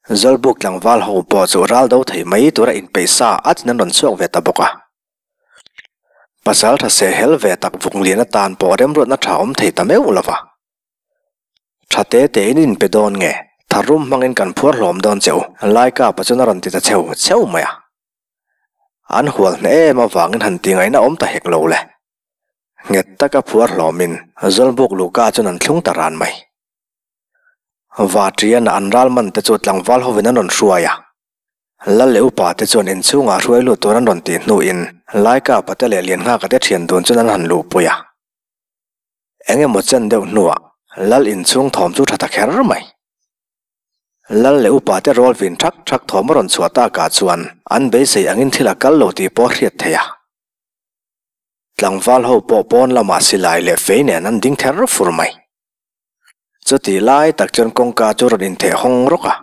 Zawlbuk tlangval ho pawh chu ral do thei mai tura inpeih sa atin an rawn chhuak ve ta bawk a. Pasal tha seh hel ve tak Vunglian atan pawh remruatna tha awm thei ta meuh lo va. Tha te tein in pe dawn nge, tharum hmangin kan phuar hlawm dawn che u, Laikapa chuan a rawn ti ta cheu cheu mai a. An hual hneh em avangin han ti ngaihna awm ta hek lo le. Nghet taka phuar hlawmin Zawlbuk Luka chuan an thlung ta ran mai. Vaṭiana an ral man te chu tlangval hovin an rawn hruai a. Lal leh upa te chuan inchhungah hruai lut tur an rawn tih hnuin Laikapa te leh Lianghaka te ṭhian dun chuan an han luhpui a. Eng emaw chen deuh hnuah Lal inchhung thawm chu ṭha ta kher mai. Lal leh upa te rawl vin ṭhak ṭhak thawm a rawn chhuah takah chuan an beisei angin thil a kal lo tih pawh a hriat theih a. Tlangval ho pawh pawn lamah silai leh fei nen an ding ther fur mai. Chutih lai tak chuan kawngka chu rawn intheh hawng rawk a.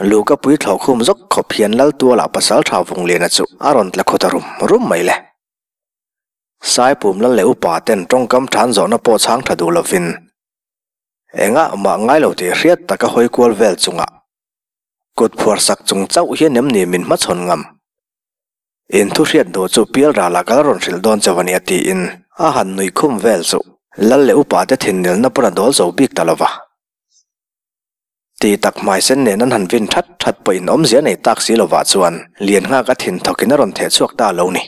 Luka pui thlawh khum zawk khawp hian Laltuala pasal tha Vungliana chu a rawn tla khawt a rum rum mai le. Saipum lal leh upa ten tawngkam than zawhna pawh chhang tha duh lovin engah mah ngai lo tih hriat taka hawi kual vel chungah kut phuar sak chung chauh hian em ni min hmachhawn ngam. In thu hriat duh chu pial ralah ka la rawn hrilh dawn chauh a nia tiin a han nuih khum vel chu lal leh upa te thinrilna pawn a dawl zo bik ta lova. Ti tak hmaisen nen an han vin that that pawhin awmzia nei tak si lovah chuan Lianghak a thin thawkin a rawn theh chhuak ta lo ni.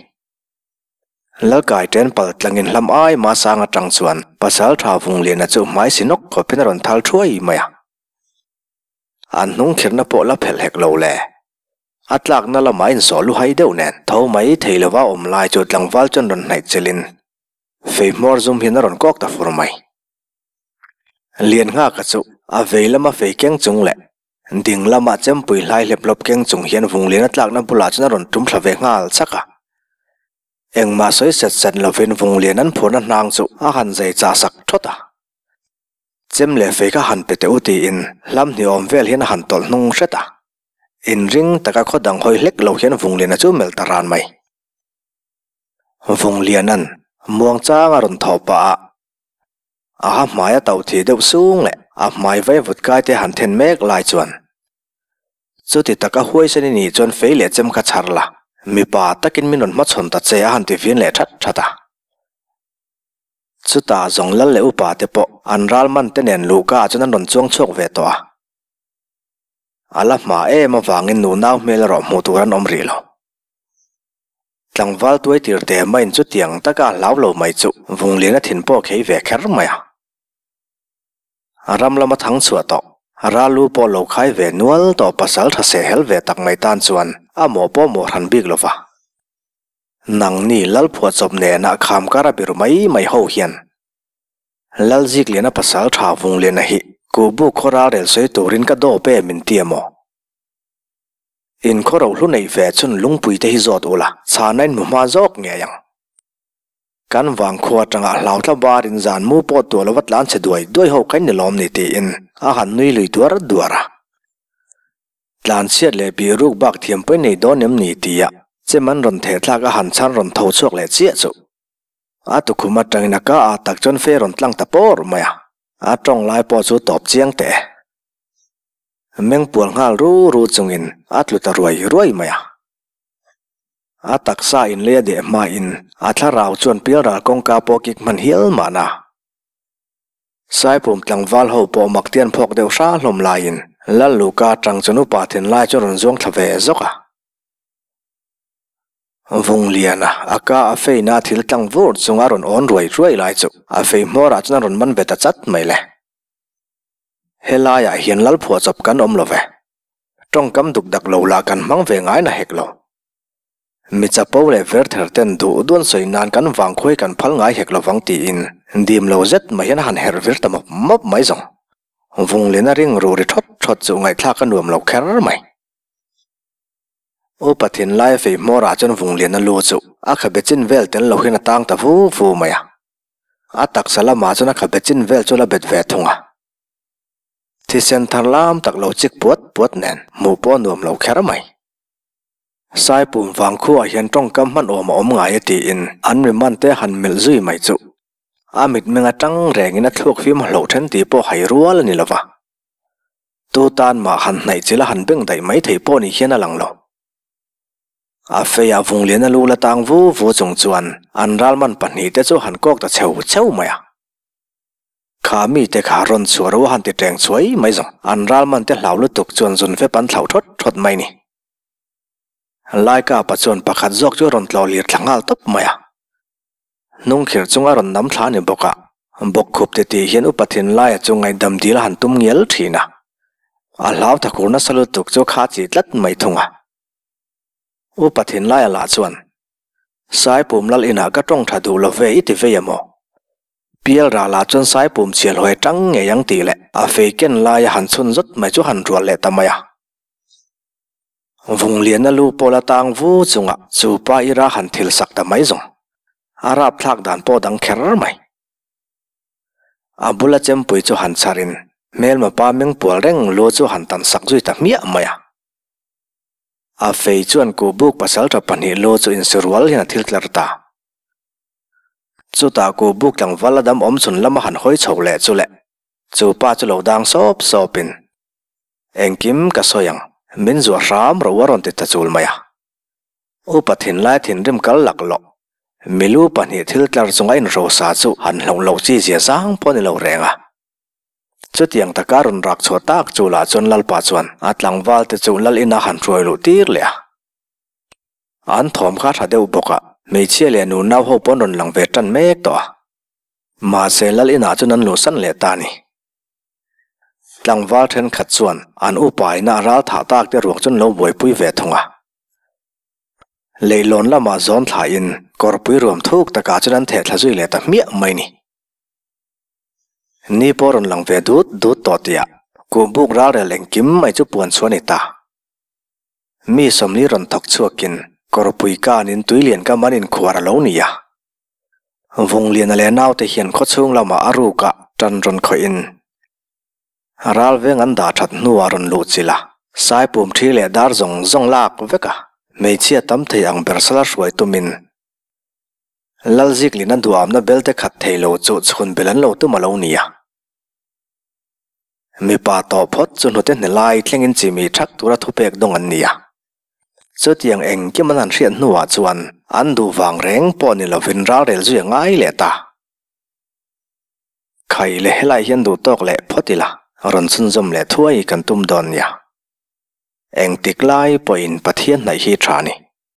Lalkai ṭen pal tlangin hlam ai mah sang aṭang chuan Pasalṭha Vungliana chu hmai si nawk khawpin a rawn thal thuai mai a. An hnung khirhna pawh la phelh hek lo le. A tlakna lamah insawh lu hai deuh nen tho mai thei lova awm lai chu tlangval chuan rawn hnaih chelin fei hmawr zum hian a rawn kawk ta fur mai. Lianghaka chu a vei lama fei keng chung leh ding lama chempui hlai hlep hlawp keng chung hian Vungliana tlakna bulah chuan a rawn tum thla ve nghal chak a. Engmah sawi set set lovin Vunglian an phurna hnang chu a han zai chah sak thawt a. Chem leh fei kha han pe teh u tiin hlam hniawm vel hian a han tawlh hnung hret a. Inring taka khaw dang hawi hlek lo hian Vungliana chu melh ta ran mai. Vungliana'n muangchang a rawn thawh pah a, a ha hmai a tauh thih deuh sung leh a hmai vai vut kai te han then mek lai chuan chuti taka huaisen i nih chuan fei leh chem kha chhar la, mipa takin min rawn hmachhawn ta che a han ti vin leh that that a. Chutah zawng lal leh upa te pawh an ral man te nen luhka ah chuan an rawn chuang chhuak ve tawh a. A la hma em avangin nu nau hmel erawh hmuh tur an awm rih lo. Tlangval tuai tir te maiin chutiang taka a hlau lo mai chu Vungliana thin pawh a khei ve kher mai a. A ram lama thang chhuah tawh, ral lu pawh lo khai ve nual tawh pasal tha seh hel ve tak mai tan chuan a mawh pawh mawh hran bik lo va. Nangni Lalphuahchawp nena kham kar a biru mai mai ho hian Lalzikliana pasal tha Vungliana hi Kuhbuk khaw ral rel sawi turin ka dawp e min ti emaw? In khaw rohlu neih ve chun lungpui te hi zawt ula chhana in hmu hma zawk ngei ang. Kan vangkhua atanga hlau thla barin zan mu pawh tuah lova tlan chhe duai duai ho kha in ni lawm ni tiin a han nui lui duar duar a. Tlan chhiat leh bih ruk bak thiam pawhin nei dawn em ni tia chem an rawn theh thlak a han chhan rawn tho chhuak leh chiah chu. A tukhum atangin a ka ah tak chuan fe rawn tlang ta pawr mai a, a tawng lai pawh chu tawp chiang teh e. Meng pual nghal ru ru chungin a tlu ta ruai ruai mai a. A taksa inlei a deh hmain a thlarau chuan pialral kawngka pawh kik hman hial mahna. Saipum tlangval ho pawh maktian phawk deuh hra hlawm laiin Lalluka atang chuan upa thinlai chu a rawn zuang thla ve zawk a. Vungliana a ka a feina thil tlang vur chunga a rawn awn ruai ruai lai chu a fei hmawrah chuan a rawn man ve ta chat mai le. Helaiah hian Lalphuahchawp kan awm lo ve. Tawngkam duk dak lo lah kan hmang ve ngai na hek lo. Mi chapo leh verther ten duh duan sawi nan kan vangkhuai kan phal ngai hek lovang tiin dim lo zet mai hian a han herh vir ta mawp mawp mai zawng. Vungliana ring ru ri thawt thawt chu ngaihthlak a nuam lo kher mai. Upa thinlaia fei hmawrah chuan Vungliana lu chu a khabe chin vel tel lo hian a tang ta vu vu mai a. A taksa lamah chuan a khabe chin vel chu la bet ve thung a. Thisen thar lam tak lo chik puat puat nen hmuh pawh a nuam lo kher mai. Saipum vangkhuaah hian tawngkam hman awm a awm ngai e tiin an mi man te han melh zui mai chu a mitmeng atang rengin a thluak fim hloh then tih pawh hai rual a ni lova. Tu tan mah han hnaih chilh a han beng daih mai thei pawh ni hian a lang lo. A feiah Vungliana lu la tang vu vu chung chuan an ralman pahnihte chu han kawk ta cheu cheu mai a. Kha mite kha rawn chhuah ro a han ti teng chhuai mai zawng. An ralman te hlau lutuk chuan zun fep an thlauh thawt thawt mai ni. Laikapa chuan pakhat zawk chu a rawn tlawh lir thla nghal tawp mai a. Hnungkhirh chung a rawn nam thla a ni bawk a. Bawkkhup ti tih hian upa thinlaia chu ngaihdam dil a han tum ngial thin a. A hlau thakur nasa lutuk chu kha chi tlat mai thung a. Upa thinlaia lah chuan, Saipum lal inah ka tawng tha duh lo ve i ti vei a maw? Pial ralah chuan Saipum chhial hawi tang ngei ang tih leh a fei ken laia han chhun zawt mai chu han rual leh ta mai a. Vungliana lu pawh la tang vu chunga chu pa ira han thil sak ta mai zawng. A rapthlak dan pawh dang kher mai. A bula chempui chu han chharin hmelma pa meng pual reng lu chu han tan sak zui ta hmiah mai a. A fei chuan kuhbuk pasaltha pahnih lu chu insirual hian a thil tlar ta. Chutah kuhbuk tlangval a dam awm chhun lama han hawi chho leh chu le, chu pa chu lo dang sawp sawpin, Engkim ka sawi ang, min zuah hram ro a rawn ti ta chul mai a. Upa thinlai thinrim kal laklawh, milu pahnih thil tlar chunga inhrosa chu han hlauh loh chi zia zang pawh a ni lo reng a. Chutiang taka rawn rak chhuah tak chu lah chuan Lalpa chuan a tlangval te chu Lal ina han hruai luh tir leh a. An thawm kha tha deuh bawk a, hmeichhia leh nunau ho pawh an rawn lang ve tan mek tawh a. Mahse Lal inah chuan an luhsan leh ta a ni. Tlangval thenkhat chuan an upa ina a ral thah tak te ruak chu an lo buaipui ve thung a. Leihlawn lamah zawn thlain kawrpui ruam thuk takah chuan an theh thla zui leh ta hmiah mai ni. Ni pawh rawn lang ve dut dut tawh tihah kuhbuk ralrel engkim mai chu puan chhuah a ni ta. Mi sawmli rawn thawk chhuakin kawrpui kanin tuilian kam an inkhuar a lo ni a. Vungliana leh naute hian khawchhung lamah a rukah tan rawn khawih in ral veng an dah that hnuah rawn luh chilh a, Saipum thi leh dar zawng zawng lak vek a, hmeichhia tam thei ang ber sala hruai tumin Lalziklina duamna belte khat thei lo chu chhun bel an lo tum a lo ni a. Mipa tawh phawt chu hnute hne lai thlengin chimi thak tura thupek dawng an ni a. Chutiang engkim an han hriat hnuah chuan an duh vang reng pawh ni lovin ralrel zui a ngai leh ta. Khai leh helai hian duh tawk leh phawt ila rawn chhunzawm leh thuai kan tum dawn nia. Engtik lai pawhin Pathian hnaih hi tha a ni.